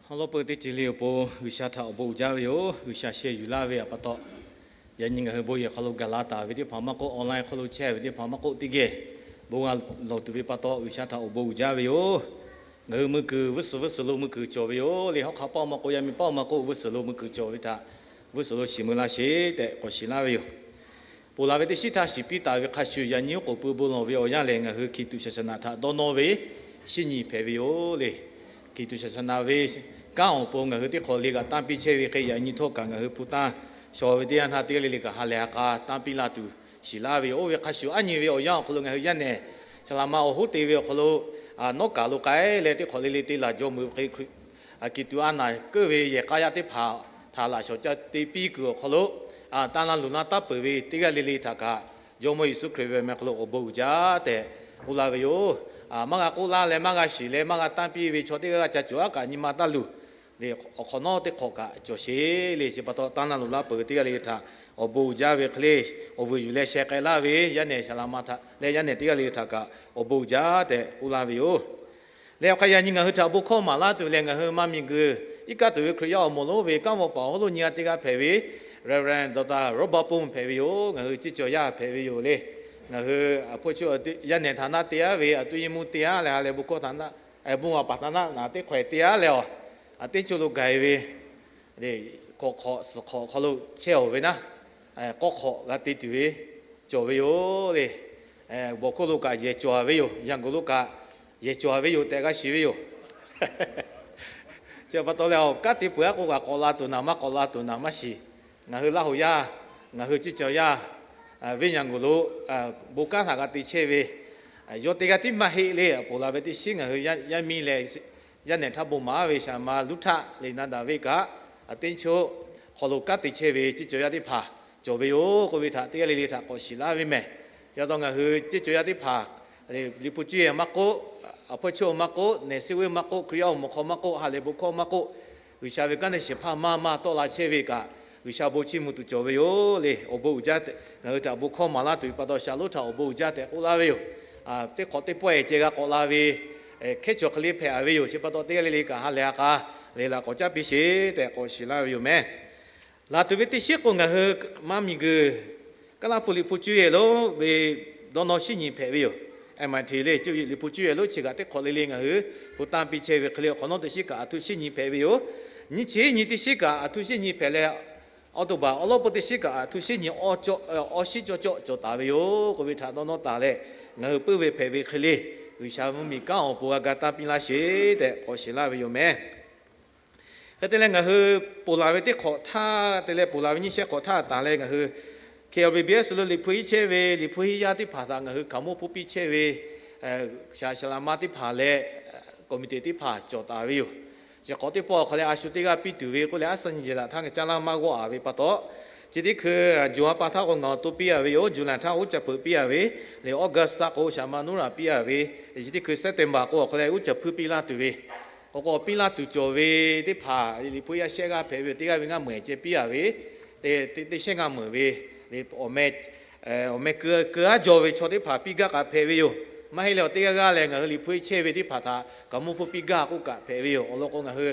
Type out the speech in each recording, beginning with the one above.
Awˬ lawn peuˬ teˇ ceuˬ le awˬ pon G'uiˬsha htaꞈ awˬ bon uiˍ jaˇ ve yoˬ. G'uiˬsha sheh yuˬ laˇ ve awˬ pa taw, yaꞈ nyi ngaˬ hui bon yehˬ hk'aw lo gaˬ la taˍ ve teˇ hpaˍ maˇ k'oˆ, online hk'aw lo chehˇ ve teˇ hpaˍ maˇ k'oˆ, teˇ geh bon g'a lawˬ tuˬ ve pa taw, G'uiˬsha htaꞈ awˬ bon uiˍ jaˇ ve yoˬ. Ngaˬ hui mui kuiˬ vuiˇ suhˍ vuiˇ suhˍ lo mui kuiˬ cawˬ ve yoˬ le. Hawˉ hk'aˆ paˆ maˇ k'oˆ, yaˇ miˇ paˆ maˇ k'oˆ, vuiˇ suhˍ lo mui kuiˬ cawˬ ve htaꞈ vuiˇ suhˍ lo shiˍ mui laˇ sheˍ tehꞈ k'awꞈ shiˍ laˇ ve yoˬ. Ponˬ laˬ ve teˇ shinˉ htaˇ shiˍ piˇ taˍ ve hk'a shuˍ, yaꞈ nyi oˉ k'oˍ pui bon lawˬ ve awˬ yanˇ lehˬ, ngaˬ hui Hkiˬtuꞈ shaˍshaˍnaꞈ htaꞈ dawˇ nawˇ ve shinˉ nyi hpehꞈ ve yoˬ le. Hkiˬtuꞈ shaˍshaˍnaꞈ ve kanˉ awˬ pon ngaˬ hui teˇ hk'awꞈ le kaꞈ tanˇ piˇ chehˇ ve hk'e, yaꞈ nyi htawˇ kaꞈ ngaˬ hui hpu tanˇ shawˍ ve teˇ yanˇ htaˇ teˇ g'aˇ le le kaꞈ ha lehˬ ha k'a tanˇ piˇ la tuˬ shiˍ laˇ ve yoˬ. Oˇ ve hk'a shuˍ, aˉ nyi ve awˬ yanˇ awˬ hk'aw lo ngaˬ hui yaˇ nehˬ Saˍlaˍma awˬ hoˉ te ve awˬ hk'aw lo, nawˉ kaˬ lo k'ai leh teˇ hk'awꞈ le le te laˬ jaw meuꞈ hk'e, Hkiˬtuꞈ a naˍ keuˆ ve yehˬ k'aˇ yaˇ teˇ hpaˍ htaꞈ laꞈ shawˍ ca te piˇ kuiˬ awˬ hk'aw lo, tanˇ laˇ luˬ laˇ taˉ peuˬ ve teˇ g'aˇ le le htaꞈ kaꞈ, Jawˇmawˇ Yeˍsuˆ Hkriꞈ ve awˬ meh hk'aw lo awˬ bon uiˍ jaˇ tehꞈ k'oˆ laˇ ve yoˬ. Maˇ g'a k'oˆ laˇ leh maˇ g'a shiˍ leh maˇ g'a tanˇ piˇ ve chaw teˇ g'aˇ g'aˇ ca cawˬ aˉ kaꞈ nyi ma taˇ luˬ le. Awˬ hk'awꞈ nawˉ teˇ hk'awꞈ kaꞈ cawˬ sheˍ le. Chi pa taw, tanˇ laˇ luˬ laˇ peuˬ ve teˇ g'aˇ le le htaꞈ awˬ bon uiˍ jaˇ ve hk'e le, awˬ vuiˬ yuˬ leh sheh k'ai laˇ ve yaˇ nehˬ Saˍlaˍma htaꞈ leh yaˇ nehˬ teˇ g'aˇ le le htaꞈ kaꞈ awˬ bon uiˍ jaˇ tehꞈ k'oˆ laˇ ve yoˬ. Leh awˬ hk'aˇ, yaꞈ nyi ngaˬ hui htaꞈ bon hkawˇ maˍ laˇ tuˬ lehˬ, ngaˬ hui maˇ miˬguiˬ iˉ kaˆ tuˬ ve Hkriꞈ yaˇ awˬ moˍ lonˉ ve kanˉ vawˇ paˍ awˬ hawˉ lo nyi g'a teˇ g'aˇ hpehꞈ ve Reverend Doctor Robert Pong hpehꞈ ve yoˬ. Ngaˬ hui ceˇ cawˬ yaˇ hpehꞈ ve yoˬ le. Ngaˬ hui a hpawˇ chi yaˇ nehˬ htaꞈ naˆ te aˉ ve, a tuˇ yeˇ mvuhˇ te aˉ leh, ha lehˬ bon hkawˇ htaꞈ naˆ, bon a paˍ htaꞈ naˆ naˍ teˇ hk'awehˍ te aˉ leh awˬ, a teˇ co lo gaˬ e ve kawꞈ hk'awꞈ suhˍ hk'awꞈ hk'aw lo chehˇ awˬ ve naˉ, k'awˇ hk'awꞈ g'a te tuˬ ve cawˬ ve yoˬ le. Bawˬ hkawˇ lo kaꞈ yehˬ cawˬ ve yoˬ. Yaꞈ g'oˍ lo kaꞈ yehˬ cawˬ ve yoˬ tehꞈ g'a shiˍ ve yoˬ. Chi pa taw leh, awˬ kanˉ te peuˬ aˉ k'o kaꞈ k'awꞈ la tuˬ naˍ maˇ k'awꞈ la tuˬ naˍ maˇ shiˍ. Ngaˬ hui Laˇ hoꞈ yaˇ, ngaˬ hui ceˇ cawˬ yaˇ, venˇ yaꞈ g'oˍ lo bon kanˉ htaꞈ g'a te chehˇ ve yawˇ teˇ g'aˇ tiˉ maˇ heˆ le. Ponˬ laˬ ve teˇ shinˉ ngaˬ hui yaˇ miˇ leh yaˇ nehˬ htaˇ bon maˍ ve Saˍlaˍma Luˉhtaˆ leh naˍ daꞈ ve kaꞈ, a teˇ co hk'aw lo kanˉ te chehˇ ve ceˇ cawˬ yaˇ teˇ hpaˍ cawˬ ve yoˬ k'oˆ ve htaꞈ teˇ g'aˇ le le htaꞈ k'awꞈ shiˍ laˇ ve mehˬ. Chi pa taw ngaˬ hui ceˇ cawˬ yaˇ teˇ hpaˍ Liꞈ hpu cuˇ yehˬ maˇ k'oˆ, a hpawˇ chi maˇ k'oˆ, nehˬ suh ve maˇ k'oˆ, Hkriꞈ yaˇ awˬ moˍ hk'aw maˇ k'oˆ, ha lehˬ bon hkawˇ maˇ k'oˆ, G'uiˬsha ve kanˉ te shiˍ hpaˇ maˇ maˇ tawˆ la chehˇ ve kaꞈ, G'uiˬsha bon chiˇ mvuh tuˬ cawˬ ve yoˬ le. Awˬ bon uiˍ jaˇ tehꞈ ngaˬ hui htaꞈ bon hkawˇ maˍ laˇ tuˬ ve pa taw, Shaˍlonˉ htaꞈ awˬ bon uiˍ jaˇ tehꞈ k'oˆ laˇ ve yoˬ. Teˇ hk'awꞈ teˇ pawehˇ ceh g'a k'awꞈ la ve hkehˉ chaw hk'e le hpehꞈ a ve yoˬ. Chi pa taw teˇ g'aˇ le le kaꞈ ha lehˬ ha k'a lehˬ laꞈ k'awꞈ caˉ piˇ sheˍ tehꞈ k'awꞈ shiˍ laˇ ve yoˬ mehˬ. Laˬ tuˬ ve teˇ shinˉ k'o, ngaˬ hui maˇ miˬguiˬ Kaˉlaˇ hpu Liꞈ hpu cuˇ yehˬ lo ve dawˇ nawˇ shinˉ nyi hpehꞈ ve yoˬ. M I T le, Liꞈ hpu cuˇ yehˬ lo chi kaꞈ teˇ hk'awꞈ le le ngaˬ hui hpu tanˇ piˇ chehˇ ve hk'e le, awˬ hk'awꞈ nawˉ teˇ shinˉ kaꞈ a htu shinˉ nyi hpehꞈ ve yoˬ. Nyiˇ chi nyi teˇ shinˉ kaꞈ a htu shinˉ nyi hpehꞈ leh, October awˉ lawˉ peuˬ teˇ shinˉ kaꞈ a htu shinˉ nyi awˇ shinˉ cawˇ cawˇ cawˬ taˍ ve yoˬ k'oˆ ve htaꞈ dawˇ nawˇ taˍ leh, ngaˬ hui puiˉ ve hpehꞈ ve hk'e le, G'uiˬsha mvuhˇmiˬ kanˉ awˬ pon g'a ga tanˇ piˇ laˇ sheˍ tehꞈ k'awꞈ shiˍ laˇ ve yoˬ mehˬ. Hk'e te leh, ngaˬ hui ponˬ laˬ ve teˇ hk'awꞈ htaˇ te leh, ponˬ laˬ ve nyiˇ shehˆ hk'awꞈ htaˇ taˍ leh, ngaˬ hui K L B B S lo Liꞈ hpu hiˉ chehˇ ve Liꞈ hpu hiˉ yaˇ teˇ hpaˍ htaꞈ ngaˬ hui hkaoˍmonˇ hpfuhˇ piˇ chehˇ ve shaˍ shaˍ laꞈ ma teˇ hpaˍ leh committee teˇ hpaˍ cawˬ taˍ ve yoˬ. Chi hk'awꞈ teˇ pawˆ awˬ hk'aw leh a shu teˇ g'aˇ piˇ tuˬ ve k'oˆ leh, aˉ suhˉ nyi yeˬ laꞈ htaˇ ngaˬ caˇ laˇ maˇ g'awˇ a ve pa taw, chi teˇ hkui June a pa htaˇ k'o ngaˬ awˬ to piˇ a ve yoˬ. July htaˇ uˉ caˇ peuˬ piˇ a ve, leh August htaˇ k'o shaˍ ma nuˉ raꞈ piˇ a ve, chi teˇ hkui September k'o awˬ hk'aw leh uˉ caˇ hpuiˇ piˇ laˇ tuˬ ve, k'o k'o piˇ laˇ tuˬ cawˬ ve teˇ hpaˍ Liꞈ hpu yaˇ shehˆ g'aˇ hpehꞈ ve yoˬ. Teˇ g'aˇ ve ngaˇ meuꞈ ceh piˇ a ve, teˇ shehˆ ngaˇ meuꞈ ve, awˬ meh keu aˉ jaw ve chaw teˇ hpaˍ piˇ gaˇ k'aꞈ hpehꞈ ve yoˬ. Maˇ heˆ leh awˬ teˇ g'aˇ g'aˇ leh ngaˬ hui Liꞈ hpu hiˉ chehˇ ve teˇ hpaˍ htaꞈ hkaoˍmonˇ hpfuhˇ piˇ gaˇ k'oˆ kaꞈ hpehꞈ ve yoˬ. Awˬ lawn k'o, ngaˬ hui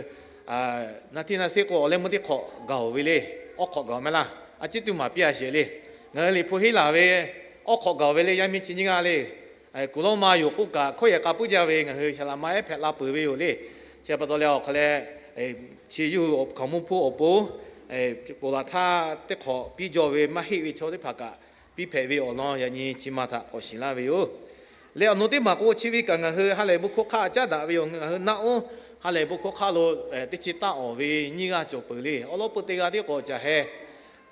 naˆ htiˇ naˆ seˆ k'o awˬ leh meuˇ teˇ hk'awꞈ gaˬ oˬ ve le. Awˉ hk'awꞈ gaˬ oˬ mehˍ laˇ. A ciˉ tuˇ maˍ piˇ a sheˍ le. Ngaˬ hui Liꞈ hpu hiˉ laˬ ve awˉ hk'awꞈ gaˬ oˬ ve le. Yaˇ miˇ chi nyiˇ g'aˇ le, kuˬ lawˇ ma yoˬ k'oˆ kaꞈ, hkawˇ yehˬ k'a puiˉ jaˇ ve ngaˬ hui shaˍ laꞈ ma ehˉ hpehꞈ la peuˬ ve yoˬ le. Chi pa taw leh awˬ hk'aw leh, chi yawˇ hui hkaoˍmonˇ hpfuhˇ awˬ pon ponˬ laˬ htaˇ teˇ hk'awꞈ piˇ jaw ve maˇ heˆ ve chaw teˇ hpaˍ kaꞈ piˇ hpehꞈ ve awˬ lawn yaꞈ nyi chi ma htaꞈ k'awꞈ shiˍ laˇ ve yoˬ. Leh awˬ nu teˇ maˬ k'o, chi ve kaꞈ ngaˬ hui ha lehˬ bon hkawˇ hk'aˆ caˉ daꞈ ve yoˬ. Ngaˬ hui naˆ oˉ ha lehˬ bon hkawˇ hk'aˆ lo teˇ chi taˆ awˬ ve nyiˇ g'aˇ cawˬ peuˬ le. Awˉ lawˉ peuˬ teˇ g'aˇ tiˉ k'awꞈ caˬ heh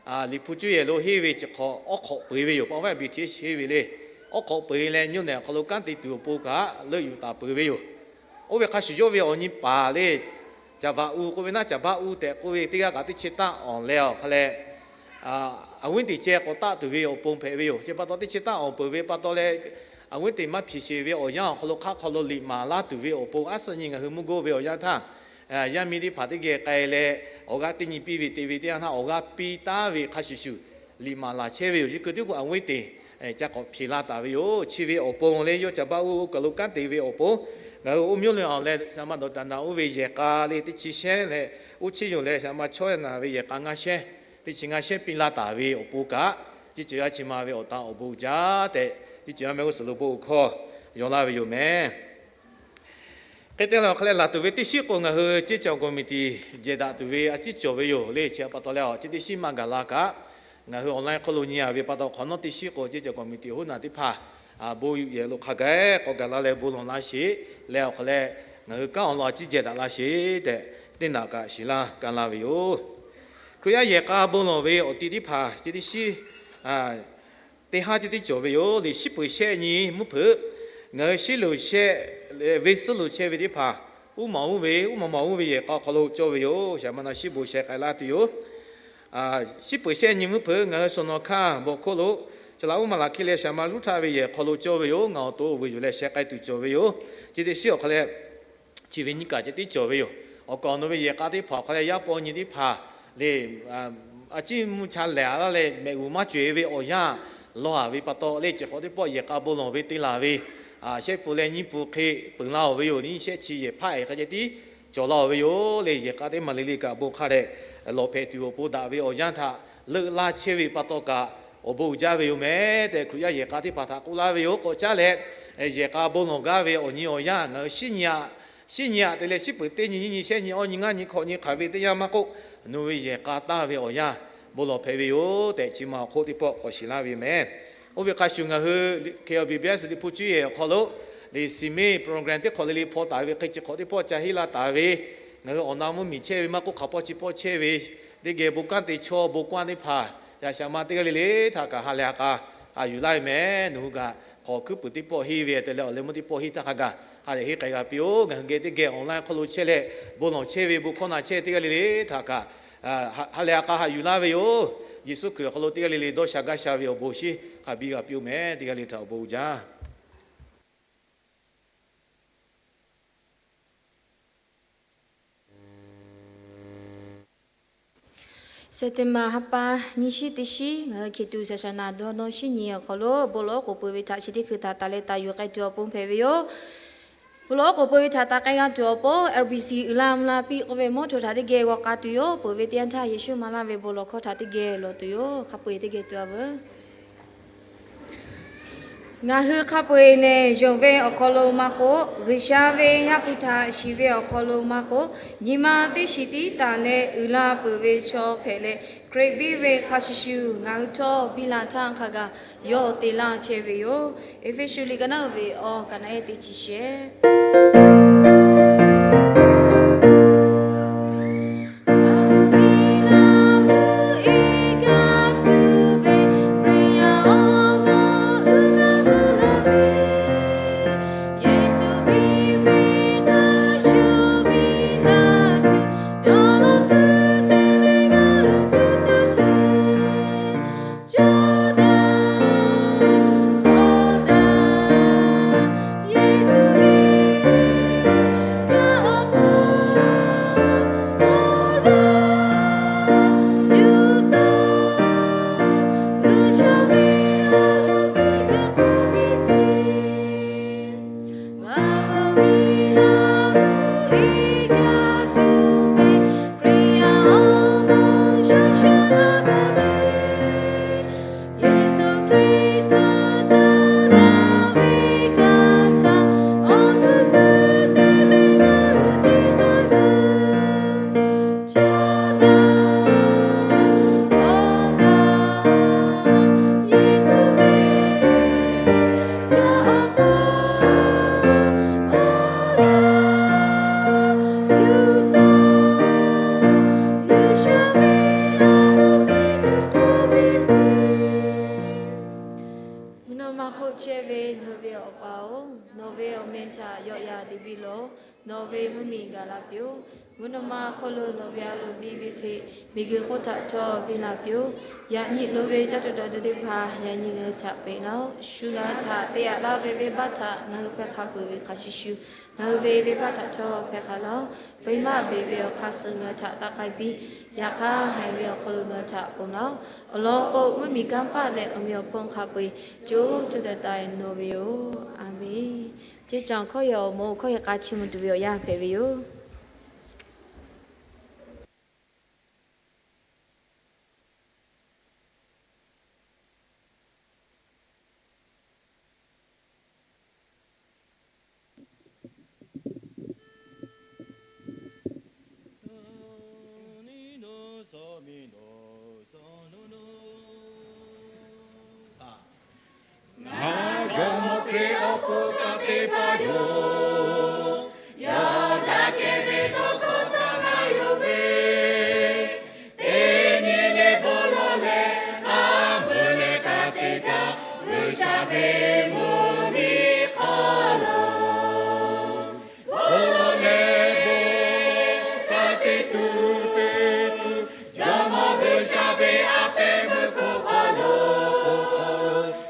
Liꞈ hpu cuˇ yehˬ lo henˇ ve chi hk'awꞈ awˉ hk'awꞈ peuˬ ve yoˬ. Pa vaˇ biˬ hteˇ sheˍ ve le. Awˉ hk'awꞈ peuˬ leh, nyoˇ nehˬ awˬ hk'aw lo kanˉ te tuˬ awˬ pon kaꞈ leuˆ yuˬ taˍ peuˬ ve yoˬ. Oˇ ve hk'a shuˍ yawˇ ve awˬ nyi paˍ le, Caˍ Baˆ Uˇ k'oˆ ve naˉ, Caˍ Baˆ Uˇ tehꞈ k'oˆ ve teˇ g'aˇ kaꞈ teˇ chi taˆ awˬ leh awˬ hk'a leh, awˬ viˉ teꞈ ceh k'awꞈ taˆ tuˬ ve awˬ pon hpehꞈ ve yoˬ. Chi pa taw teˇ chi taˆ awˬ peuˬ ve pa taw leh, awˬ viˉ teꞈ maˇ hpiˍ sheˍ ve awˬ yanˇ awˬ hk'aw lo hk'aˆ hk'aw lo liꞈ maˍ laˇ tuˬ ve awˬ pon, aˉ suhˉ nyi ngaˬ hui mvuhˇ goˇ ve awˬ yanˇ htaˇ, yaˇ miˇ teˇ hpaˍ teˇ geh k'ai leh, awˬ g'aˇ teˇ nyi piˇ ve te ve teˇ yanˇ htaˇ, awˬ g'aˇ piˇ taˉ ve hk'a shuˍ shuˍ liꞈ maˍ laˬ chehˇ ve yoˬ. Chi keu tiˉ k'o awˬ viˉ teꞈ ca k'awꞈ hpiˍ la taˍ ve yoˬ. Chi ve awˬ pon leh yawˇ Caˍ Baˆ Uˇ kaˬ lo kanˉ te ve awˬ pon, Ngaˬ hui oˇ miˇ oˇ le awˬ leh shaˍ ma dawˬ taˍ naˍ oˇ ve yehˬ k'a le teˇ chi shehˉ leh, oˇ chi yoˬ leh shaˍ ma chawˇ naˍ ve yehˬ k'a ngaˇ shehˉ, teˇ chi ngaˇ shehˉ piˇ laˇ taˍ ve awˬ pon kaꞈ, chi ceuˬ yaˇ chi ma ve awˬ tan awˬ bon uiˍ jaˇ tehꞈ, chi ceuˬ yaˇ mehˆ g'uˇ suhˍ lo bon hkawˇ yaw laˇ ve yoˬ meh. Hk'e te leh awˬ hk'aw leh laˬ tuˬ ve teˇ shiˉ k'o, ngaˬ hui ceˇ caˬ committee jehˬ daꞈ tuˬ ve a ciˉ cawˬ ve yoˬ le. Chi pa taw leh awˬ chi teˇ shiˉ maˇ gaˬ la kaꞈ, ngaˬ hui online hk'oˆ lo nyi a ve pa taw hk'awꞈ nawˉ teˇ shiˉ k'o ceˇ caˬ committee hoˉ naˬ teˇ hpaˍ bon yehˬ lo hk'a gaˬ k'awꞈ gaˬ la leh bon lawˬ laˇ sheˍ leh awˬ hk'aw leh, ngaˬ hui kanˉ awˬ lawn a ciˉ jehˬ daꞈ laˇ sheˍ tehꞈ, teˇ naꞈ kaꞈ shiˍ laˇ kaˇ laˇ ve yoˬ. Hkriꞈ yaˇ yehˬ k'a bon lawˬ ve awˬ ti teˇ hpaˍ chi teˇ shiˉ teˇ haˉ ceh tiˉ cawˬ ve yoˬ le. Shiˉ peuˬ shehˆ nyi mvuhˇ hpeuꞈ ngaˬ hui shiˉ loˬ shehˆ leh venˇ suhˉ loˬ chehˇ ve teˇ hpaˍ, uˉ maˍ uˉ ve uˉ maˍ maˍ uˉ ve yehˬ k'a awˬ hk'aw lo cawˇ ve yoˬ. Shaˍ ma na shiˉ bon sheh k'ai laˇ tuˬ yoˬ. Shiˉ peuˬ shehˆ nyi mvuhˇ hpeuꞈ ngaˬ hui Sawˍ nawˍ hkaˇ bawˬ hk'oˆ lo, Chaw laꞈ uˉ maˍ laꞈ hkiˇ leh shaˍ ma luˉ htaˇ ve yehˬ hk'aw lo cawˇ ve yoˬ. Ngaˬ awˬ to vuiˬ yuˬ leh sheh k'ai tuˬ cawˬ ve yoˬ. Chi teˇ shiˉ awˬ hk'aw leh chi ve nyiˇ kaꞈ ceh tiˉ cawˬ ve yoˬ. Awˬ kaˍ awˬ nu ve yehˬ k'a teˇ hpaˍ awˬ hk'aw leh yaˇ paw nyi teˇ hpaˍ le, a ciˉ mvuhˇ cha lehˬ a laˇ leh mehꞈ g'uˬ maˇ cawˬ e ve awˬ yanˇ, lawˬ a ve pa taw le, chi hk'awꞈ teˇ pawˆ yehˬ k'a bon lawˬ ve te laˬ ve, shehˆ pfuhˍ leh nyiˇ pfuhˍ hk'e peuˬ laˇ oˬ ve yoˬ. Nyiˇ shehˆ chi yehˬ hpaˇ e hk'a ceh tiˉ cawˬ laˇ oˬ ve yoˬ le. Yehˬ k'a teˇ maˬ le le kaꞈ bon hk'a dehꞈ lawˬ hpehꞈ tuˬ awˬ pon daꞈ ve awˬ yanˇ htaꞈ leuˆ laˇ chehˇ ve pa taw kaꞈ, awˬ bon uiˍ jaˇ ve yoˬ meh tehꞈ, Hkriꞈ yaˇ yehˬ k'a teˇ hpaˍ htaꞈ k'oˆ laˇ ve yoˬ. K'awꞈ caˉ leh, yehˬ k'a bon lawˬ gaˇ ve awˬ nyi awˬ yanˇ ngaˬ hui shiˉ nyi aꞈ, shiˉ nyi aꞈ te leh shiˉ peuˬ teˇ nyi, nyiˇ nyi, shehˆ nyi, awˇ nyi, ngaˇ nyi, hkawꞈ nyi hk'aˬ ve teˇ yanˇ maˇ k'oˆ, nawˬ ve yehˬ k'a taˇ ve awˬ yanˇ bon lawˬ hpehꞈ ve yoˬ tehꞈ, chi ma awˬ hk'oˆ teˇ pawˆ k'awꞈ shiˍ laˇ ve yoˬ meh. Oˇ ve hk'a shuˍ ngaˬ hui K B B S Liꞈ hpu cuˇ yehˬ awˬ hk'aw lo liꞈ siˍ meˇ program teˇ hk'awꞈ le le hpaw taˍ ve hk'e chi hk'awꞈ teˇ pawˆ ca heˆ laˇ taˍ ve, ngaˬ hui awˬ na mvuhˇ miˬ chehˇ ve maˇ k'oˆ hk'aˬ pawˆ chi pawˆ chehˇ ve, teˇ geh bon kanˉ te chaw bon kanˉ teˇ hpaˍ, yaꞈ shaˍ ma teˇ g'aˇ le le htaꞈ kaꞈ ha lehˬ a k'a haꞈ yuˬ laˇ ve meh. Nawˬ hui kaꞈ hk'awꞈ hkuiˉ puiˍ teˇ pawˆ henˇ ve te leh awˬ leh meuˇ teˇ pawˆ henˇ htaˇ hk'a gaˬ ha lehˬ henˇ k'ai g'a piˇ-oˬ. Ngaˬ hui geh teˇ geh online hk'aw lo chehˇ leh bon lawˬ chehˇ ve bon hkawˇ na chehˇ teˇ g'aˇ le le htaꞈ kaꞈ ha lehˬ a k'a haꞈ yuˬ laˇ ve yoˬ. Yeˍsuˆ Hkriꞈ awˬ hk'aw lo teˇ g'aˇ le le dawˇ sha gaˇ sha ve awˬ bon shinˉ hk'a biˇ g'a piˇ-oˬ meh. Teˇ g'aˇ le htaꞈ awˬ bon uiˍ jaˇ. September ha pa nyiˇ shiˉ teˇ shiˉ ngaˬ hui hkiˬ tuˬ shaˍ shaˍ naˍ dawˇ nawˇ shiˉ nyi awˬ hk'aw lo bon lawˬ k'oˍ peuˬ ve htaꞈ chi teˇ hkui htaꞈ taˍ leh taˍ yuˬ k'ai tuˬ awˬ pon hpehꞈ ve yoˬ. Bon lawˬ k'oˍ peuˬ ve htaꞈ taˍ k'ai g'a tuˬ awˬ pon L B C uiˍ la mvuh la piˇ k'oˆ ve mawˇ hto htaꞈ teˇ geh g'aw k'a tuˬ yoˬ. Peuˬ ve teˇ yanˇ htaˇ Yeˍsuˆ maˍ laˇ ve bon lawˬ hkawˇ htaꞈ teˇ geh lawˬ tuˬ yoˬ. Hk'a peu-eˬ teˇ geh tuˬ a veuˬ. Ngaˬ hui hk'a peu-eˬ lehˬ, yonˍ ve awˬ hk'aw lo maˇ k'oˆ, G'uiˬsha ve Yaˇ hpu htaꞈ shiˍ ve awˬ hk'aw lo maˇ k'oˆ, nyi ma teˇ shiˍ tiˉ taˍ leh uiˍ la peuˬ ve chaw hpehꞈ leh, Hkriꞈ biˇ ve hk'a shuˍ shuˍ ngaˬ hui htawˇ biˇ la htaˇ hk'a gaˬ yawˇ te laˇ chehˇ ve yoˬ. Eˇfeˇsuꞈ liꞈ ka naˉ uiˍ ve awˬ ka naˉ ehˉ teˇ chi shehˍ Mvuhˇ naw ma hk'oˆ chehˇ ve ngaˬ hui ve Awˬ pa-oˬ, nawˬ ve awˬ meh htaꞈ yawˆ yan te piˇ lawˬ. Nawˬ ve mvuhˇ miˬ gaˬ la piˇ-oˆ. Mvuhˇ naw ma awˬ hk'aw lo nawˬ ve a loˍ biˇ ve hk'e, miˬguiˬ hk'oˆ htaꞈ htawˇ biˇ la piˇ-oˆ. Yaꞈ nyi loˍ ve caˇ tuˬ dawˬ tuˬ teˇ hpaˍ yaꞈ nyi ngaˬ hui htaꞈ peꞈ laˇ-oˆ. Shu ngaˬ hui htaꞈ te yaꞈ laˇ ve venˇbaˆ htaꞈ ngaˬ hui hpehˇ hk'a peuˬ ve hk'a shuˍ shuˍ, ngaˬ hui ve venˇbaˆ htaꞈ htawˇ hpehˇ hk'a laˇ-oˆ. Venˇbaˆ beˬ ve awˬ hk'aˇ suh ngaˬ hui htaꞈ taˇ k'ai piˇ. Yaꞈ hk'aˇ, haiˬ ve awˬ hk'aw lo ngaˬ hui htaꞈ ponˬ laˇ-oˆ. Awˬ lawn k'o, mvuhˇ miˬ kanˇ paˆ leh awˬ meꞈ awˬ hponˇ hk'a peu-eˬ co co taiˍ taiˍ nawˬ ve yoˬ. A menˬ. Chi caˬ hkawˇ yehˬ awˬ moˍ hkawˇ yehˬ k'a chiˇ mvuh tuˬ ve awˬ yanˇ hpehꞈ ve yoˬ. Ngaˬ Jawˇmawˇ Hkriꞈ awˬ pon ka te pa yoˬ. Yawˇ daꞈ kehˬ ve tawˇ hkawˇ caˇ maˇ yonˍ ve, teˇ nyi le bon lawˬ leh k'a meuˇ leh ka te gaˇ G'uiˬsha ve mvuhˇmiˬ hk'aw lo, bon lawˬ leh bon ka te tuˬ te tuˬ, Jawˇmawˇ G'uiˬsha ve a pehˉ meuˇ hk'aw lo,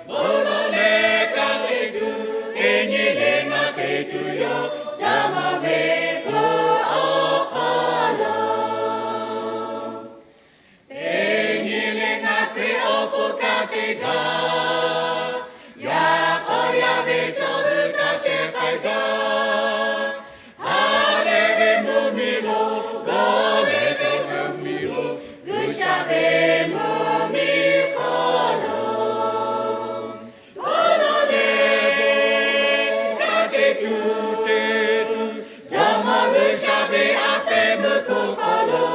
bon lawˬ leh ka te tuˬ, teˇ nyi le ngaˬ te tuˬ yoˬ, Jawˇmawˇ ve hk'aw awˬ hk'aw lo. Teˇ nyi le ngaˬ Hkriꞈ awˬ pon ka te gaˇ, yaꞈ k'aw yaˇ ve chaw hui ca shehˍ k'ai gaˇ. Ha lehˬ ve mvuhˇmiˬ lo, gawˬ lehˬ ve mvuhˇmiˬ lo, G'uiˬsha ve mvuhˇmiˬ hk'aw lo, bon lawˬ leh bon ka te tuˬ te tuˬ, Jawˇmawˇ G'uiˬsha ve a pehˉ meuˇ hk'aw lo,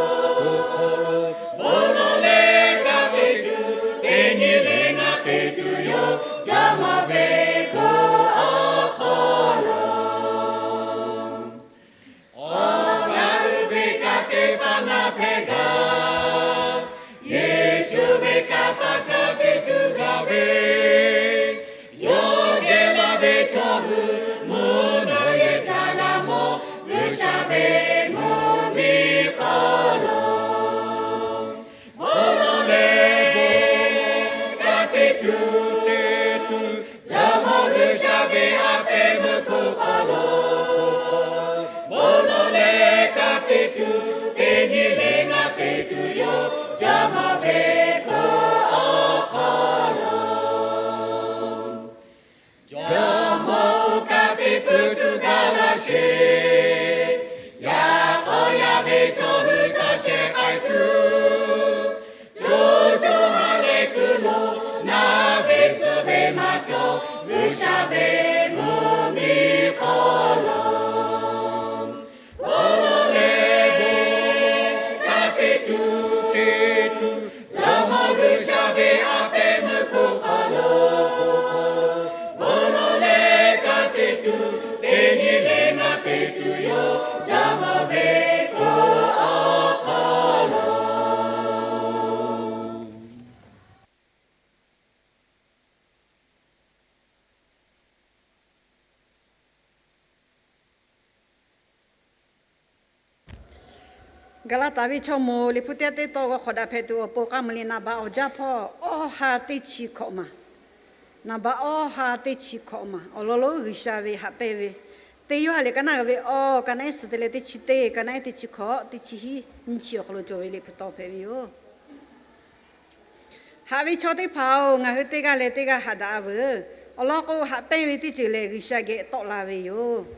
bon lawˬ leh ka te tuˬ, teˇ nyi le ngaˬ te tuˬ yoˬ, Jawˇmawˇ ve hk'aw awˬ hk'aw lo. Awˬ g'aˇ uiˍ ve ka te pa ngaˬ hpehꞈ gaˇ, Yeˍsuˆ ve kanˇ paˆ ca te tuˬ gaˇ ve, yawˇ geh laˇ ve chaw hui mvuhˇ naw yehˬ ca laˇ mawˬ G'uiˬsha ve mvuhˇmiˬ hk'aw lo, bon lawˬ leh bon ka te tuˬ te tuˬ, Jawˇmawˇ G'uiˬsha ve a pehˉ meuˇ hk'aw lo, bon lawˬ leh ka te tuˬ, teˇ nyi le ngaˬ te tuˬ yoˬ, Jawˇmawˇ ve hk'aw awˬ hk'aw lo. Jawˇmawˇ oˇ ka te peuˬ tuˬ gaˇ laˇ sheˍ. Yaꞈ k'aw yaˇ ve chaw hui ca shehˍ k'ai tuˬ, co co ha leh kuiˬ lo naˬ ve suh ve maˇ cawˬ G'uiˬsha ve mvuhˇmiˬ hk'aw lo, bon lawˬ leh bon ka te tuˬ te tuˬ, Jawˇmawˇ G'uiˬsha ve a pehˉ meuˇ hk'aw lo, bon lawˬ leh ka te tuˬ, teˇ nyi le ngaˬ te tuˬ yoˬ, Jawˇmawˇ ve hk'aw awˬ hk'aw lo. Gaˍlaˍtaˍ ve chaw moˍ liꞈ hpu teˇ teˇ tawˇ g'aw hk'awꞈ daꞈ hpehꞈ tuˬ awˬ pon k'a meuˍ le naˍ baꞈ awˬ jaˇ hpawˇ awˇ ha teˇ chi hkawꞈ maˬ. Naˍ baꞈ awˇ ha teˇ chi hkawꞈ maˬ awˬ lawn lonˉ G'uiˬsha ve haꞈ pehnˇ ve, teˇ Yoˇhanˬ liꞈ ka naˆ uiˍ ve awˬ, ka naˆ ehˉ suhˍ te leh teˇ chi teˇ, ka naˆ ehˉ teˇ chi hkawꞈ, teˇ chi hiˉ, nyiˇ chi awˬ hk'aw lo cawˬ ve liꞈ hpu tawˇ hpehꞈ ve yoˬ. Haꞈ ve chaw teˇ hpaˍ-oˬ, ngaˬ hui teˇ g'aˇ leh teˇ g'aˇ haꞈ daꞈ-a veuˬ. Awˬ lawn k'o, haꞈ pehnˇ ve teˇ ceuˬ lehˬ G'uiˬsha geh tawˆ la ve yoˬ.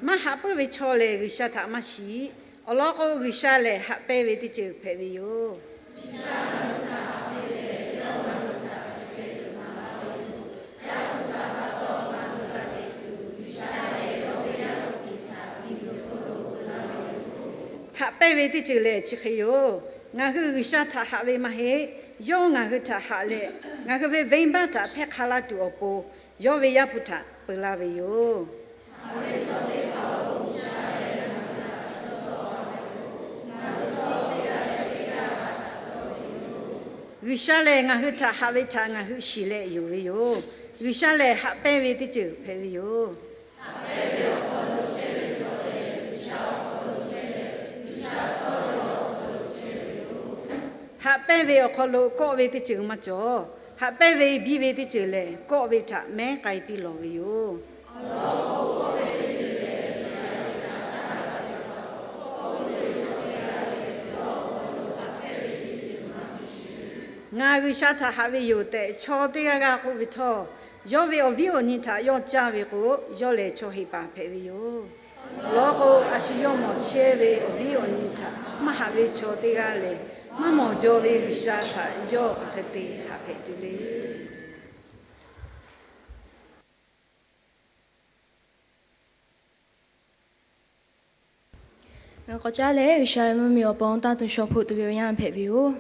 Maˇ haꞈ puiˉ ve chaw lehˬ, G'uiˬsha htaꞈ maˇ shiˍ. Awˬ lawn k'o, G'uiˬsha lehˬ haꞈ pehnˇ ve teˇ ceuˬ hpehꞈ ve yoˬ. Haꞈ pehnˇ ve teˇ ceuˬ lehˬ chi hk'e yoˬ. Ngaˬ hui G'uiˬsha htaꞈ haꞈ ve maˇ heˆ. Yawˇ ngaˬ hui htaꞈ haꞈ leh, ngaˬ hui ve venˇbaˆ htaꞈ hpehˇ hk'a laˇ tuˬ awˬ pon, yawˇ ve Yaˇ hpu htaꞈ peu laˇ ve yoˬ. G'uiˬsha lehˬ ngaˬ hui htaꞈ haꞈ ve htaꞈ ngaˬ hui shiˍ leh yonˍ ve yoˬ. G'uiˬsha lehˬ haꞈ pehnˇ ve teˇ ceuˬ hpehꞈ ve yoˬ. Haꞈ pehnˇ ve awˬ hk'aw lo kawˆ ve teˇ ceuˬ maˇ cawˬ. Haꞈ pehnˇ ve biˇ ve teˇ ceuˬ lehˬ, kawˆ ve htaꞈ mehˉ k'ai piˇ lawˬ ve yoˬ. Ngaˬ G'uiˬsha htaꞈ haꞈ ve yoˬ tehꞈ chaw teˇ g'aˇ g'aˇ k'oˆ ve htawˇ, yawˇ ve awˬ viˉ awˬ nyi htaꞈ yawˇ caˇ ve k'o, yawˇ lehˬ chaw heˍ paˍ hpehꞈ ve yoˬ. Awˬ lawn k'o, a shu yawˇ mawˬ chehˇ ve awˬ viˉ awˬ nyi htaꞈ maˇ haꞈ ve chaw teˇ g'aˇ lehˬ, maˇ mawˬ jaw ve G'uiˬsha htaꞈ yawˇ hk'aˬ hk'e te haꞈ hpehꞈ tuˬ le. Ngaˬ k'awꞈ caˉ leh G'uiˬsha ve mvuhˇmiˬ awˬ pon tanˇ tuˬ shaw hpoˆ tuˬ ve awˬ yanˇ hpehꞈ ve yoˬ.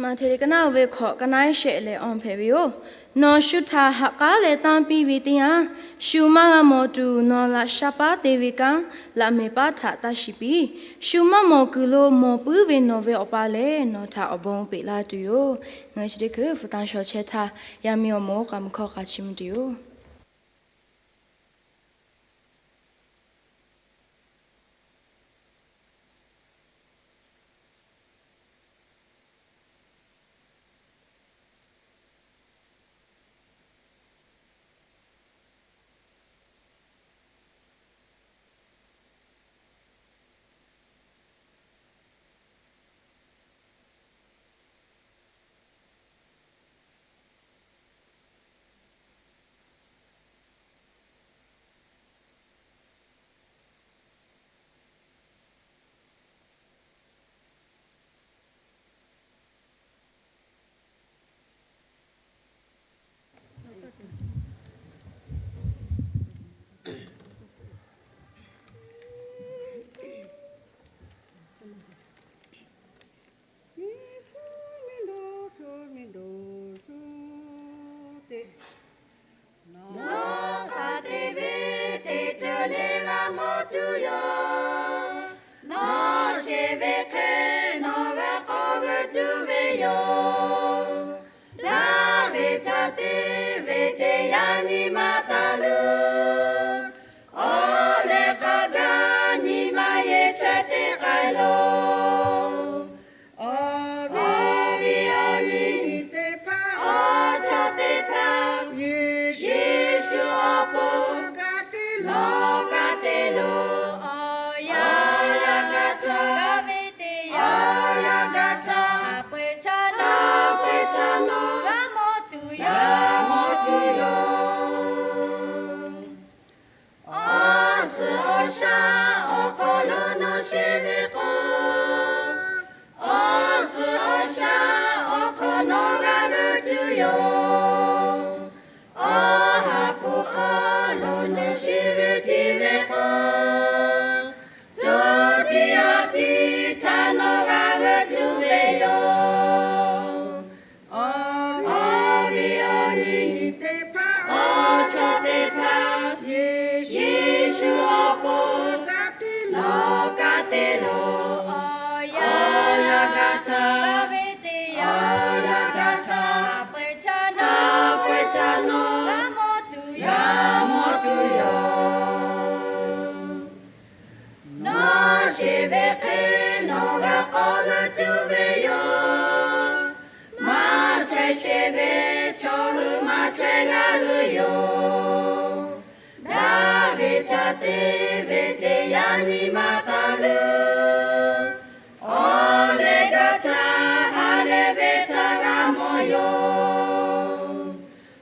Maꞈhtehˍ liꞈ ka naˉ oˇ ve hkawꞈ ka naˉ shehˆ leh awˬ hpehꞈ ve yoˬ. Nawˬ shu htaꞈ ha k'aˉ leh tanˇ piˇ ve teˇ yanˇ, shu maˇ g'a mawˬ tuˬ nawˬ laꞈ sha paˉ te ve kanˉ laꞈ mehˍ paˉ htaꞈ taˇ shiˍ piˇ. Shu maˇ mawˬ kuiˬ lo mawˬ puiˉ ve nawˬ ve Awˬ pa lehˬ, nawˬ htaꞈ awˬ bon peꞈ laˇ tuˬ yoˬ. Ngaˬ hui chi teˇ hkui hpu tanˇ shaw chehˇ htaˇ, yaˇ miˇ awˬ moˍ k'aꞈ mvuhˇ hkawˇ k'a chiˇ mvuh tuˬ yoˬ. Nawˬ hk'aˬ te ve teˇ ceuˬ le g'a mawˬ tuˬ yoˬ. Nawˬ sheˍ ve hk'e nawˬ g'a k'awꞈ g'euˆ tuˬ ve yoˬ. Daꞈ ve htaꞈ te ve teˇ yanˇ nyi ma taˍ luˬ. Awˬ lehˬ hk'a gaˇ nyi ma yehˬ chaweh teˇ k'ai loˬ. Awˬ viˉ awˬ nyi teˇ hpaˍ, awˬ chawˇ teˇ hpaˍ, Yeˍsuˆ awˬ pon nawˬ g'a te loˬ. Awˬ yanˇ g'a htaˇ, awˬ yanˇ g'a htaˇ, a peuˬ htaˇ nawˬ, a peuˬ htaˇ nawˬ g'a mawˬ tuˬ yoˬ, g'a mawˬ tuˬ yoˬ. Awˬ suhˍ awˬ shaˍ awˬ hk'aw lo nawˬ sheˍ ve k'o, awˬ suhˍ awˬ shaˍ awˬ hk'aw nawˬ g'a g'euˆ tuˬ yoˬ. Awˬ ha hpu hk'aw lo nawˬ sheˍ ve te ve k'o, co tiꞈ ha tiꞈ htaꞈ nawˬ g'a g'euˆ tuˬ ve yoˬ. Awˬ viˉ awˬ nyi teˇ hpaˍ, awˬ chawˇ teˇ hpaˍ, Yeˍsuˆ awˬ pon nawˬ g'a te loˬ. Awˬ yanˇ g'a htaˇ, awˬ yanˇ g'a htaˇ, a peuˬ htaˇ nawˬ, a peuˬ htaˇ nawˬ g'a mawˬ tuˬ yoˬ. Nawˬ sheˍ ve hk'e nawˬ g'a k'awꞈ g'euˆ tuˬ ve yoˬ. Maˇ chaweh sheˍ ve chaw hui maˇ chaweh g'a g'euˆ yoˬ. Daꞈ ve htaꞈ te ve teˇ yanˇ nyi ma taˍ luˬ. Awˬ lehˬ g'a htaˇ ha lehˬ ve htaꞈ g'a mawˬ yoˬ.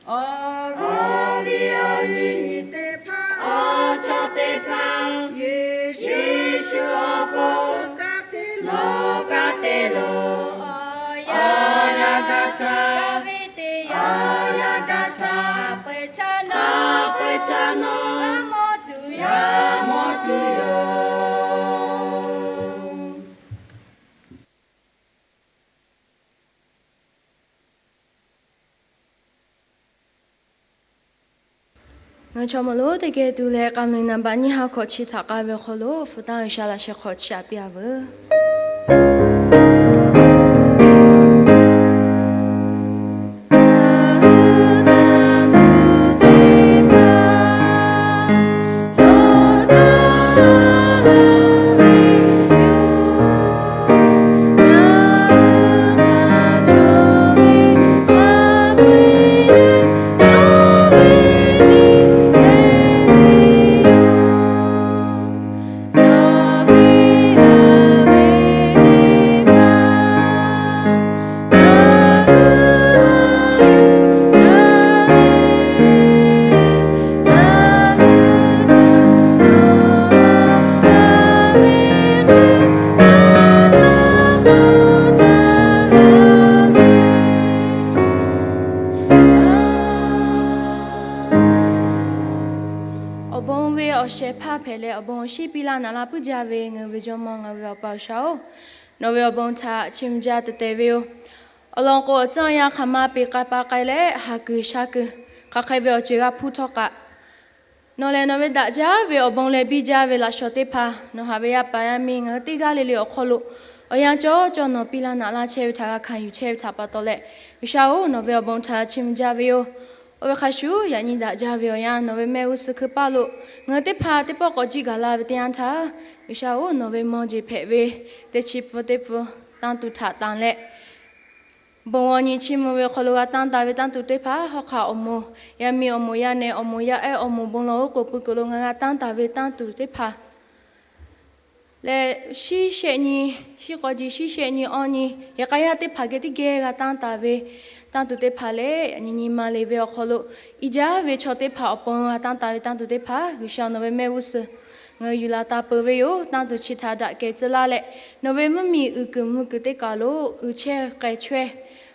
Awˬ viˉ awˬ nyi teˇ hpaˍ, awˬ chawˇ teˇ hpaˍ, Yeˍsuˆ awˬ pon nawˬ g'a te loˬ. Awˬ yanˇ g'a htaˇ, awˬ yanˇ g'a htaˇ, a peuˬ htaˇ nawˬ, a peuˬ htaˇ nawˬ g'a mawˬ tuˬ yoˬ. Ngaˬ chaw mawˬ lonˉ teˇ geh tuˬ leh k'a mui naˍ baꞈ nyiˇ ha hkawꞈ chi htaꞈ k'ai ve awˬ hk'aw lo, hpu tanˇ G'uiˬsha laꞈ sheh hk'awꞈ chi aꞈ piˇ a veuˬ. shehˍ hpaˇ hpehꞈ leh awˬ bon awˬ shiˉ piˇ laˇ naꞈ laˇ puiˉ jaˇ ve ngaˬ hui ve Jawˇmawˇ, ngaˬ hui ve Awˬ pa Awˬ shaˍ-oˬ, nawˬ ve awˬ bon htaꞈ chiˇ mvuh jaˇ teh teh ve yoˬ. Awˬ lawn k'o, awˬ tcuhˉ awˬ yanˇ hk'aˬ ma peꞈ k'ai pa k'ai leh, haˍ kuiˬ sha kuiˬ hk'aˬ hk'e ve awˬ ceuˬ g'a hpuˇ htawˇ kaꞈ, nawˬ lehˬ nawˬ ve daꞈ jaˇ ve awˬ bon leh biˇ jaˇ ve laꞈ shawnˍ teˇ hpaˍ, nawˬ haꞈ ve yaˇ paˍ yaˇ miˇ ngaˬ hui teˇ g'aˇ le le awˬ hk'aw lo awˬ yanˇ cawˇ cawˇ nawˬ piˇ laˇ naꞈ laˇ chehˇ ve htaꞈ g'a hkanˍ yuˬ chehˇ ve htaꞈ pa taw leh, G'uiˬsha-oˬ, nawˬ ve awˬ bon htaꞈ chiˇ mvuh jaˇ ve yoˬ. Oˇ ve hk'a shuˍ, yaꞈ nyi daꞈ jaˇ ve awˬ yanˇ nawˬ ve mehˆ g'uˇ suhˍ hkui paˇ lo ngaˬ hui teˇ hpaˍ teˇ pawˆ k'awꞈ jiˇ gaˬ la ve teˇ yanˇ htaˇ, G'uiˬsha-oˬ, nawˬ ve mawˇ jeˬ hpehꞈ ve teˇ chi pfuhˇ teˇ pfuhˇ tanˇ tuˬ htaꞈ tanˍ leh, bon g'awˇ nyi chiˇ mvuh ve awˬ hk'aw lo g'a tanˇ taˍ ve tanˇ tuˬ teˇ hpaˍ, hawˉ hk'aˆ awˬ moˍ, yaˇ miˇ awˬ moˍ, yaˇ nehˬ awˬ moˍ, yaˇ ehˉ awˬ moˍ, bon lawˬ oˉ k'oˍ pui kuiˬ lo ngaˬ g'a tanˇ taˍ ve tanˇ tuˬ teˇ hpaˍ leh, shiˉ shehˆ nyi, shiˉ k'aw ji shiˉ shehˆ nyi awˇ nyi, yehˬ k'a yaˇ teˇ hpaˍ geh teˇ geh g'a tanˇ taˍ ve tanˇ tuˬ teˇ hpaˍ leh, yaꞈ nyi nyi ma le ve awˬ hk'aw lo iˉ jaˇ ve chaw teˇ hpaˍ awˬ pon g'a tanˇ taˍ ve tanˇ tuˬ teˇ hpaˍ, G'uiˬsha nawˬ ve mehˆ g'uˇ suhˍ ngaˬ hui yuˬ la taˍ peuˬ ve yoˬ. Tanˇ tuˬ chi htaꞈ daꞈ kehˬ tcuh laˇ leh, nawˬ ve mvuhˇmiˬ uiˍ kuiˬ mvuh kuiˬ teˇ kaˬ lo uiˍ chehˇ k'ai chaweh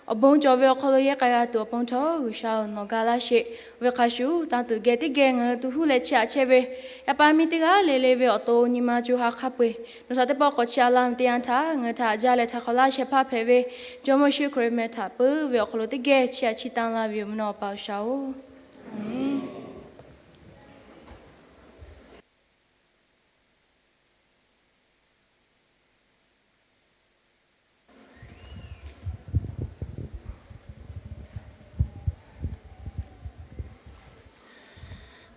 awˬ bon cawˬ ve awˬ hk'aw lo yehˇ k'ai g'a tuˬ awˬ pon htawˇ, G'uiˬsha-oˬ, nawˬ ga laˇ sheˍ. Oˇ ve hk'a shuˍ, tanˇ tuˬ geh teˇ geh ngaˬ hui tu huˉ leh chiˇ aꞈ chehˇ ve yaˇ paˍ miˇ teˇ g'aˇ le le ve awˬ to nyi ma co ha hk'a peu-eˬ nawˬ htaꞈ teˇ pawˆ k'awꞈ chiˇ aꞈ laˇ ve teˇ yanˇ htaˇ, ngaˬ hui htaꞈ jaˇ leh htaꞈ hk'awꞈ laˇ shehˍ hpaˇ hpehꞈ ve Jawˇmawˇ Yeˍsuˆ Hkriꞈ meh htaꞈ peuˬ ve awˬ hk'aw lo teˇ geh chiˇ aꞈ chiˇ tanˇ laˇ ve yoˬ. Mvuhˇ naw Awˬ pa Awˬ shaˍ-oˬ, Aˍmenˇ.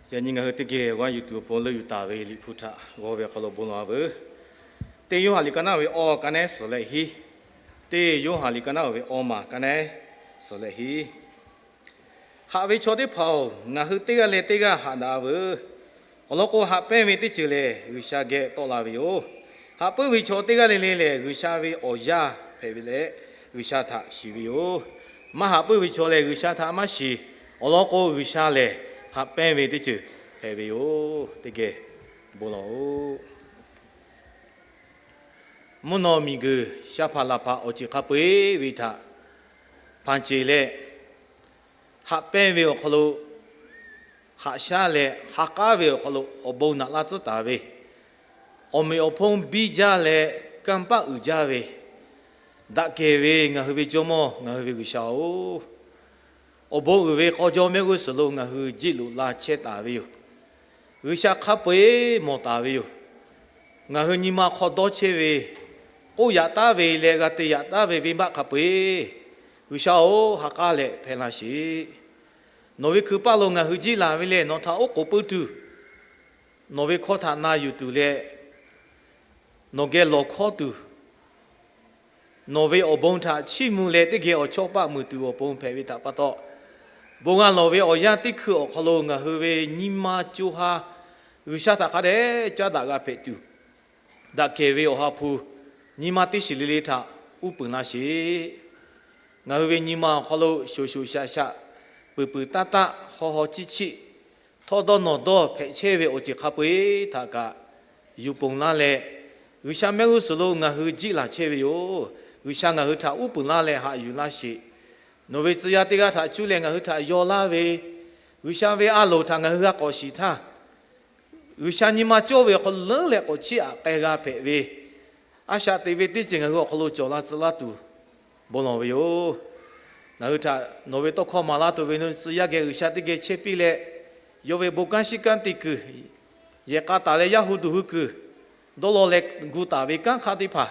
Yaꞈ nyi ngaˬ hui teˇ geh g'aˇ yuˬ tuˬ awˬ pon leuˆ yuˬ taˍ ve Liꞈ hpu htaꞈ g'aw ve awˬ hk'aw lo bon lawˬ-a veuˬ. Teˇ Yoˇhanˬ liꞈ ka naˉ ve awˇ ka nehˉ suhˍ leh hiˉ, Teˇ Yoˇhanˬ liꞈ ka naˉ ve awˇ maˬ ka nehˉ suhˍ leh hiˉ. Haꞈ ve chaw teˇ hpaˍ-oˬ, ngaˬ hui teˇ g'aˇ leh teˇ g'aˇ haꞈ daꞈ-a veuˬ. Awˬ lawn k'o, haꞈ pehnˇ ve teˇ ceuˬ lehˬ G'uiˬsha geh tawˆ la ve yoˬ. Haꞈ puiˉ ve chaw teˇ g'aˇ le le lehˬ, G'uiˬsha ve awˬ yaˇ hpehꞈ ve leh, G'uiˬsha htaꞈ shiˍ ve yoˬ. Maˇ haꞈ puiˉ ve chaw lehˬ, G'uiˬsha htaꞈ maˇ shiˍ. Awˬ lawn k'o, G'uiˬsha lehˬ haꞈ pehnˇ ve teˇ ceuˬ hpehꞈ ve yoˬ. Teˇ geh bon lawˬ-oꞈ. Mvuhˇ naw miˬguiˬ shaˉ hpaˇ laˇ hpaˇ awˬ ceuˬ hk'a peu-eˬ ve htaꞈ hpanˍ ceˬ leh, haꞈ pehnˇ ve awˬ hk'aw lo haꞈ shaˉ leh, ha k'aˉ ve awˬ hk'aw lo awˬ bon naꞈ laˇ tcuhˉ taˍ ve, awˬ meꞈ awˬ hponˇ biˇ jaˇ leh kanˇ paˆ uiˍ jaˇ ve, daꞈ kehˬ ve ngaˬ hui ve Jawˇmawˇ, ngaˬ hui ve G'uiˬsha-oˬ, awˬ bon uiˍ ve k'aw jawˇ mehˆ g'uˇ suhˍ lo ngaˬ hui jiˆ loꞈ la chehˇ taˍ ve yoˬ. G'uiˬsha hk'a peu-eˬ mawˬ taˍ ve yoˬ. Ngaˬ hui nyi ma hk'aw dawˇ chehˇ ve, k'oˆ yaꞈ taˉ ve leh g'a te yaꞈ taˉ ve venˇbaˆ hk'a peu-eˬ, G'uiˬsha-oˬ, ha k'aˉ leh hpehꞈ laˇ sheˍ. Nawˬ ve hkui paˇ lo ngaˬ hui jiˆ laˬ ve lehˬ, nawˬ htaꞈ oˉ k'oˍ pui tuˬ, nawˬ ve hkawˇ htaꞈ na yuˬ tuˬ leh, nawˬ geh lawˬ hkawˇ tuˬ, nawˬ ve awˬ bon htaꞈ chiˇ mvuh leh teˇ geh awˬ chawˇ paˆ muiˬ tuˬ awˬ pon hpehꞈ ve htaꞈ pa taw, bon g'a lawˬ ve awˬ yanˇ teˇ hkui awˬ hk'aw lo ngaˬ hui ve nyi ma co ha G'uiˬsha htaꞈ hk'a dehꞈ caˉ daꞈ g'a hpehꞈ tuˬ, daꞈ kehˬ ve Awˬ ha hpu nyi ma teˇ shiˍ le le htaꞈ uˉ peunˍ laˇ sheˍ. Ngaˬ hui ve nyi ma awˬ hk'aw lo shoˍ shoˍ shaꞈ shaꞈ, puiˍ puiˍ taˇ taˆ, haw haw ciˇ ciˆ, htawˇ dawˇ nawˬ dawˇ hpehꞈ chehˇ ve awˬ ceuˬ hk'a peu-eˬ htaꞈ kaꞈ yuˬ ponˬ laˇ leh, G'uiˬsha mehˆ g'uˇ suhˍ lo ngaˬ hui jiˆ laˬ chehˇ ve yoˬ. G'uiˬsha ngaˬ hui htaꞈ uˉ peunˍ laˇ leh haꞈ yuˬ laˇ sheˍ. Nawˬ ve tcuh yaˇ teˇ g'aˇ htaꞈ cuˇ leh ngaˬ hui htaꞈ yaw laˇ ve, G'uiˬsha ve a loˍ htaꞈ ngaˬ hui g'a k'awꞈ shiˍ htaˇ, G'uiˬsha nyi ma cawˇ ve awˬ hk'aw lo leuˉ leh k'awꞈ chiˇ aꞈ k'ai g'a hpehꞈ ve, a shaꞈ teꞈ ve teˇ ceuˬ ngaˬ hui awˬ hk'aw lo cawˬ la tcuh laˇ tuˬ bon lawˬ ve yoˬ. Ngaˬ hui htaꞈ nawˬ ve tawˇ hkawˇ maˍ laˇ tuˬ ve nawˬ tcuh yaˇ geh G'uiˬsha teˇ geh chehˇ piˇ leh, yawˇ ve bon kanˉ shiˉ kanˉ te kuiˬ, yehˬ k'a taˍ leh yaˇ hu duˬ hui kuiˬ dawˇ law leh gu taˍ ve kanˉ hk'aˇ teˇ hpaˍ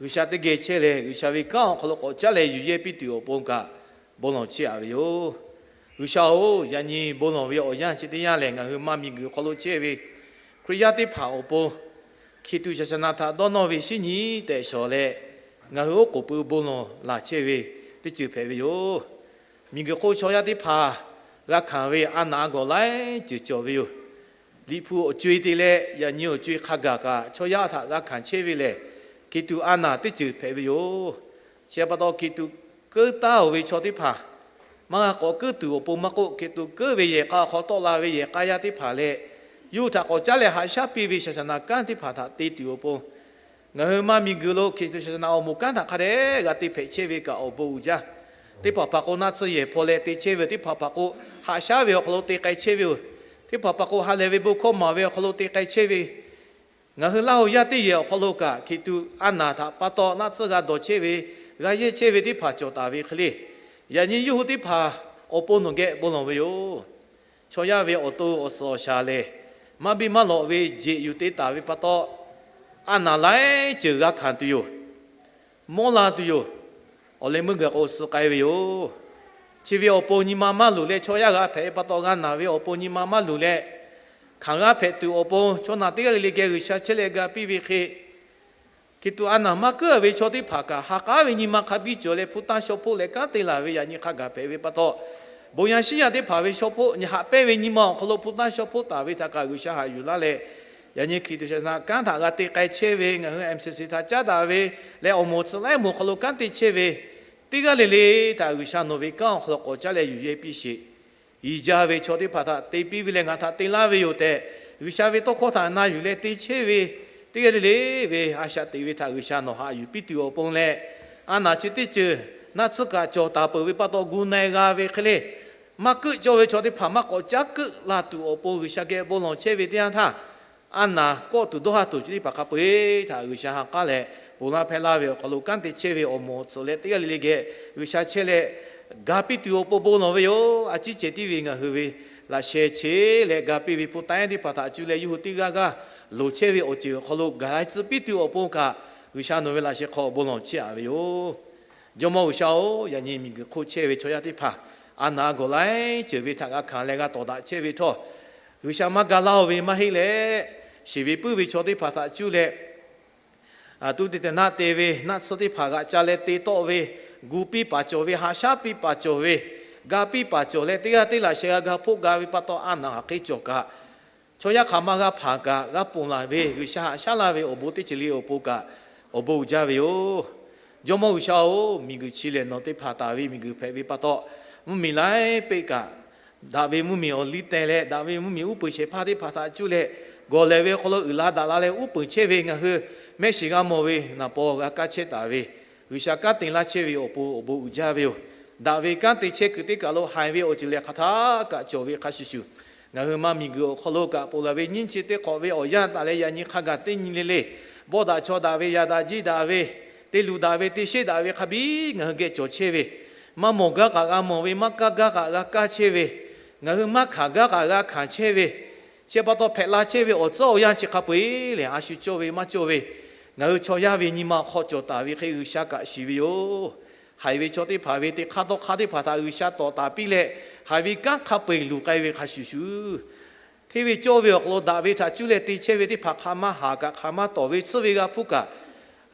G'uiˬsha teˇ geh chehˇ leh, G'uiˬsha ve kanˉ awˬ hk'aw lo k'awꞈ caˉ leh yuˬ yehˇ piˇ tuˬ awˬ pon kaꞈ bon lawˬ chehˇ aꞈ ve yoˬ. G'uiˬsha-oˬ, yaꞈ nyi bon lawˬ ve awˬ yanˇ chi teˇ yanˇ lehˬ, ngaˬ hui maˇ miˬguiˬ hk'aw lo chehˇ ve Hkriꞈ yaˇ teˇ hpaˍ awˬ pon hkiˬ tuˬ shaˍ shaˍ naˍ htaꞈ dawˇ nawˇ ve shinˉ nyi tehꞈ shawˍ leh, ngaˬ hui oˉ k'oˍ pui bon lawˬ laˬ chehˇ ve teˇ ceuˬ hpehꞈ ve yoˬ. Miˬguiˬ hk'oˆ chaw yaˇ teˇ hpaˍ g'a hkanˍ ve a naˍ a gawˬ laiˉ ceuˬ cawˬ ve yoˬ. Liꞈ hpu awˬ co-e te leh yaꞈ nyi awˬ co-e hk'a gaˬ kaꞈ chaw yaˇ htaꞈ g'a hkanˍ chehˇ ve lehˬ, hkiˬ tuˬ a naˍ teˇ ceuˬ hpehꞈ ve yoˬ. Chi pa taw hkiˬ tuˬ keuˉ taˉ-oˬ ve chaw teˇ hpaˍ, maˇ g'a k'awꞈ keuˉ tuˬ awˬ pon maˇ k'oˆ, hkiˬ tuˬ keuˉ ve yehˬ k'a awˬ hk'aw tawˆ la ve yehˬ k'a yaˇ teˇ hpaˍ leh, yawˇ hui htaꞈ k'awꞈ caˉ leh haꞈ shaˉ piˇ ve shaˍ shaˍ naˍ kanˉ teˇ hpaˍ htaꞈ te tuˬ awˬ pon, ngaˬ hui maˇ miˬguiˬ lo hkiˬ tuˬ shaˍ shaˍ naˍ awˬ moˍ kanˉ htaꞈ hk'a dehꞈ g'a te hpehꞈ chehˇ ve kaꞈ awˬ bon uiˍ jaˇ. Teˇ hpaˍ hpaˍ k'o naˆ tsuhˇ yehˬ hpaw leh te chehˇ ve, teˇ hpaˍ hpaˍ k'o haꞈ shaˉ ve awˬ hk'aw lo te k'ai chehˇ ve yoˬ. teˇ hpaˍ pa k'o ha lehˬ ve bon hkawˇ maˍ ve awˬ hk'aw lo te k'ai chehˇ ve, ngaˬ hui Laˇ huˍ yaˇ teˇ yehˬ awˬ hk'aw lo kaꞈ hkiˬ tuꞈ a naˍ htaꞈ pa taw naˆ tsuhˇ g'a dawˬ chehˇ ve, g'a yehˇ chehˇ ve teˇ hpaˍ cawˬ taˍ ve hk'e le. Yaꞈ nyi yawˇ hui teˇ hpaˍ awˬ pon nawˬ geh bon lawˬ ve yoˬ. Chaw yaˇ ve awˬ to awˬ suhˍ awˬ shaˍ lehˬ, maˇ biˇ maˇ lawꞈ ve jeꞈ yuˬ te taˍ ve pa taw, a naˍ laiˉ ceuˬ g'a hkanˍ tuˬ yoˬ. Mawˇ la tuˬ yoˬ. Awˬ leh meuˇ gaˬ k'o suh k'ai ve yoˬ. Chi ve awˬ pon nyi ma maˇ luˬ leh chaw yaˇ g'a hpehꞈ ve pa taw, g'a naˬ ve awˬ pon nyi ma maˇ luˬ leh, hkanˍ g'a hpehꞈ tuˬ awˬ pon chaw naˬ teˇ g'aˇ le le geh G'uiˬsha chehˇ leh ga piˇ ve hk'e, hkiˬ tuꞈ a naˍ maˇ kuiˉ a ve chaw teˇ hpaˍ kaꞈ ha k'aˉ ve nyi ma hk'a biˇ cawˬ leh hpu tanˇ shaw hpoˆ leh kanˉ te laˬ ve yaꞈ nyi hk'a gaˬ hpehꞈ ve pa taw, bon yaˇ shinˉ yaˇ teˇ hpaˍ ve shaw hpoˆ nyi haꞈ pehnˇ ve nyi ma awˬ hk'aw lo hpu tanˇ shaw hpoˆ taˍ ve htaꞈ kaꞈ G'uiˬsha haꞈ yuˬ laˇ leh, yaꞈ nyi hkiˬ tuꞈ shaˍ naꞈ kanˉ htaꞈ g'a te k'ai chehˇ ve, ngaˬ hui M C C htaꞈ caˉ daꞈ ve leh awˬ moˍ awˬ tcuhꞈ laiˉ moˍ awˬ hk'aw lo kanˉ te chehˇ ve teˇ g'aˇ le le htaꞈ G'uiˬsha nawˬ ve kanˉ awˬ hk'aw lo k'awꞈ caˉ leh yuˬ yehˇ piˇ sheˍ. Yiˍ jaˇ ve chaw teˇ hpaˍ htaꞈ te piˇ ve leh ngaˬ htaꞈ te laˇ ve yoˬ tehꞈ, G'uiˬsha ve tawˇ hkawˇ htaꞈ na yuˬ leh te chehˇ ve teˇ g'aˇ le le ve a shaꞈ teꞈ ve htaꞈ G'uiˬsha nawˬ haꞈ yuˬ piˇ tuˬ awˬ pon leh, a naˍ chi teˇ ceuˬ naˆ tsuhˇ kaꞈ cawˬ taˍ peuˬ ve pa taw gu na-e g'a ve hk'e le, maˇ keuˆ cawˇ ve chaw teˇ hpaˍ maˇ k'awꞈ caˉ keuˆ la tuˬ awˬ pon G'uiˬsha geh bon lawˬ chehˇ ve teˇ yanˇ htaˇ, a naˍ kawˆ tuˬ dawˇ haˇ tuˬ chi teˇ hpaˍ hk'a peu-eˬ htaꞈ G'uiˬsha ha k'aˉ leh ponˬ laˇ hpehˇ laˇ ve awˬ hk'aw lo kanˉ te chehˇ ve awˬ moˍ awˬ tcuhꞈ leh teˇ g'aˇ le le geh G'uiˬsha chehˇ leh ga piˇ tuˬ awˬ pon bon lawˬ ve yoˬ. A ciˉ cehˬ tiˉ ve ngaˬ hui ve laꞈ sheh cheˇ leh ga piˇ ve hpu tanˇ ehˉ teˇ hpaˍ htaꞈ cuˇ leh yawˇ hui teˇ g'aˇ g'aˇ loˍ chehˇ ve awˬ ceuˬ awˬ hk'aw lo gaˬ la tcuh piˇ tuˬ awˬ pon kaꞈ, G'uiˬsha nawˬ ve laꞈ sheh hk'aw bon lawˬ chehˇ a ve yoˬ. Jawˇmawˇ G'uiˬsha-oˬ, yaꞈ nyi miˬguiˬ hk'oˆ chehˇ ve chaw yaˇ teˇ hpaˍ a naˍ gawˬ laiˉ ceuˬ ve htaꞈ g'a hkanˍ leh g'a tawˍ daꞈ chehˇ ve htawˇ, G'uiˬsha maˇ ga laˇ-oˬ ve maˇ heˆ leh, shiˍ ve puiˉ ve chaw teˇ hpaˍ htaꞈ cuˇ leh tuˇ te tehˬ naˆ te ve naˆ tsuhˇ teˇ hpaˍ g'aꞈ ca leh te tawˆ ve, gu piˇ paˍ cawˬ ve, haꞈ shaˉ piˇ paˍ cawˬ ve, ga piˇ paˍ cawˬ leh teˇ g'aˇ teˇ laꞈ sheh g'a ga hpoˆ ga ve pa taw, a naˍ hk'aˬ hk'e cawˬ kaꞈ, chaw yaˇ hk'aˬ ma g'a hpanˍ kaꞈ g'a ponˬ laˬ ve, G'uiˬsha haꞈ shaˉ laˇ ve awˬ bon teˇ ceuˬ le awˬ pon kaꞈ awˬ bon uiˍ jaˇ ve yoˬ. Jawˇmawˇ G'uiˬsha-oˬ, miˬguiˬ chi lehˬ nawˬ teˇ hpaˍ taˍ ve miˬguiˬ hpehꞈ ve pa taw, mvuhˇmiˬ laiˉ peˆ kaꞈ daꞈ ve mvuhˇmiˬ awˬ liˇ teh leh daꞈ ve mvuhˇmiˬ uˉ peunˍ shehˍ hpaˇ teˇ hpaˍ htaꞈ cuˇ leh, gawˬ lehˬ ve awˬ hk'aw lo uiˍ la daꞈ la leh uˉ peunˍ chehˇ ve ngaˬ hui mehˆ shiˍ g'a mawˬ ve naˍ paw g'a kaˇ chehˇ taˍ ve, G'uiˬsha kanˉ te laˇ chehˇ ve awˬ pon awˬ bon uiˍ jaˇ ve yoˬ. Daꞈ ve kanˉ te chehˇ kuiˬ teˇ kaˬ lo haiˬ ve awˬ ceuˬ lehˬ hk'aˬ htaˇ kaꞈ cawˬ ve hk'a shuˍ shuˍ, ngaˬ hui ma miˬguiˬ awˬ hk'aw lo kaꞈ ponˬ laˬ ve nyiˇ chi teˇ hk'awꞈ ve awˬ yanˇ taˍ leh yaꞈ nyi hk'a gaˬ teˇ nyi le le, bawˆ daꞈ chaw daꞈ ve, yaꞈ daꞈ jiˇ daꞈ ve, te luˬ daꞈ ve, te sheˆ daꞈ ve hk'a biˇ ngaˬ hui geh cawˬ chehˇ ve, maˇ mawˬ gaˇ kaꞈ g'a mawˬ ve, maˇ kaˇ gaˇ kaꞈ g'a kaˇ chehˇ ve, ngaˬ hui maˇ hkanˍ gaˇ kaꞈ g'a hkanˍ chehˇ ve, chi pa taw hpehꞈ la chehˇ ve awˬ tcuhˉ awˬ yanˇ chi hk'a peu-eˬ lehˬ, a shu cawˇ ve maˇ cawˇ ve, ngaˬ hui chaw yaˇ ve nyi ma awˬ hk'aw cawˬ taˍ ve hk'e G'uiˬsha kaꞈ shiˍ ve yoˬ. Haiˬ ve chaw teˇ hpaˍ ve teˇ hk'aˇ dawˇ hk'aˇ teˇ hpaˍ htaꞈ G'uiˬsha tawˍ taˍ piˇ leh, haiˬ ve kanˉ hk'a peu-eˬ luˬ k'ai ve hk'a shuˍ shuˍ, hteˇ ve cawˇ ve awˬ hk'aw lo daꞈ ve htaꞈ cuˇ leh te chehˇ ve teˇ hpaˍ hk'aˬ ma haˍ kaꞈ hk'aˬ ma tawˍ ve tsuhˇ ve g'a hpuˇ kaꞈ,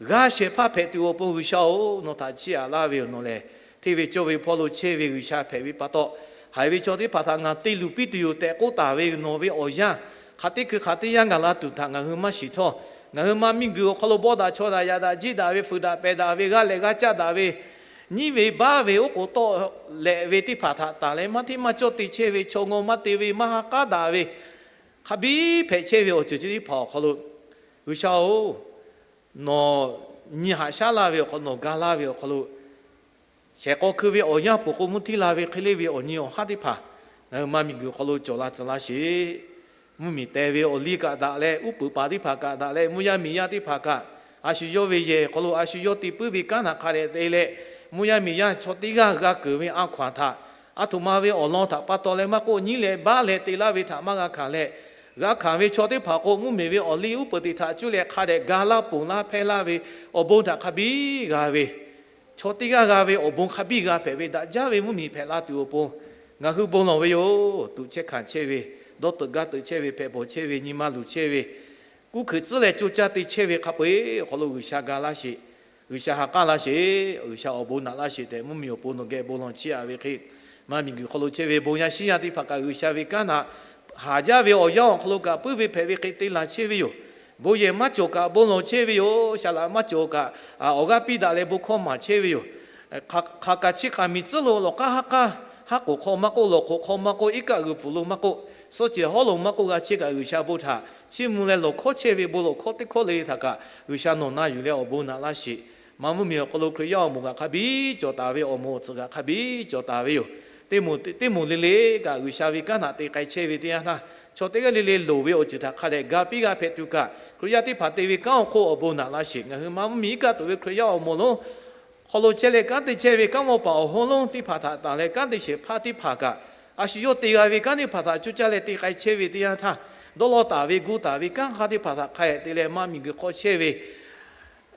g'a shehˍ hpaˇ hpehꞈ tuˬ awˬ pon G'uiˬsha-oˬ, nawˬ htaꞈ chiˇ aꞈ laˇ ve yoˬ. Nawˬ lehˬ hteˇ ve cawˇ ve hpawˇ lo chehˇ ve G'uiˬsha hpehꞈ ve pa taw, haiˬ ve chaw teˇ hpaˍ htaꞈ ngaˬ te luˬ piˇ tuˬ yoˬ tehꞈ k'oˆ taˍ ve nawˬ ve awˬ yanˇ, hk'aˬ teˇ hkui hk'aˬ teˇ yanˇ gaˬ la tuˬ htaꞈ ngaˬ hui maˇ shiˍ htawˇ, ngaˬ hui ma miˬguiˬ awˬ hk'aw lo bawˆ daꞈ chaw daꞈ, yaꞈ daꞈ jiˇ daꞈ ve, fuiˍ daꞈ pehˬ daꞈ ve, g'aˇ lehꞈ g'aˇ caˆ daꞈ ve, nyiˇ ve baˆ ve oˉ k'oˍ tawˆ lehꞈ ve teˇ hpaˍ htaꞈ tanˬ leh maˇ hteˇ maˇ cawˇ te chehˇ ve, chaw ngawˇ maˇ te ve, maˇ ha k'aˉ daꞈ ve, hk'a biˇ hpehꞈ chehˇ ve awˬ ceuˬ chi teˇ hpaˍ awˬ hk'aw lo, G'uiˬsha-oˬ, nawˬ nyi haꞈ shaˉ laˇ ve awˬ hk'aw lo, nawˬ ga laˇ ve awˬ hk'aw lo, shehˍ k'aw hkui ve awˬ yanˇ peuˬ k'o, mvuhˇ htiˇ la ve hk'e le ve awˬ nyi awˬ haˉ teˇ hpaˍ ngaˬ hui ma miˬguiˬ awˬ hk'aw lo cawˬ la tcuh laˇ sheˍ. Mvuhˇmiˬ teh ve awˬ liˇ kaꞈ daꞈ leh, uˉ peunˍ paˍ teˇ hpaˍ kaꞈ daꞈ leh, mvuhˇ yaˇ miˬ yaˇ teˇ hpaˍ kaꞈ, a shu yawˇ ve yehˬ hk'aw lo a shu yawˇ te puiˉ ve kanˉ htaꞈ hk'a dehꞈ te leh, mvuhˇ yaˇ miˬ yaˇ chaw teˇ g'aˇ g'a keunˍ ve a hkaw-anˬ htaꞈ, aˬ htoꞈ ma ve awˬ lawn htaꞈ pa taw leh maˇ k'oˆ, nyiˉ leh baˆ leh te laˇ ve htaꞈ maˇ g'a hkanˍ leh, g'a hkanˍ ve chaw teˇ hpaˍ k'o, mvuhˇmiˬ ve awˬ liˇ uˉ peunˍ teꞈ htaꞈ cuˇ leh hk'a dehꞈ ga laˇ ponˬ laˇ hpehˇ laˇ ve awˬ bon htaꞈ hk'a biˇ g'a ve, chaw teˇ g'aˇ g'a ve awˬ bon hk'a biˇ g'a hpehꞈ ve daꞈ jaˇ ve mvuhˇmiˬ hpehꞈ la tuˬ awˬ pon ngaˬ hui bon lawˬ ve yoˬ. Tuꞈ chehˇ hkanˍ chehˇ ve, dawˇ teuꞈ gaˇ teuꞈ chehˇ ve, hpehꞈ bawˬ chehˇ ve, nyi ma luˬ chehˇ ve, kuˇ hkeuꞈ tcuhˉ leh coˇ caˇ te chehˇ ve hk'a peu-eˬ awˬ hk'aw lo G'uiˬsha ga laˇ sheˍ. G'uiˬsha ha k'aˉ laˇ sheˍ. G'uiˬsha awˬ bon naꞈ laˇ sheˍ tehꞈ, mvuhˇmiˬ awˬ pon nawˬ geh bon lawˬ chiˇ aꞈ ve hk'e, ma miˬguiˬ hk'aw lo chehˇ ve bon yaˇ shinˉ yaˇ teˇ hpaˍ kaꞈ G'uiˬsha ve kanˉ htaꞈ haˍ jaˇ ve awˬ yanˇ awˬ hk'aw lo kaꞈ puiˉ ve hpehꞈ ve hk'e te laˬ chehˇ ve yoˬ. Bon yehˬ maˇ cawˬ kaꞈ bon lawˬ chehˇ ve yoˬ. Saˍ laꞈ maˇ cawˬ kaꞈ awˬ g'aˇ piˇ daꞈ leh bon hkawˇ maˍ chehˇ ve yoˬ. Hk'aˬ kaꞈ chi hk'aˬ miˬ tcuhˉ lo lawˬ k'aˉ haˉ k'aˉ, haˉ k'oˍ hk'aw maˇ k'oˆ, lawˬ hk'oˍ hk'aw maˇ k'oˆ, iˉ kaˆ g'uiˬ pfuhˍ lo maˇ k'oˆ, suhˆ cehˬ hawˉ lo maˇ k'oˆ g'a chehˇ kaꞈ, G'uiˬsha bon htaꞈ chiˇ mvuh leh lawˬ hkawˇ chehˇ ve bon lawˬ hkawˇ teˇ hkawˇ le le htaꞈ kaꞈ G'uiˬsha nawˬ na yuˬ leh awˬ bon naꞈ laˇ sheˍ. Ma mvuhˇmiˬ awˬ hk'aw lo Hkriꞈ yaˇ awˬ moˍ kaꞈ hk'a biˇ cawˬ taˍ ve, awˬ moˍ awˬ tcuhꞈ kaꞈ hk'a biˇ cawˬ taˍ ve yoˬ. Teˇ moˍ teˇ moˍ le le kaꞈ G'uiˬsha ve kanˉ htaꞈ te k'ai chehˇ ve teˇ yanˇ htaˇ, Chaw teˇ g'aˇ le le loˍ ve awˬ ceuˬ htaꞈ hk'a dehꞈ ga piˇ g'a hpehꞈ tuˬ kaꞈ, Hkriꞈ yaˇ teˇ hpaˍ te ve kanˉ awˬ hk'oˆ awˬ bon naꞈ laˇ sheˍ. Ngaˬ hui ma mvuhˇ miˬ iˉ kaˆ tuˬ ve Hkriꞈ yaˇ awˬ moˍ lonˉ hk'aw lo chehˇ leh kanˉ te chehˇ ve kanˉ mawˇ paˍ awˬ hoˉ lonˉ teˇ hpaˍ htaꞈ tanˬ leh kanˉ te shehˍ hpaˇ teˇ hpaˍ kaꞈ, a shu yawˇ te g'a ve kanˉ teˇ hpaˍ htaꞈ cuˇ caˇ leh te k'ai chehˇ ve teˇ yanˇ htaˇ, dawˇ law taˍ ve gu taˍ ve kanˉ hk'aˇ teˇ hpaˍ htaꞈ hk'a dehꞈ te leh ma miˬguiˬ hk'aw chehˇ ve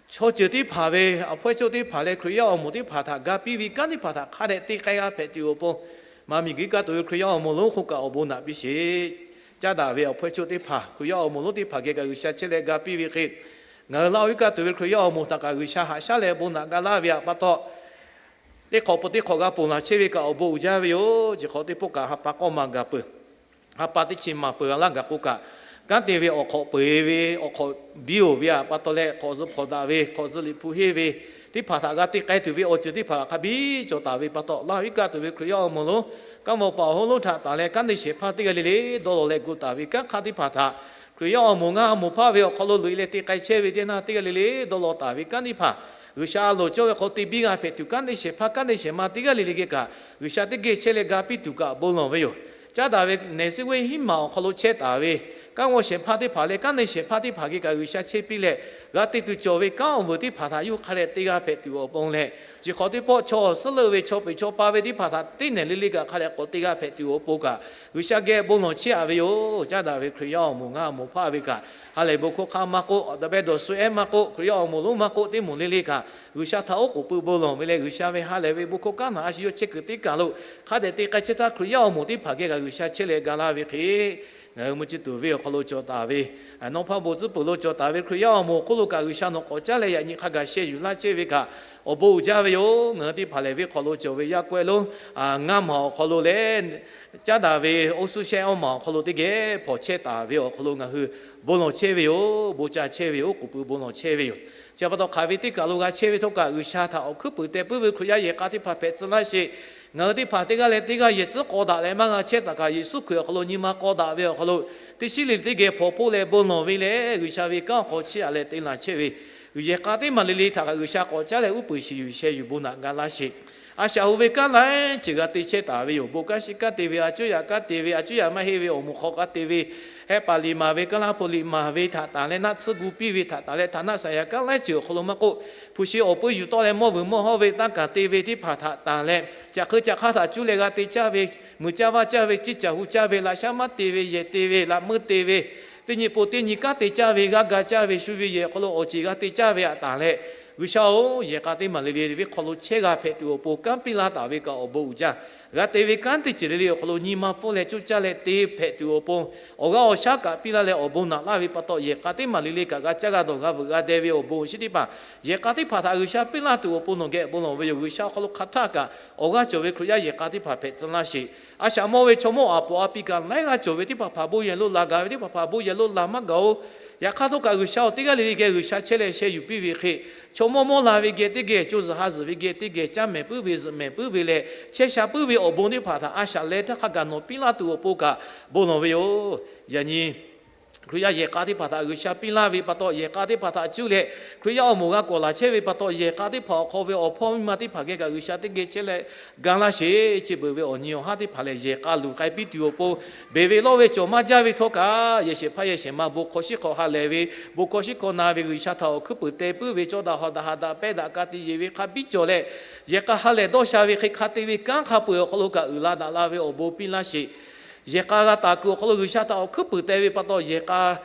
chaw ceuˬ teˇ hpaˍ ve awˬ hpawehˇ chaw teˇ hpaˍ leh Hkriꞈ yaˇ awˬ moˍ teˇ hpaˍ htaꞈ ga piˇ ve kanˉ teˇ hpaˍ htaꞈ hk'a dehꞈ te k'ai g'a hpehꞈ tuˬ awˬ pon, ma miˬguiˬ iˉ kaˆ tuˬ ve Hkriꞈ yaˇ awˬ moˍ lonˉ hk'oˆ kaꞈ awˬ bon naꞈ piˇ sheˍ. Caˉ daꞈ ve awˬ hpawehˇ chaw teˇ hpaˍ, Hkriꞈ yaˇ awˬ moˍ lonˉ teˇ hpaˍ geh kaꞈ G'uiˬsha chehˇ leh ga piˇ ve hk'e, ngaˬ hui Laˇ huˍ iˉ kaˆ tuˬ ve Hkriꞈ yaˇ awˬ moˍ htaꞈ kaꞈ G'uiˬsha haꞈ shaˉ leh bon naꞈ ga laˇ ve htaꞈ pa taw, teˇ hk'awꞈ peuˬ teˇ hk'awꞈ g'a ponˬ laˬ chehˇ ve kaꞈ awˬ bon uiˍ jaˇ ve yoˬ. Chi hk'awꞈ teˇ pawˆ kaꞈ ha pa k'awˇ maˬ gaˬ peuˬ, ha pa teˇ chi maˬ peuˬ g'a laˇ gaˬ k'o kaꞈ, kanˉ te ve awˬ hk'awꞈ peu eˬ ve, awˬ hk'awꞈ biˇ oˬ ve htaꞈ pa taw leh hk'awꞈ zuhꞈ hpawnˬ daꞈ ve, hk'awꞈ zuhꞈ liꞈ hpu henˇ ve teˇ hpaˍ htaꞈ g'a te k'ai tuˬ ve awˬ ceuˬ teˇ hpaˍ hk'a biˇ cawˬ taˍ ve pa taw, Laˇ huˍ iˉ kaˆ tuˬ ve Hkriꞈ yaˇ awˬ moˍ lonˉ kanˉ mawˇ paˍ awˬ hoˉ lonˉ htaꞈ tanˬ leh kanˉ te shehˍ hpaˇ teˇ g'aˇ le le dawˇ law leh gu taˍ ve kanˉ hk'aˇ teˇ hpaˍ htaꞈ Hkriꞈ yaˇ awˬ moˍ ngaˇ awˬ moˍ hpaˇ ve awˬ hk'aw lo loꞈ e leh te k'ai chehˇ ve teˇ naˇ teˇ g'aˇ le le dawˇ law taˍ ve kanˉ teˇ hpaˍ G'uiˬsha a loˍ cawˇ ve hk'aw te biˇ g'a hpehꞈ tuˬ, kanˉ te shehˍ hpaˇ kanˉ te shehˍ ma teˇ g'aˇ le le geh kaꞈ G'uiˬsha teˇ geh chehˇ leh ga piˇ tuˬ kaꞈ bon lawˬ ve yoˬ. Caˉ daꞈ ve Neˍsiˆ venˇ hiˉ maˬ awˬ hk'aw lo chehˇ taˍ ve kanˉ g'awˇ shehˍ hpaˇ teˇ hpaˍ leh kanˉ te shehˍ hpaˇ teˇ hpaˍ geh kaꞈ G'uiˬsha chehˇ piˇ leh, g'a te tuˬ cawˬ ve kanˉ awˬ vuiˬ teˇ hpaˍ htaꞈ yawˇ hk'a dehꞈ te g'a hpehꞈ tuˬ awˬ pon leh, chi hk'awꞈ teˇ pawˆ chaw awˬ suhˉ leuˆ ve chaw peuˬ chaw pa ve teˇ hpaˍ htaꞈ teˇ nehˬ le le kaꞈ hk'a dehꞈ k'awꞈ te g'a hpehꞈ tuˬ awˬ pon kaꞈ G'uiˬsha geh bon lawˬ chehˇ a ve yoˬ. Caˉ daꞈ ve Hkriꞈ yaˇ awˬ moˍ ngaˇ awˬ moˍ hpaˇ ve kaꞈ, ha lehˬ bon hkawˇ hk'aˇ maˇ k'oˆ, awˬ daꞈ pehˇ dawˬ suh ehˉ maˇ k'oˆ, Hkriꞈ yaˇ awˬ moˍ lonˉ maˇ k'oˆ, teˇ moˍ le le kaꞈ G'uiˬsha htaꞈ oˉ k'oˍ pui bon lawˬ ve leh, G'uiˬsha ve ha lehˬ ve bon hkawˇ kanˉ htaꞈ a shu yawˇ chehˇ kuiˬ teˇ kaˬ lo hk'a dehꞈ te k'ai chehˇ htaˇ, Hkriꞈ yaˇ awˬ moˍ teˇ hpaˍ geh kaꞈ G'uiˬsha chehˇ leh ga laˇ ve hk'e, ngaˬ hui mvuhˇ chi tuˬ venˇ awˬ hk'aw lo cawˬ taˍ ve, nawˇ hpaˇ bon tcuhˉ peuˬ lo cawˬ taˍ ve Hkriꞈ yaˇ awˬ moˍ hk'oˆ lo kaꞈ G'uiˬsha nawˬ k'awꞈ caˉ leh yaꞈ nyi hk'a gaˬ sheh yuˬ laˇ chehˇ ve kaꞈ awˬ bon uiˍ jaˇ ve yoˬ. Ngaˬ hui teˇ hpaˍ lehˬ venˇ hk'aw lo cawˬ ve yaˇ kawehˇ lonˉ ngaˇ maˬ awˬ hk'aw lo leh, caˉ daꞈ ve oˇ suhˉ shehˆ awˇ maˬ awˬ hk'aw lo teˇ geh hpawnˬ chehˇ taˍ ve awˬ hk'aw lo ngaˬ hui bon lawˬ chehˇ ve yoˬ. Bon ca chehˇ ve yoˬ. Oˉ k'oˍ pui bon lawˬ chehˇ ve yoˬ. Chi pa taw hk'aˬ ve teˇ kaˬ lo g'a chehˇ ve htawˇ kaꞈ, G'uiˬsha htaꞈ awˬ hkuiˉ puiˍ teh puiˉ ve Hkriꞈ yaˇ yehˬ k'a teˇ hpaˍ hpehꞈ tcuh laˇ sheˍ. Ngaˬ hui teˇ hpaˍ teˇ g'aˇ leh teˇ g'aˇ yehˬ tcuhˉ k'aw daꞈ leh maˇ g'a chehˇ taˍ kaꞈ, Yeˍsuˆ Hkriꞈ awˬ hk'aw lo nyi ma k'aw daꞈ ve awˬ hk'aw lo teˇ shiˉ le teˇ geh hpawnˬ hpoˆ leh bon lawˬ ve leh, G'uiˬsha ve kanˉ awˬ hk'aw chiˇ aꞈ leh te laˬ chehˇ ve yehˬ k'a teˇ maˬ le le htaꞈ kaꞈ G'uiˬsha k'awꞈ caˉ leh uˉ peunˍ shiˍ yuˬ sheh yuˬ bon naꞈ ga laˇ sheˍ. A shaꞈ hu ve kanˉ laiˉ ceuˬ g'a te chehˇ taˍ ve yoˬ. Bon kanˉ shiˍ kanˉ te ve, a cuˇ yaꞈ kanˉ te ve, a cuˇ yaꞈ maˇ heˆ ve awˬ moˍ hk'aw k'a te ve, heh paˍ liꞈ maˍ ve, kanˉ laˇ hpu liꞈ maˍ ve htaꞈ tanˬ leh, naˆ tsuhˇ gu piˇ ve htaꞈ tanˬ leh, htaꞈ naˆ saˍ yaꞈ kanˉ laiˉ ceuˬ awˬ hk'aw lo maˇ k'oˆ, hpu shi awˬ puiˉ yuˬ tawˆ leh mawˇ vuiˬ mawˇ hawˇ ve tanˇ kaˍ te ve teˇ hpaˍ htaꞈ tanˬ leh, caꞈ hk'eu caꞈ hk'aˇ htaꞈ cuˇ leh g'a te caˇ ve, muiˬ caˇ vaˇ caˇ ve, ciˇ caˬ hu caˇ ve, laꞈ shaˉ maˇ te ve, yehˬ te ve, laꞈ meuˇ te ve, teˇ nyi po teˇ nyi kanˉ te caˇ ve, g'aˇ ga caˇ ve, shu ve yehˬ awˬ hk'aw lo awˬ ceˬ g'a te caˇ ve htaꞈ tanˬ leh, G'uiˬsha-oˬ, yehˬ k'a teˇ maˬ le le venˇ hk'aw lo chehˇ g'a hpehꞈ tuˬ awˬ pon kanˉ piˇ laˇ taˍ ve kaꞈ awˬ bon uiˍ jaˇ. G'a te ve kanˉ teˇ ceuˬ le le awˬ hk'aw lo nyi ma pfuhˇ leh coˇ caˇ leh te hpehꞈ tuˬ awˬ pon, awˬ g'aˇ awˬ shaˉ kaꞈ piˇ laˇ leh awˬ bon naꞈ laˇ ve pa taw, yehˬ k'a teˇ maˬ le le kaꞈ g'a caˇ g'a dawˬ g'a veuꞈ g'a deh ve awˬ bon awˬ shinˉ teˇ hpaˍ yehˬ k'a teˇ hpaˍ htaꞈ G'uiˬsha piˇ laˇ tuˬ awˬ pon nawˬ geh bon lawˬ ve yoˬ. G'uiˬsha awˬ hk'aw lo hk'aˬ htaˇ kaꞈ awˬ g'aˇ cawˬ ve Hkriꞈ yaˇ yehˬ k'a teˇ hpaˍ hpehꞈ tcuh laˇ sheˍ. A shaꞈ mawˇ ve chaw mawˇ aˬ poˍ a piˇ kaꞈ laiˉ g'aˇ cawˬ ve teˇ hpaˍ hpaˍ bon yehˬ lo laˬ gaˬ ve teˇ hpaˍ hpaˍ bon yehˬ lo laˬ maˇ gaˬ-oˬ. Yaꞈ hk'aˇ htawˇ kaꞈ G'uiˬsha-oˬ, teˇ g'aˇ le le geh G'uiˬsha chehˇ leh sheh yuˬ piˇ ve hk'e, chaw mawˇ mawˇ la ve geh teˇ geh, co zuhˬ ha zuhˬ ve geh teˇ geh, caˇ mehˍ puiˉ ve zuhꞈ mehˍ puiˉ ve leh chehˇ sha puiˉ ve awˬ bon teˇ hpaˍ htaꞈ a shaꞈ leh htaˇ hk'a gaˬ nawˬ piˇ laˇ tuˬ awˬ pon kaꞈ bon lawˬ ve yoˬ. Yaꞈ nyi Hkriꞈ yaˇ yehˬ k'a teˇ hpaˍ htaꞈ G'uiˬsha piˇ laˇ ve pa taw, yehˬ k'a teˇ hpaˍ htaꞈ cuˇ leh Hkriꞈ yaˇ awˬ moˍ g'a kawˬ laˬ chehˇ ve pa taw, yehˬ k'a teˇ hpaˍ awˬ hk'aw ve awˬ hpawˇ miˇ ma teˇ hpaˍ geh kaꞈ G'uiˬsha teˇ geh chehˇ leh ga laˇ sheˍ. Chi beuꞈ ve awˬ nyi awˬ haˉ teˇ hpaˍ lehˬ, yehˬ k'a luˬ k'ai piˇ tuˬ awˬ pon beˬ ve lawˇ ve cawˬ maˇ jaˇ ve htawˇ kaꞈ, yehˬ shehˍ hpaˇ yehˬ shehˍ ma bon hk'aw shiˉ hk'aw ha lehˬ ve, bon hk'aw shiˉ hk'aw na ve, G'uiˬsha htaꞈ awˬ hkuiˉ puiˍ teh puiˉ ve, cawˇ daꞈ hawˍ daꞈ ha daꞈ pehˇ daꞈ ka tiꞈ yeˬ ve hk'a biˇ cawˬ leh, yehˬ k'a ha lehˬ dawˇ sha ve hk'e hk'a te ve kanˉ hk'a peu-eˬ awˬ hk'aw lo kaꞈ uiˍ la daꞈ la ve awˬ bon piˇ laˇ sheˍ. Yehˬ k'a g'a taˍ kuiˬ awˬ hk'aw lo G'uiˬsha htaꞈ awˬ hkuiˉ puiˍ teh ve pa taw, yehˬ k'a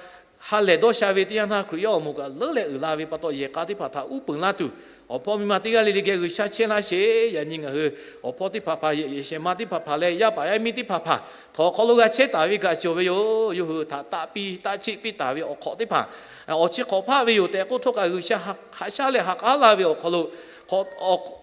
ha lehˬ dawˇ sha ve teˇ yanˇ htaˇ Hkriꞈ yaˇ awˬ moˍ kaꞈ leuˉ leh uiˍ la ve pa taw, yehˬ k'a teˇ hpaˍ htaꞈ uˉ peunˍ laˇ tuˬ, awˬ hpawˇ miˇ ma teˇ g'aˇ le le geh G'uiˬsha chehˇ laˇ sheˍ. Yaꞈ nyi ngaˬ hui awˬ hpawˇ teˇ hpaˍ hpaˍ, yehˬ shehˍ ma teˇ hpaˍ hpaˍ leh yaˇ paˍ yaˇ miˇ teˇ hpaˍ hpaˍ htawnˍ awˬ hk'aw lo g'a chehˇ taˍ ve kaꞈ cawˬ ve yoˬ. Yawˇ hui htaꞈ taˆ piˇ taˆ cheˆ piˇ taˍ ve awˬ hk'awꞈ teˇ hpaˍ, awˬ chi hk'awꞈ hpaˆ ve yoˬ tehꞈ k'oˆ htawˇ kaꞈ, G'uiˬsha haꞈ shaˉ leh ha k'aˉ laˇ ve awˬ hk'aw lo,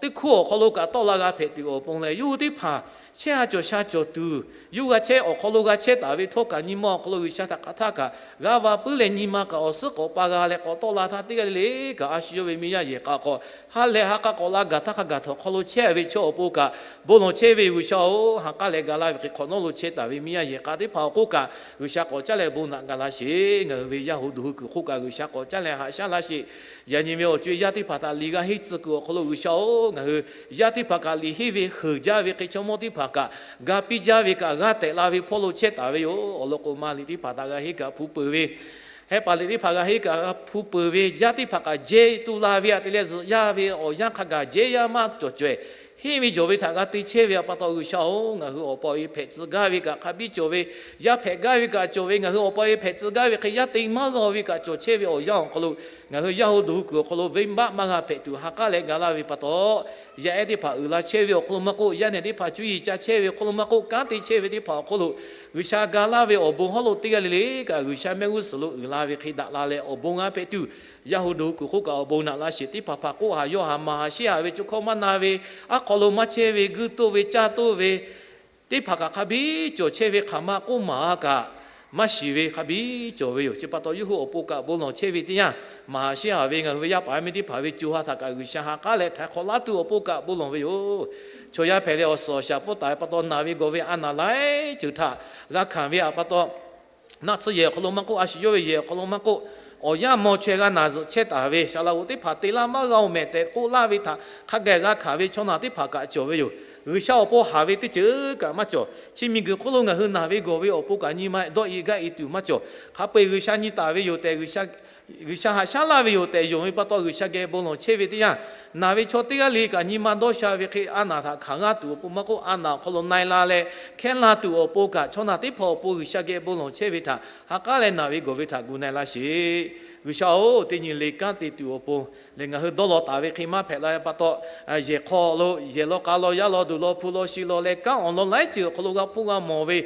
teˇ hkuˇ awˬ hk'aw lo kaꞈ tawˆ la g'a hpehꞈ tuˬ awˬ pon leh, yawˇ hui teˇ hpaˍ chehˇ ha cawˬ sha cawˬ tuˬ, yawˇ g'a chehˇ awˬ hk'aw lo g'a chehˇ taˍ ve htawˇ kaꞈ, nyi ma awˬ hk'aw lo G'uiˬsha htaꞈ hk'aˬ htaˇ kaꞈ g'a va puiˉ leh, nyi ma kaꞈ awˬ suhˉ k'awꞈ pa g'a leh k'awꞈ tawˆ la htaˇ, teˇ g'aˇ le le kaꞈ a shu yawˇ ve miˇ yaˇ yehˬ k'a hk'aw ha lehˬ ha k'a k'awꞈ la gaˬ htaˇ, hk'a gaˬ htawnˍ hk'aw lo chehˇ ve chaw awˬ pon kaꞈ bon lawˬ chehˇ ve G'uiˬsha-oˬ, ha k'aˉ leh ga laˇ ve hk'e hk'awꞈ nawˉ lo chehˇ taˍ ve miˇ yaˇ yehˬ k'a teˇ hpaˍ awˬ hk'oˆ kaꞈ G'uiˬsha k'awꞈ caˉ leh bon naꞈ ga laˇ sheˍ. Ngaˬ hui ve yaˇ hu duˬ hui kuiˬ hk'oˆ kaꞈ G'uiˬsha k'awꞈ caˉ leh haꞈ shaˉ laˇ sheˍ. Yaꞈ nyi ve awˬ co-e yaˇ teˇ hpaˍ htaꞈ liꞈ g'a henˇ tcuh kuiˬ awˬ hk'aw lo G'uiˬsha-oˬ, ngaˬ hui yaˇ teˇ hpaˍ kaꞈ liꞈ henˇ ve heuˬ jaˇ ve hk'e, chaw mawˇ teˇ hpaˍ kaꞈ ga piˇ jaˇ ve kaꞈ g'aˇ tehꞈ la ve hpawˇ lo chehˇ taˍ ve yoˬ. Awˬ lawn k'o, ma liꞈ teˇ hpaˍ htaꞈ g'a henˇ kaꞈ hpu peuˬ ve, heh paˍ liꞈ teˇ hpaˍ g'a henˇ kaꞈ hpu peuˬ ve, yaˇ teˇ hpaˍ kaꞈ jehˇ tu la ve htaꞈ te leh zuhꞈ yaˇ ve awˬ yanˇ hk'a gaˬ jehˇ yaˇ maˇ cawˬ caweh henˇ ve jawˬ ve htaꞈ g'a te chehˇ ve pa taw, G'uiˬsha-oˬ, ngaˬ hui awˬ pa awˬ e hpehꞈ tcuh gaˇ ve kaꞈ hk'a biˇ cawˬ ve, yaˇ hpehꞈ gaˇ ve kaꞈ cawˬ ve, ngaˬ hui awˬ pa awˬ e hpehꞈ tcuh gaˇ ve hk'e yaˇ te maˇ g'aw ve kaꞈ cawˬ chehˇ ve awˬ yanˇ awˬ hk'aw lo, ngaˬ hui yaˇ hu duˬ hu kuiˬ awˬ hk'aw lo venˇbaˆ maˇ g'a hpehꞈ tuˬ ha k'aˉ leh ga laˇ ve pa taw, yaˇ ehˉ teˇ hpaˍ uiˍ la chehˇ ve awˬ hk'aw lo maˇ k'oˆ, yaˇ nehˬ teˇ hpaˍ cuˇ yiˍ ca chehˇ ve awˬ hk'aw lo maˇ k'oˆ, kanˉ te chehˇ ve teˇ hpaˍ awˬ hk'aw lo, G'uiˬsha ga laˇ ve awˬ bon hawˉ lo teˇ g'aˇ le le kaꞈ G'uiˬsha mehˆ g'uˇ suhˍ lo uiˍ la ve hk'e daꞈ la leh awˬ bon g'a hpehꞈ tuˬ, yaˇ hu duˬ hu kuiˬ hk'oˆ kaꞈ awˬ bon naꞈ la sheˍ. Teˇ hpaˍ hpaˍ k'oˆ haˍ yawˇ haˍ maˍ haˍ sheˉ haˍ ve co hkawˇ maˇ na ve, aˉ hk'aw lo maˇ chehˇ ve guiˇ toˇ ve caˇ toˇ ve teˇ hpaˍ kaꞈ hk'a biˇ cawˬ chehˇ ve, hk'aˬ ma k'oˆ maˍ a kaꞈ maˇ shiˍ ve hk'a biˇ cawˬ ve yoˬ. Chi pa taw yawˇ hui awˬ pon kaꞈ bon lawˬ chehˇ ve teˇ yanˇ, maˍ haˍ sheˉ haˍ ve ngaˬ hui ve yaˇ paˍ yaˇ miˇ teˇ hpaˍ ve co ha htaꞈ kaꞈ G'uiˬsha ha k'aˉ leh htaiˍ hk'awꞈ laˇ tuˬ awˬ pon kaꞈ bon lawˬ ve yoˬ. Chaw yaˇ hpehꞈ leh awˬ suhˍ awˬ shaˍ pfuhˇ taˍ ve pa taw, naˬ ve gawˬ ve a naˬ laiˉ ceuˬ htaꞈ g'a hkanˍ ve pa taw, naˆ tsuhˇ yehˬ awˬ hk'aw lo maˇ k'oˆ, a shu yawˇ ve yehˬ awˬ hk'aw lo maˇ k'oˆ, awˬ yanˇ mawˬ chaweh g'a naˬ zuhꞈ chehˇ taˍ ve, saˍ laꞈ g'oꞈ teˇ hpaˍ te laˇ maˇ g'a-oˬ mehˍ tehꞈ k'oˆ laˇ ve htaꞈ hk'a gaˬ g'a hkanˍ ve chaw naˬ teˇ hpaˍ kaꞈ cawˬ ve yoˬ. G'uiˬsha awˬ pon haˍ ve teˇ ceuˬ kaꞈ maˇ cawˬ. Chi miˬguiˬ hk'oˆ lo ngaˬ hui naˬ ve gawˬ ve awˬ pon kaꞈ nyi ma dawˇ i gaˇ i tuˬ maˇ cawˬ. Hk'a peu-eˬ G'uiˬsha nyi taˍ ve yoˬ tehꞈ, G'uiˬsha haꞈ shaˉ laˇ ve yoˬ tehꞈ yonˍ ve pa taw, G'uiˬsha geh bon lawˬ chehˇ ve teˇ yanˇ, naˬ ve chaw teˇ g'aˇ le kaꞈ nyi ma dawˇ sha ve hk'e a naˬ htaꞈ hkanˍ g'aˇ tuˬ awˬ pon maˇ k'oˆ, a naˬ awˬ hk'aw lo na-e la leh hkehˇ la tuˬ awˬ pon kaꞈ, chaw naˬ teˇ hpaˍ awˬ pon G'uiˬsha geh bon lawˬ chehˇ ve htaꞈ ha k'aˉ leh naˬ ve gawˬ ve htaꞈ gu na-e laˇ sheˍ. G'uiˬsha-oˬ, teˇ nyi le kanˉ te tuˬ awˬ pon lehˬ, ngaˬ hui dawˇ law taˍ ve hk'e maˇ hpehꞈ la ve pa taw, yehˬ hk'aw lo yehˬ law k'a law yaˇ law duˬ law hpu law shi law leh kanˉ awˬ lawn laiˉ ceuˬ awˬ hk'aw lo g'a hpuˇ g'a mawˬ ve,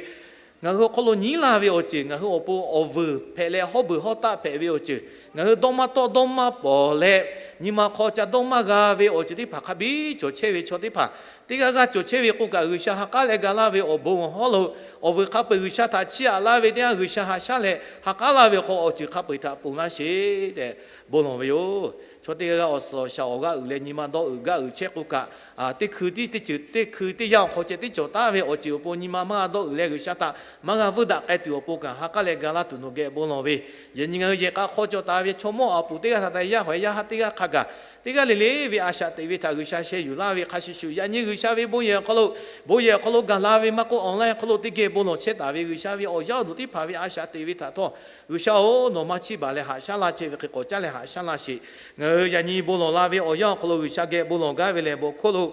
ngaˬ hui awˬ hk'aw lo nyi laˇ ve awˬ ceuˬ, ngaˬ hui awˬ pon awˬ vuiˬ hpehꞈ leh hawˉ beuˬ hawˉ taˆ hpehꞈ ve awˬ ceuˬ, ngaˬ hui dawˇ maˇ tawˆ dawˇ maˇ pawˍ leh, nyi ma hk'aw ca dawˇ maˇ g'a ve awˬ ceuˬ teˇ hpaˍ hk'a biˇ cawˬ chehˇ ve chaw teˇ hpaˍ, teˇ g'aˇ g'aˇ cawˬ chehˇ ve k'o kaꞈ, G'uiˬsha ha k'aˉ leh ga laˇ ve awˬ bon awˬ hawˉ lo awˬ vuiˬ hk'a peu-eˬ G'uiˬsha htaꞈ chiˇ aꞈ laˇ ve teˇ yanˇ, G'uiˬsha haꞈ shaˉ leh ha k'aˉ laˇ ve awˬ hk'aw awˬ ceuˬ hk'a peu-eˬ htaꞈ ponˬ laˇ sheˍ tehꞈ bon lawˬ ve yoˬ. Chaw teˇ g'aˇ g'aˇ awˬ suhˍ awˬ shaˍ awˬ g'aˇ uiˍ leh nyi ma dawˇ uiˍ gaˇ uiˍ chehˇ k'o kaꞈ, teˇ hkui tiˉ teˇ ceuˬ teˇ hkui teˇ yanˇ awˬ hk'aw ceh tiˉ cawˬ taˍ ve awˬ ceuˬ awˬ pon nyi ma maˇ g'a dawˇ uiˍ leh G'uiˬsha htaꞈ maˇ g'a vuiˇ daꞈ k'ai tuˬ awˬ pon kaꞈ ha k'aˉ leh ga laˇ tuˬ nawˬ geh bon lawˬ ve, yaꞈ nyi ngaˬ hui yehˬ k'a hk'aw cawˬ taˍ ve chaw mawˇ aˬ puˍ teˇ g'aˇ htaꞈ yaˇ hawehˍ yaˇ haˉ teˇ g'aˇ hk'a gaˬ, teˇ g'aˇ le le ve a shaꞈ teꞈ ve htaꞈ G'uiˬsha sheh yuˬ laˇ ve hk'a shuˍ shuˍ, yaꞈ nyi G'uiˬsha ve bon yehˬ awˬ hk'aw lo, bon yehˬ awˬ hk'aw lo gaˬ la ve maˇ k'oˆ, online awˬ hk'aw lo teˇ geh bon lawˬ chehˇ taˍ ve G'uiˬsha ve awˬ yaˇ awˬ duˬ teˇ hpaˍ ve a shaꞈ teꞈ ve htaꞈ htawˇ, G'uiˬsha-oˬ, nawˬ maˇ chiˇ baˬ leh haꞈ shaˉ laˇ chehˇ ve hk'e k'awꞈ caˉ leh haꞈ shaˉ laˇ sheˍ. Ngaˬ hui yaꞈ nyi bon lawˬ la ve awˬ yanˇ awˬ hk'aw lo G'uiˬsha geh bon lawˬ gaˇ ve lehˬ, bon hk'oˆ lo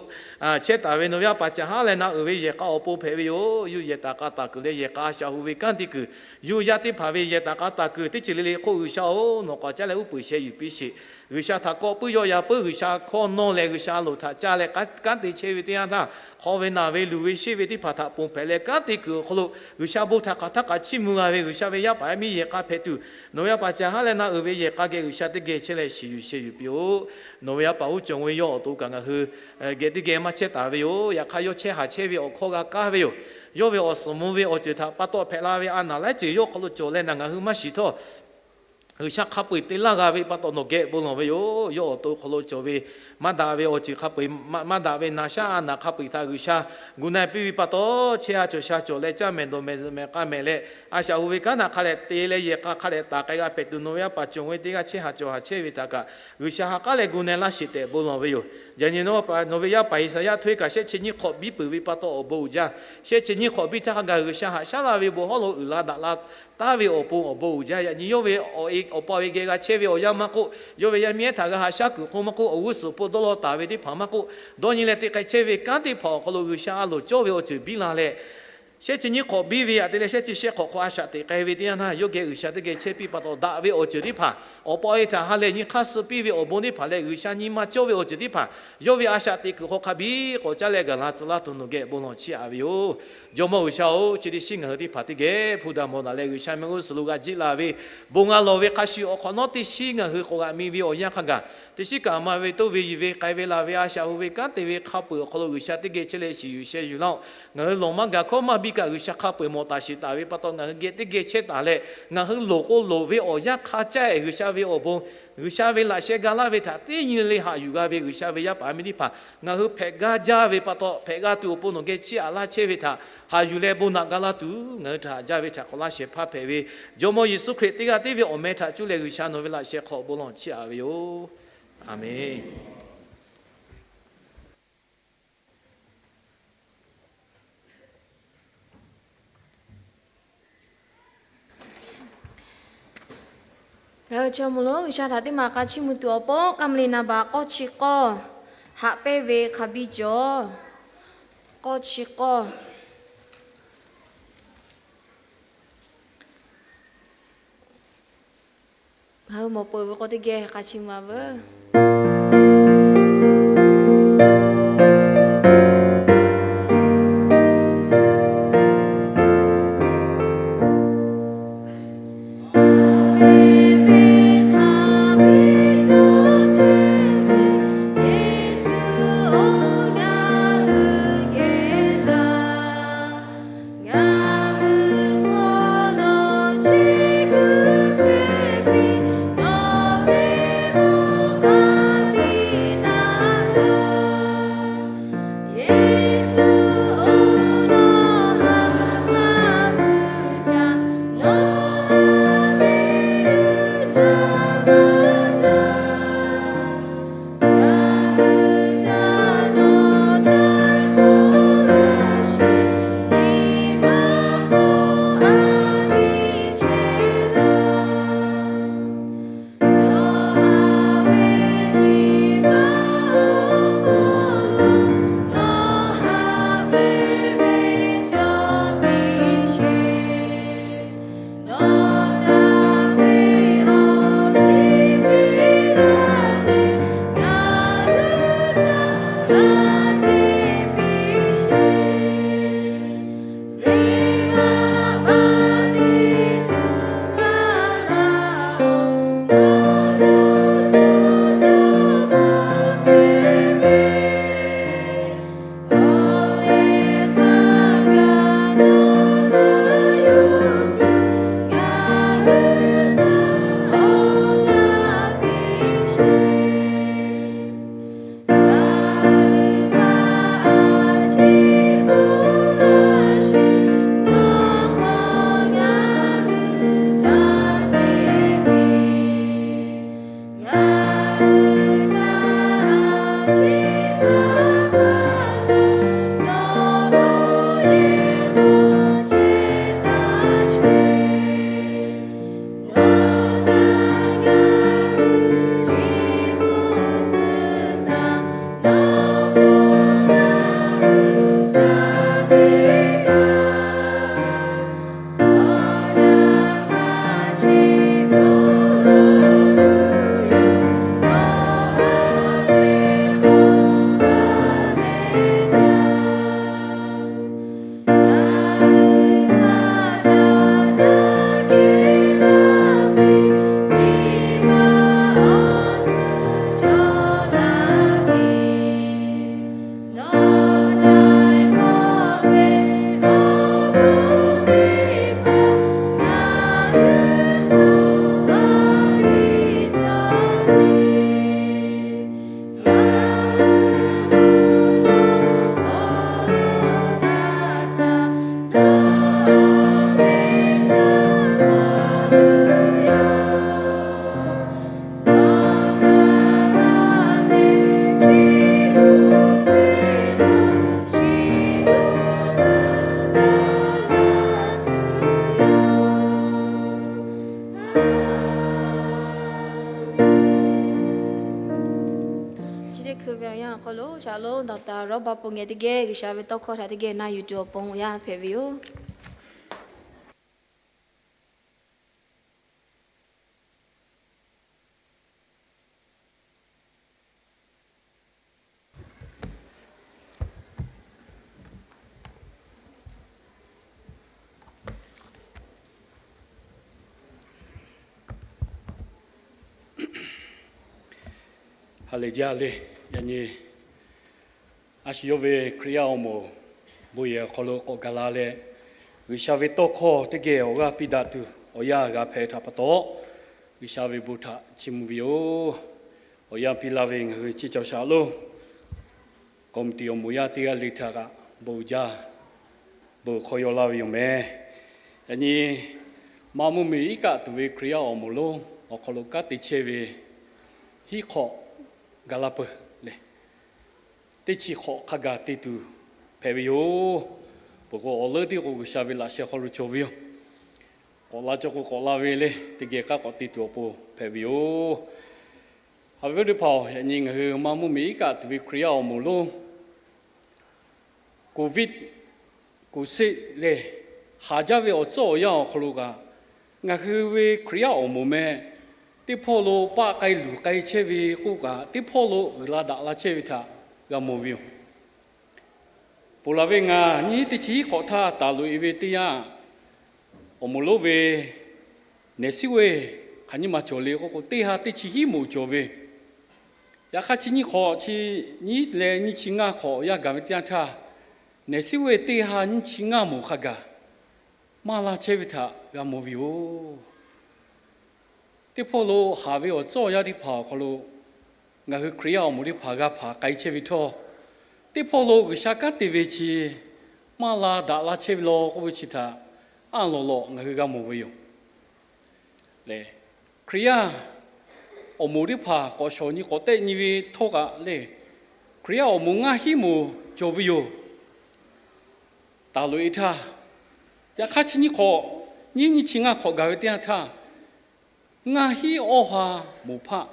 chehˇ taˍ ve nawˬ ve yaˇ paˍ caˬ haˉ leh na uiˍ ve yehˬ k'a awˬ pon hpehꞈ ve yoˬ. Yawˇ yehˬ taˍ k'a taˍ kuiˬ leh yehˬ k'a a shaꞈ hu ve kanˉ te kuiˬ, yawˇ yaˇ teˇ hpaˍ ve yehˬ taˍ k'a taˍ kuiˬ teˇ ceuˬ le le hk'oˆ G'uiˬsha-oˬ, nawˬ k'awꞈ caˉ leh uˉ peunˍ sheh yuˬ piˇ sheˍ. G'uiˬsha htaꞈ kawˆ puiˉ yawˆ yan puiˉ, G'uiˬsha hkawˇ nawˇ leh G'uiˬsha loˍ htaꞈ caˇ leh kanˉ te chehˇ ve teˇ yanˇ htaˇ, hk'aw ve naˬ ve luˬ ve sheˆ ve teˇ hpaˍ htaꞈ ponˬ hpehꞈ leh kanˉ te kuiˬ awˬ hk'aw lo G'uiˬsha bon htaꞈ hk'aˬ htaˇ k'aꞈ chiˇ mvuh g'a ve G'uiˬsha ve yaˇ paˍ yaˇ miˇ yehˬ k'a hpehꞈ tuˬ, nawˬ ve yaˇ paˍ caˬ haˉ leh na uiˍ ve yehˬ k'a geh G'uiˬsha teˇ geh chehˇ leh shiˍ yuˬ sheh yuˬ piˇ-oˆ. Nawˬ ve yaˇ paˍ uˉ cawˬ ve yawˇ awˬ to kaꞈ ngaˬ hui geh teˇ geh maˇ chehˇ taˍ ve yoˬ. Yaꞈ hk'aˇ yawˇ chehˇ haˍ chehˇ ve awˬ hkawˇ g'a kaˇ ve yoˬ. Yawˇ ve awˬ suhˍ mvuh ve awˬ ceuˬ htaꞈ pa taw hpehꞈ la ve a naˬ laiˉ ceuˬ yawˇ hk'aw lo cawˬ leh naˬ ngaˬ hui maˇ shiˍ htawˇ, G'uiˬsha hk'a peu-eˬ te laˇ g'a ve pa taw nawˬ geh bon lawˬ ve yoˬ. Yawˇ awˬ to hk'aw lo cawˬ ve maˇ daꞈ ve awˬ ceuˬ hk'a peu-eˬ, maˇ daꞈ ve naˬ shaˉ a naˬ hk'a peu-eˬ htaꞈ G'uiˬsha gu na-e piˇ ve pa taw, chehˇ ha cawˬ sha cawˬ leh caˇ mehˍ dawˬ mehˍ zuhꞈ mehˍ k'a mehˍ leh, a shaꞈ hu ve kanˉ htaꞈ hk'a dehꞈ te leh yehˬ k'a hk'a dehꞈ taˍ k'ai g'a hpehꞈ tuˬ, nawˬ ve yaˇ paˍ cawˬ ve teˇ g'aˇ chehˇ haˍ cawˬ haˍ chehˇ ve htaꞈ kaꞈ G'uiˬsha ha k'aˉ leh gu na-e laˇ sheˍ tehꞈ bon lawˬ ve yoˬ. Yaꞈ nyi nawˬ ve yaˇ paˍ Iˉsaˍyaˆ htoˇ-e kaꞈ shehˆ chi nyiˇ hk'awꞈ biˇ peuˬ ve pa taw awˬ bon uiˍ jaˇ. Shehˆ chi nyiˇ hk'awꞈ biˇ htaˇ hk'a gaˬ G'uiˬsha haꞈ shaˉ laˇ ve bon hawˉ lo uiˍ la daꞈ la taˍ ve awˬ pon awˬ bon uiˍ jaˇ. Yaꞈ nyi yawˇ ve awˬ pa awˬ e geh g'a chehˇ ve awˬ yanˇ maˇ k'oˆ, yawˇ ve yaˇ miˇ ehˉ htaꞈ g'a haꞈ shaˉ kuiˬ hk'oˆ maˇ k'oˆ, awˬ g'uˇ suhˍ hpu dawˇ law taˍ ve teˇ hpaˍ maˇ k'oˆ, dawˇ nyi leh te k'ai chehˇ ve kanˉ teˇ hpaˍ awˬ hk'aw lo G'uiˬsha a loˍ cawˇ ve awˬ ceuˬ biˇ la leh, shehˆ chi nyiˇ hk'awꞈ biˇ ve aꞈ te leh shehˆ chi shehˆ hk'awꞈ hk'aw a shaꞈ teꞈ k'ai ve teˇ yanˇ htaˇ, yawˇ geh G'uiˬsha teˇ geh chehˇ piˇ pa taw, daꞈ ve awˬ ceuˬ teˇ hpaˍ, awˬ pa awˬ e htaꞈ ha lehˬ nyi hk'aˇ suh piˇ ve awˬ bon teˇ hpaˍ leh G'uiˬsha nyi ma cawˇ ve awˬ ceuˬ teˇ hpaˍ, yawˇ ve a shaꞈ teꞈ kuiˬ hk'aw hk'a biˇ k'awꞈ caˉ leh gaˬ la tcuh laˇ tuˬ nawˬ geh bon lawˬ chiˇ aꞈ ve yoˬ. Jawˇmawˇ G'uiˬsha-oˬ, chi teˇ shinˉ ngaˬ hui teˇ hpaˍ teˇ geh hpu daꞈ mawˬ daꞈ leh G'uiˬsha mehˆ g'uˇ suhˍ lo g'a jiˆ la ve bon g'a lawˬ ve hk'a shuˍ, awˬ hk'awꞈ nawˉ teˇ shinˉ ngaˬ hui k'awꞈ g'aꞈ mi ve awˬ yanˇ hk'a gaˬ, teˇ shinˉ kaꞈ maˇ ve toˇ ve yiˬ ve k'ai ve laˬ ve a shaꞈ hu ve kanˉ te ve hk'a peu-eˬ awˬ hk'aw lo G'uiˬsha teˇ geh chehˇ leh shiˍ yuˬ sheh yuˬ laˇ-oˆ. Ngaˬ hui lawˬ maˇ gaˬ hkawˇ maˇ biˇ kaꞈ G'uiˬsha hk'a peu-eˬ mawˬ taˍ shiˍ taˍ ve pa taw, ngaˬ hui geh teˇ geh chehˇ taˍ leh, ngaˬ hui loˍ k'o loˍ ve awˬ yanˇ hk'a caˇ-ehˍ G'uiˬsha ve awˬ bon, G'uiˬsha ve laꞈ sheh ga laˇ ve htaꞈ teˇ nyi le haꞈ yuˬ g'a ve G'uiˬsha ve yaˇ paˍ miˇ teˇ hpaˍ ngaˬ hui hpehꞈ gaˇ jaˇ ve pa taw, hpehꞈ g'a tuˬ awˬ pon nawˬ geh chiˇ aꞈ laˇ chehˇ ve htaꞈ haꞈ yuˬ leh bon naꞈ ga laˇ tuˬ, ngaˬ hui htaꞈ haꞈ jaˇ ve htaꞈ hk'awꞈ laˇ shehˍ hpaˇ hpehꞈ ve Jawˇmawˇ Yeˍsuˆ Hkriꞈ teˇ g'aˇ tiˉ ve awˬ meh htaꞈ cuˇ leh G'uiˬsha nawˬ ve laꞈ sheh hk'aw bon lawˬ chiˇ aꞈ ve yoˬ. Aˬmenˍ. Ngaˬ hui chaw mvuh lonˉ G'uiˬsha htaꞈ teˇ maˬ k'a chiˇ mvuh tuˬ awˬ pon, k'a mvuh le naˍ baꞈ k'awˇ chi k'awˇ haꞈ pehnˇ ve hk'a biˇ cawˬ. K'awˇ chi k'awˇ. Ngaˬ hui mawˬ peuˬ ve k'o teˇ geh k'a chiˇ mvuh a veuˬ. Chi teˇ hkui ve awˬ yanˇ awˬ hk'aw lo shaˍ lonˉ doctor Rawˉbaˆ Pon geh teˇ geh G'uiˬsha ve tawˇ hkawˇ htaꞈ teˇ geh na yuˬ tuˬ awˬ pon awˬ yanˇ hpehꞈ ve yoˬ. Ha lehˬ jaˇ le. Yaꞈ nyi a shu yawˇ ve Hkriꞈ yaˇ awˬ moˍ bon yehˬ awˬ hk'aw lo k'awꞈ gaˬ la leh, G'uiˬsha ve tawˇ hkawˇ teˇ geh awˬ g'aˇ piˇ daꞈ tuˬ awˬ yanˇ g'a hpehꞈ htaꞈ pa taw, G'uiˬsha ve bon htaꞈ chiˇ mvuh ve yoˬ. Awˬ yanˇ piˇ laˇ ve ngaˬ hui chi cawˬ shaˍ lonˉ committee awˬ moˍ yaˇ teˇ g'aˇ le htaꞈ kaꞈ bon jaˇ, bon hk'aw yaw laˇ ve yoˬ meh. Yaꞈ nyi ma mvuhˇmiˬ iˉ kaˆ tuˬ ve Hkriꞈ yaˇ awˬ moˍ lonˉ awˬ hk'aw lo kanˉ te chehˇ ve hiˉ hk'awꞈ gaˬ la peuˬ leh, teˇ chi hk'awꞈ hk'a gaˬ te tuˬ hpehꞈ ve yoˬ. Peuˬ k'o, awˬ leuˉ tiˉ k'o G'uiˬsha ve laꞈ sheh hk'aw lo cawˬ ve yoˬ. K'awꞈ la cawˬ k'o k'awꞈ la ve le, teˇ geh k'aˉ k'awꞈ te tuˬ awˬ pon hpehꞈ ve yoˬ. Haꞈ ve teˇ hpaˍ-oˬ, yaꞈ nyi ngaˬ hui maˇ mvuhˇmiˬ iˉ kaˆ tuˬ ve Hkriꞈ yaˇ awˬ moˍ lonˉ Covid kuˬ seˆ lehˬ, haˍ jaˇ ve awˬ tcuhˉ awˬ yanˇ awˬ hk'aw lo kaꞈ, ngaˬ hui ve Hkriꞈ yaˇ awˬ moˍ meh teˇ hpawˇ lo paˆ k'ai luˬ k'ai chehˇ ve k'oˆ kaꞈ, teˇ hpawˇ lo uiˍ la daꞈ la chehˇ ve htaꞈ g'a mawˬ ve yoˬ. Ponˬ laˬ ve ngaˬ nyiˇ teˇ chi hiˉ hk'awꞈ htaˇ taˍ loꞈ e ve teˇ yanˇ, awˬ moˍ lonˉ ve nehˬ siˉ ve hk'aˬ nyiˇ ma cawˬ le k'oˆ k'o, teˇ ha teˇ chi hiˉ moˍ cawˬ ve. Yaꞈ hk'aˇ chi nyiˇ hk'awꞈ chi nyiˇ leh nyiˇ chi ngaˇ hk'awꞈ yaˇ gaˬ ve teˇ yanˇ htaˇ, nehˬ siˉ ve teˇ ha nyiˇ chi ngaˇ moˍ hk'a gaˬ maˇ la chehˇ ve htaꞈ g'a mawˬ ve yoˬ. Teˇ hpawˇ lo haˍ ve awˬ tcuhˉ awˬ yanˇ teˇ hpaˍ awˬ hk'aw lo, ngaˬ hui Hkriꞈ yaˇ awˬ moˍ teˇ hpaˍ g'a hpanˍ k'ai chehˇ ve htawˇ, teˇ hpawˇ lo G'uiˬsha kanˉ te ve chi maˇ la daꞈ la chehˇ ve law k'oˆ ve chi htaꞈ anˇ lawꞈ lawꞈ ngaˬ hui g'a mawˬ ve yoˬ. Lehˬ, Hkriꞈ yaˇ awˬ moˍ teˇ hpaˍ k'awꞈ shawˍ nyi k'awꞈ tehˆ nyi ve htawˇ kaꞈ lehˬ, Hkriꞈ yaˇ awˬ moˍ ngaˇ hiˉ moˍ cawˬ ve yoˬ. Taˍ loꞈ e htaˇ, yaꞈ hk'aˇ chi nyiˇ hk'awꞈ, nyiˇ nyiˇ chi ngaˇ hk'awꞈ gaˬ ve teˇ yanˇ htaˇ, ngaˇ hiˉ awˇ ha moˍ hpaˆ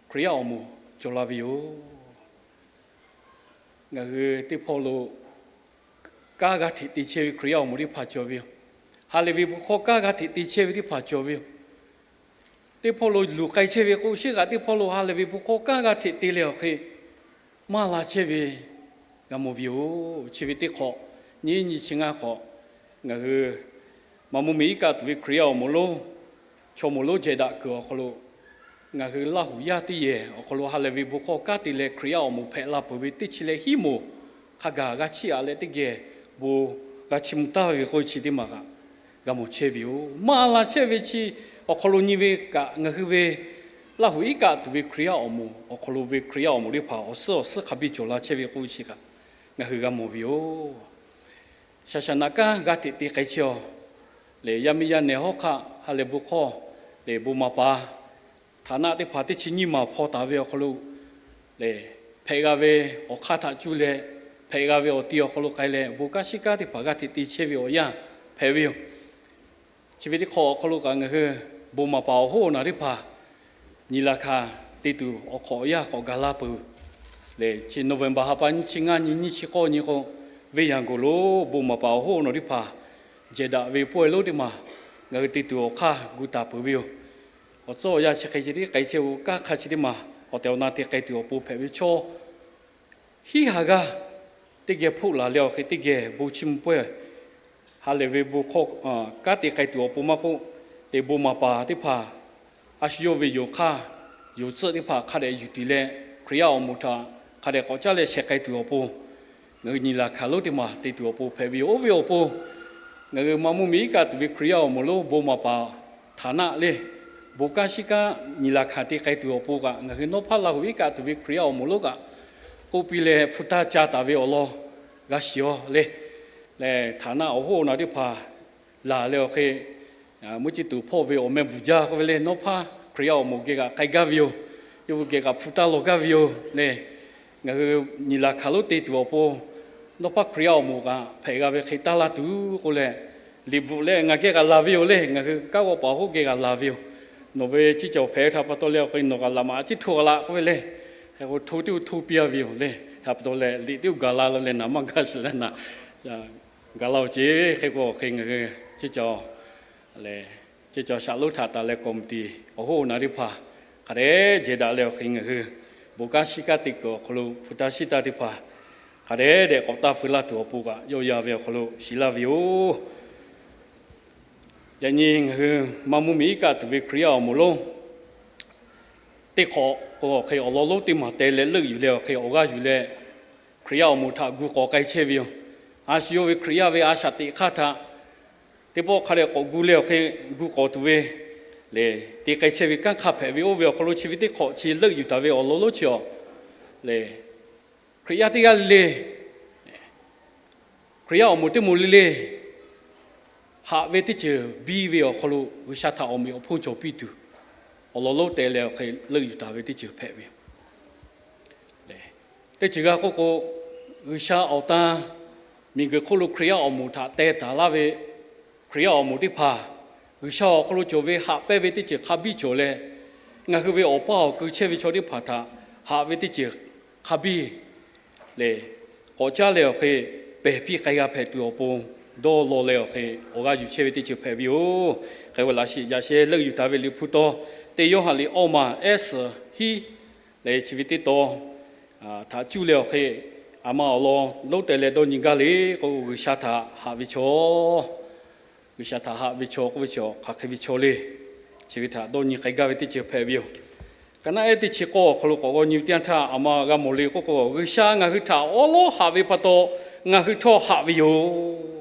Hkriꞈ yaˇ awˬ moˍ cawˬ la ve yoˬ. Ngaˬ hui teˇ hpawˇ lo kanˉ g'a hteꞈ te chehˇ ve Hkriꞈ yaˇ awˬ moˍ teˇ hpaˍ cawˬ ve yoˬ. Ha lehˬ ve bon hkawˇ kanˉ g'a hteꞈ te chehˇ ve teˇ hpaˍ cawˬ ve yoˬ. Teˇ hpawˇ lo luˬ k'ai chehˇ ve k'o, sheˉ g'aꞈ teˇ hpawˇ lo ha lehˬ ve bon hkawˇ kanˉ g'a hteꞈ te leh awˬ hk'e maˇ la chehˇ ve g'a mawˬ ve yoˬ. Chi ve teˇ hk'awꞈ, nyiˇ nyiˇ chi ngaˇ hk'awꞈ, ngaˬ hui maˇ mvuhˇmiˬ iˉ kaˆ tuˬ ve Hkriꞈ yaˇ awˬ moˍ lonˉ, chaw moˍ lonˉ jehˬ daꞈ kuiˬ awˬ hk'aw lo, ngaˬ hui Laˇ huˍ yaˇ teˇ yehˬ awˬ hk'aw lo ha lehˬ ve bon hkawˇ kanˉ te leh Hkriꞈ yaˇ awˬ moˍ hpehꞈ la peuˬ ve teˇ chi leh hiˉ moˍ hk'a gaˬ g'a chiˇ aꞈ leh teˇ geh bon g'a chiˇ mvuh taˍ ve k'oˆ ve chi teˇ maˬ kaꞈ g'a mawˬ chehˇ ve yoˬ. Maˇ la chehˇ ve chi awˬ hk'aw lo nyi ve kaꞈ, ngaˬ hui ve Laˇ huˍ iˉ kaˆ tuˬ ve Hkriꞈ yaˇ awˬ moˍ awˬ hk'aw lo ve Hkriꞈ yaˇ awˬ moˍ teˇ hpaˍ awˬ suhˉ awˬ suhˉ hk'a biˇ cawˬ la chehˇ ve k'oˆ ve chi kaꞈ ngaˬ hui g'a mawˬ ve yoˬ. Shaˍ shaˍ naꞈ kanˉ g'a hteꞈ te k'ai chehˇ-aw. Lehˬ, yaˇ miˇ yaˇ nehˬ hawˉ hk'aˆ ha lehˬ bon hkawˇ lehˬ, bon maˍ paˍ htaˍ naˆ teˇ hpaˍ teˇ chi nyiˇ maˬ hpaw taˍ ve awˬ hk'aw lo lehˬ, hpehꞈ g'a ve awˬ hk'aˇ htaꞈ cuˇ leh, hpehꞈ g'a ve awˬ ti awˬ hk'aw lo k'ai leh, bon kanˉ shiˉ kanˉ teˇ hpaˍ g'a hteꞈ te chehˇ ve awˬ yanˇ hpehꞈ ve yoˬ. Chi ve teˇ hk'awꞈ awˬ hk'aw lo kaꞈ ngaˬ hui bon maˍ paˍ awˬ hoˉ awˬ naˬ teˇ hpaˍ nyi laˬ hkanˍ te tuˬ awˬ hk'awꞈ awˬ yanˇ k'awꞈ gaˬ la peuˬ. Lehˬ, chi November ha pa nyiˇ chi ngaˇ nyi nyiˇ chi k'awˇ nyi k'o, venˇ yaˇ goˬ lo bon maˍ paˍ awˬ hoˉ awˬ naˬ teˇ hpaˍ jehˬ daꞈ ve pawehˇ lonˉ teˇ maˬ ngaˬ hui te tuˬ awˬ hk'aˇ gu taˍ peuˬ ve yoˬ. Awˬ tcuhˉ awˬ yanˇ chi hk'e ce tiˉ k'ai chehˇ-oˬ, kanˉ hk'a chi teˇ maˬ awˬ tehˬ awˬ na te k'ai tuˬ awˬ pon hpehꞈ ve chaw hiˉ ha g'aˇ teˇ geh hpoˆ laˬ leh awˬ hk'e teˇ geh bon chiˇ mvuh pawehˇ ha lehˬ ve bon hkawˇ kanˉ te k'ai tuˬ awˬ pon maˇ k'oˆ, te bon maˍ paˍ teˇ hpaˍ a shu yawˇ ve yonˍ hk'aˇ yonˍ tcuhˆ teˇ hpaˍ hk'a dehꞈ yuˬ tuˬ leh, Hkriꞈ yaˇ awˬ moˍ htaꞈ hk'a dehꞈ k'awꞈ caˉ leh sheh k'ai tuˬ awˬ pon ngaˬ hui nyi laˬ hkanˍ lonˉ teˇ maˬ te tuˬ awˬ pon hpehꞈ ve yoˬ. Oˇ ve awˬ pon, ngaˬ hui maˇ mvuhˇmiˬ iˉ kaˆ tuˬ ve Hkriꞈ yaˇ awˬ moˍ lonˉ bon maˍ paˍ htaˍ naˆ lehˬ, bon kanˉ shiˉ kanˉ nyi laˬ hkanˍ te k'ai tuˬ awˬ pon kaꞈ, ngaˬ hui nawˉ hpaˇ Laˇ huˍ iˉ kaˆ tuˬ ve Hkriꞈ yaˇ awˬ moˍ lonˉ kaꞈ k'oˆ piˇ leh hpu taˇ ca taˍ ve awˬ lawn g'a shiˍ-aw le. Lehˬ, htaˍ naˆ awˬ hoˉ awˬ naˬ teˇ hpaˍ laˬ leh awˬ hk'e, mvuhˇ ciˇ tuˬ hpawˇ ve awˬ meh bvuhˬ jaˇ k'oˆ ve lehˬ, nawˉ hpaˇ Hkriꞈ yaˇ awˬ moˍ geh kaꞈ k'ai gaˇ ve yoˬ. Yawˇ hui geh kaꞈ hpu taˇ law gaˇ ve yoˬ le. Ngaˬ hui nyi laˬ hkanˍ lonˉ te tuˬ awˬ pon nawˉ hpaˇ Hkriꞈ yaˇ awˬ moˍ kaꞈ hpehꞈ g'a ve hk'e taˇ laˇ tuˬ k'oˆ leh, liꞈ bvuhꞈ leh ngaˬ geh kaꞈ laˬ ve yoˬ le. Ngaˬ hui kanˉ g'awˇ paˍ awˬ hoˉ geh kaꞈ laˬ ve yoˬ. Nawˬ ve ciˇ cawˬ hpehꞈ ve htaꞈ pa taw leh awˬ hk'e nawˬ kaꞈ laꞈ maꞈ ciˉ hto a laꞈ k'oˆ ve lehˬ, hk'e k'o hto teˇ g'uˇ hto piˇ a ve yoˬ le. Htaꞈ pa taw leh liꞈ teˇ g'uˇ gaˬ la leh naˍ maˇ gaˇ shiˍ leh naˍ gaˬ la-oˬ ceˇ. Hk'e k'o awˬ hk'e ngaˬ hui ciˇ cawˬ lehˬ, ceˇ cawˬ shaꞈ lonˉ htaꞈ taˍ leh committee awˬ hoˉ awˬ naˬ teˇ hpaˍ hk'a dehꞈ jehˬ daꞈ leh awˬ hk'e ngaˬ hui bon kanˉ shiˉ kanˉ te kuiˬ awˬ hk'aw lo hpu taˇ shiˉ taˇ teˇ hpaˍ hk'a dehꞈ dehꞈ k'awꞈ taˇ feu laˇ tuˬ awˬ pon kaꞈ yawˇ ya ve awˬ hk'aw lo shiˍ laˇ ve yoˬ. Yaꞈ nyi ngaˬ hui maˇ mvuhˇmiˬ iˉ kaˆ tuˬ ve Hkriꞈ yaˇ awˬ moˍ lonˉ teˇ hk'awꞈ k'o awˬ hk'e awˬ lawn lonˉ teˇ maˬ teh leh leuˆ yuˬ leh awˬ hk'e awˬ g'aˇ yuˬ leh Hkriꞈ yaˇ awˬ moˍ htaꞈ gu k'awꞈ k'ai chehˇ ve yoˬ. A shu yawˇ ve Hkriꞈ yaˇ ve a shaꞈ teꞈ hk'aˇ htaꞈ teˇ pawˆ hk'a dehꞈ k'awꞈ gu leh awˬ hk'e gu k'awꞈ tuˬ ve lehˬ, te k'ai chehˇ ve kanˉ hk'a hpehꞈ ve oˇ ve awˬ hk'aw lo chi ve teˇ hk'awꞈ chi leuˆ yuˬ taˍ ve awˬ lawn lonˉ chi awˬ lehˬ, Hkriꞈ yaˇ teˇ g'aˇ le le Hkriꞈ yaˇ awˬ moˍ teˇ moˍ le le haꞈ ve teˇ ceuˬ biˇ ve awˬ hk'aw lo G'uiˬsha htaꞈ awˬ meꞈ awˬ hponˇ cawˬ piˇ tuˬ, awˬ lawn lonˉ teh leh awˬ hk'e leuˆ yuˬ taˍ ve teˇ ceuˬ hpehꞈ ve yoˬ. Teˇ ceuˬ g'a k'oˆ k'o, G'uiˬsha awˬ tan miˬguiˬ hk'oˆ lo Hkriꞈ yaˇ awˬ moˍ htaꞈ teh taˍ laˇ ve Hkriꞈ yaˇ awˬ moˍ teˇ hpaˍ G'uiˬsha awˬ hk'aw lo cawˬ ve haꞈ pehnˇ ve teˇ ceuˬ hk'a biˇ cawˬ leh, ngaˬ hui ve awˬ paˇ awˬ keu chehˇ ve chaw teˇ hpaˍ htaꞈ haꞈ ve teˇ ceuˬ hk'a biˇ lehˬ, k'awꞈ caˉ leh awˬ hk'e pehˬ piˇ k'ai g'a hpehꞈ tuˬ awˬ pon dawˇ law leh awˬ hk'e awˬ g'aˇ yuˬ chehˇ ve teˇ ceuˬ hpehꞈ ve yoˬ. Hk'e k'o laꞈ shiˍ yaꞈ sheh leuˆ yuˬ taˍ ve Liꞈ hpu taw, teˇ Yoˇhanˬ liꞈ awˇ maˬ ehˉ suhˍ hiˉ leh chi ve teˇ taw htaꞈ cuˇ leh awˬ hk'e, aˬ ma awˬ lawn lonˉ teh leh dawˇ nyi gaˇ le k'o, G'uiˬsha htaꞈ haꞈ ve chaw, G'uiˬsha htaꞈ haꞈ ve chaw k'oˆ ve chi hk'aˬ hk'e ve chaw le, chi ve htaꞈ dawˇ nyi k'ai gaˇ ve teˇ ceuˬ hpehꞈ ve yoˬ. Ka naˆ ehˉ teˇ chi k'awˇ awˬ hk'aw lo k'awꞈ g'aw nyi ve teˇ yanˇ htaˇ, aˬ ma g'a mawˬ le k'oˆ k'o, G'uiˬsha ngaˬ hui htaꞈ awˉ lawˉ haꞈ ve pa taw, ngaˬ hui htawˇ haꞈ ve yoˬ.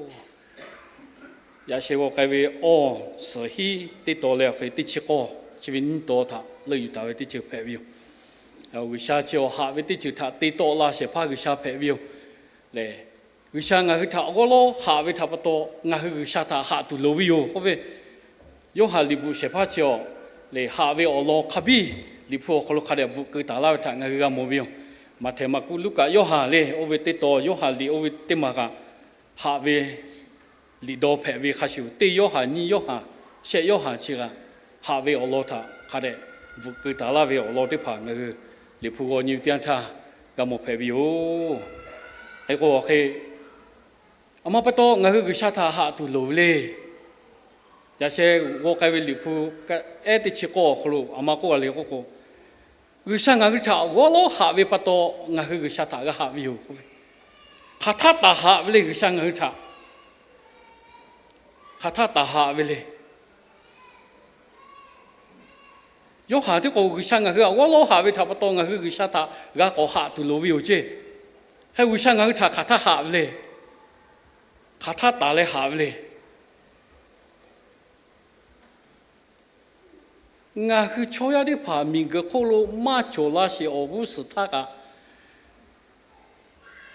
Yaꞈ sheh g'aw k'ai ve awˇ suhˍ hiˉ teˇ taw leh awˬ hk'e teˇ chi k'awˇ, chi ve nyiˇ taw htaꞈ leuˆ yuˬ taˍ ve teˇ ceuˬ hpehꞈ ve yoˬ. G'uiˬsha chi awˬ haꞈ ve teˇ ceuˬ htaꞈ te tawˆ la shehˍ hpaˇ G'uiˬsha hpehꞈ ve yoˬ. Lehˬ, G'uiˬsha ngaˬ hui htaꞈ awˉ lawˉ haꞈ ve htaꞈ pa taw, ngaˬ hui G'uiˬsha htaꞈ haꞈ tuˬ loˍ ve yoˬ k'oˆ ve, Yoˇhanˬ liꞈ bvuhꞈ shehˍ hpaˇ chi awˬ lehˬ, haꞈ ve awˬ lawn hk'a biˇ Liꞈ hpu awˬ hk'aw lo hk'a dehꞈ bvuhꞈ keu taˍ laˇ ve htaꞈ ngaˬ hui g'a mawˬ ve yoˬ. Maꞈhtehˍ, Maˍkuˆ, Luˉkaꞈ, Yoˇhanˬ le, oˇ ve teˇ taw, Yoˇhanˬ liꞈ oˇ ve teˇ maˬ kaꞈ haꞈ ve liꞈ daw hpehꞈ ve hk'a shuˍ, teˇ Yoˇhanˬ, nyiˇ Yoˇhanˬ, shehˆ Yoˇhanˬ chi kaꞈ haꞈ ve awˬ lawn htaꞈ hk'a dehꞈ bvuhꞈ keu taˍ laˇ ve awˬ lawn teˇ hpaˍ ngaˬ hui Liꞈ hpu g'aw nyi ve teˇ yanˇ htaˇ g'a mawˬ hpehꞈ ve yoˬ. Hk'e k'o awˬ hk'e, aˬ ma pa taw ngaˬ hui G'uiˬsha htaꞈ haꞈ tuˬ loˍ ve le. Yaꞈ sheh g'aw k'ai ve Liꞈ hpu ehˉ teˇ chi k'awˇ awˬ hk'aw lo aˬ ma k'oˆ g'a le k'oˆ k'o, G'uiˬsha ngaˬ hui htaꞈ awˉ lawˉ haꞈ ve pa taw, ngaˬ hui G'uiˬsha htaꞈ g'a haꞈ ve yoˬ k'oˆ ve, hk'aˬ htaˇ taˍ haꞈ ve le G'uiˬsha ngaˬ hui htaꞈ. Hk'aˬ htaˇ taˍ haꞈ ve le. Yoˇhanˬ tiˉ k'o G'uiˬsha ngaˬ hui htaꞈ awˉ lawˉ haꞈ ve htaꞈ pa taw ngaˬ hui G'uiˬsha htaꞈ g'a k'awꞈ haꞈ tuˬ loˍ ve yoˬ ceˇ. Hk'e G'uiˬsha ngaˬ hui htaꞈ hk'aˬ htaˇ haꞈ ve le. Hk'aˬ htaˇ taˍ leh haꞈ ve le. Ngaˬ hui chaw yaˇ teˇ hpaˍ miˬguiˬ hk'oˆ lo maˇ cawˬ la sheˍ awˬ g'uˇ suhˍ htaˇ kaꞈ,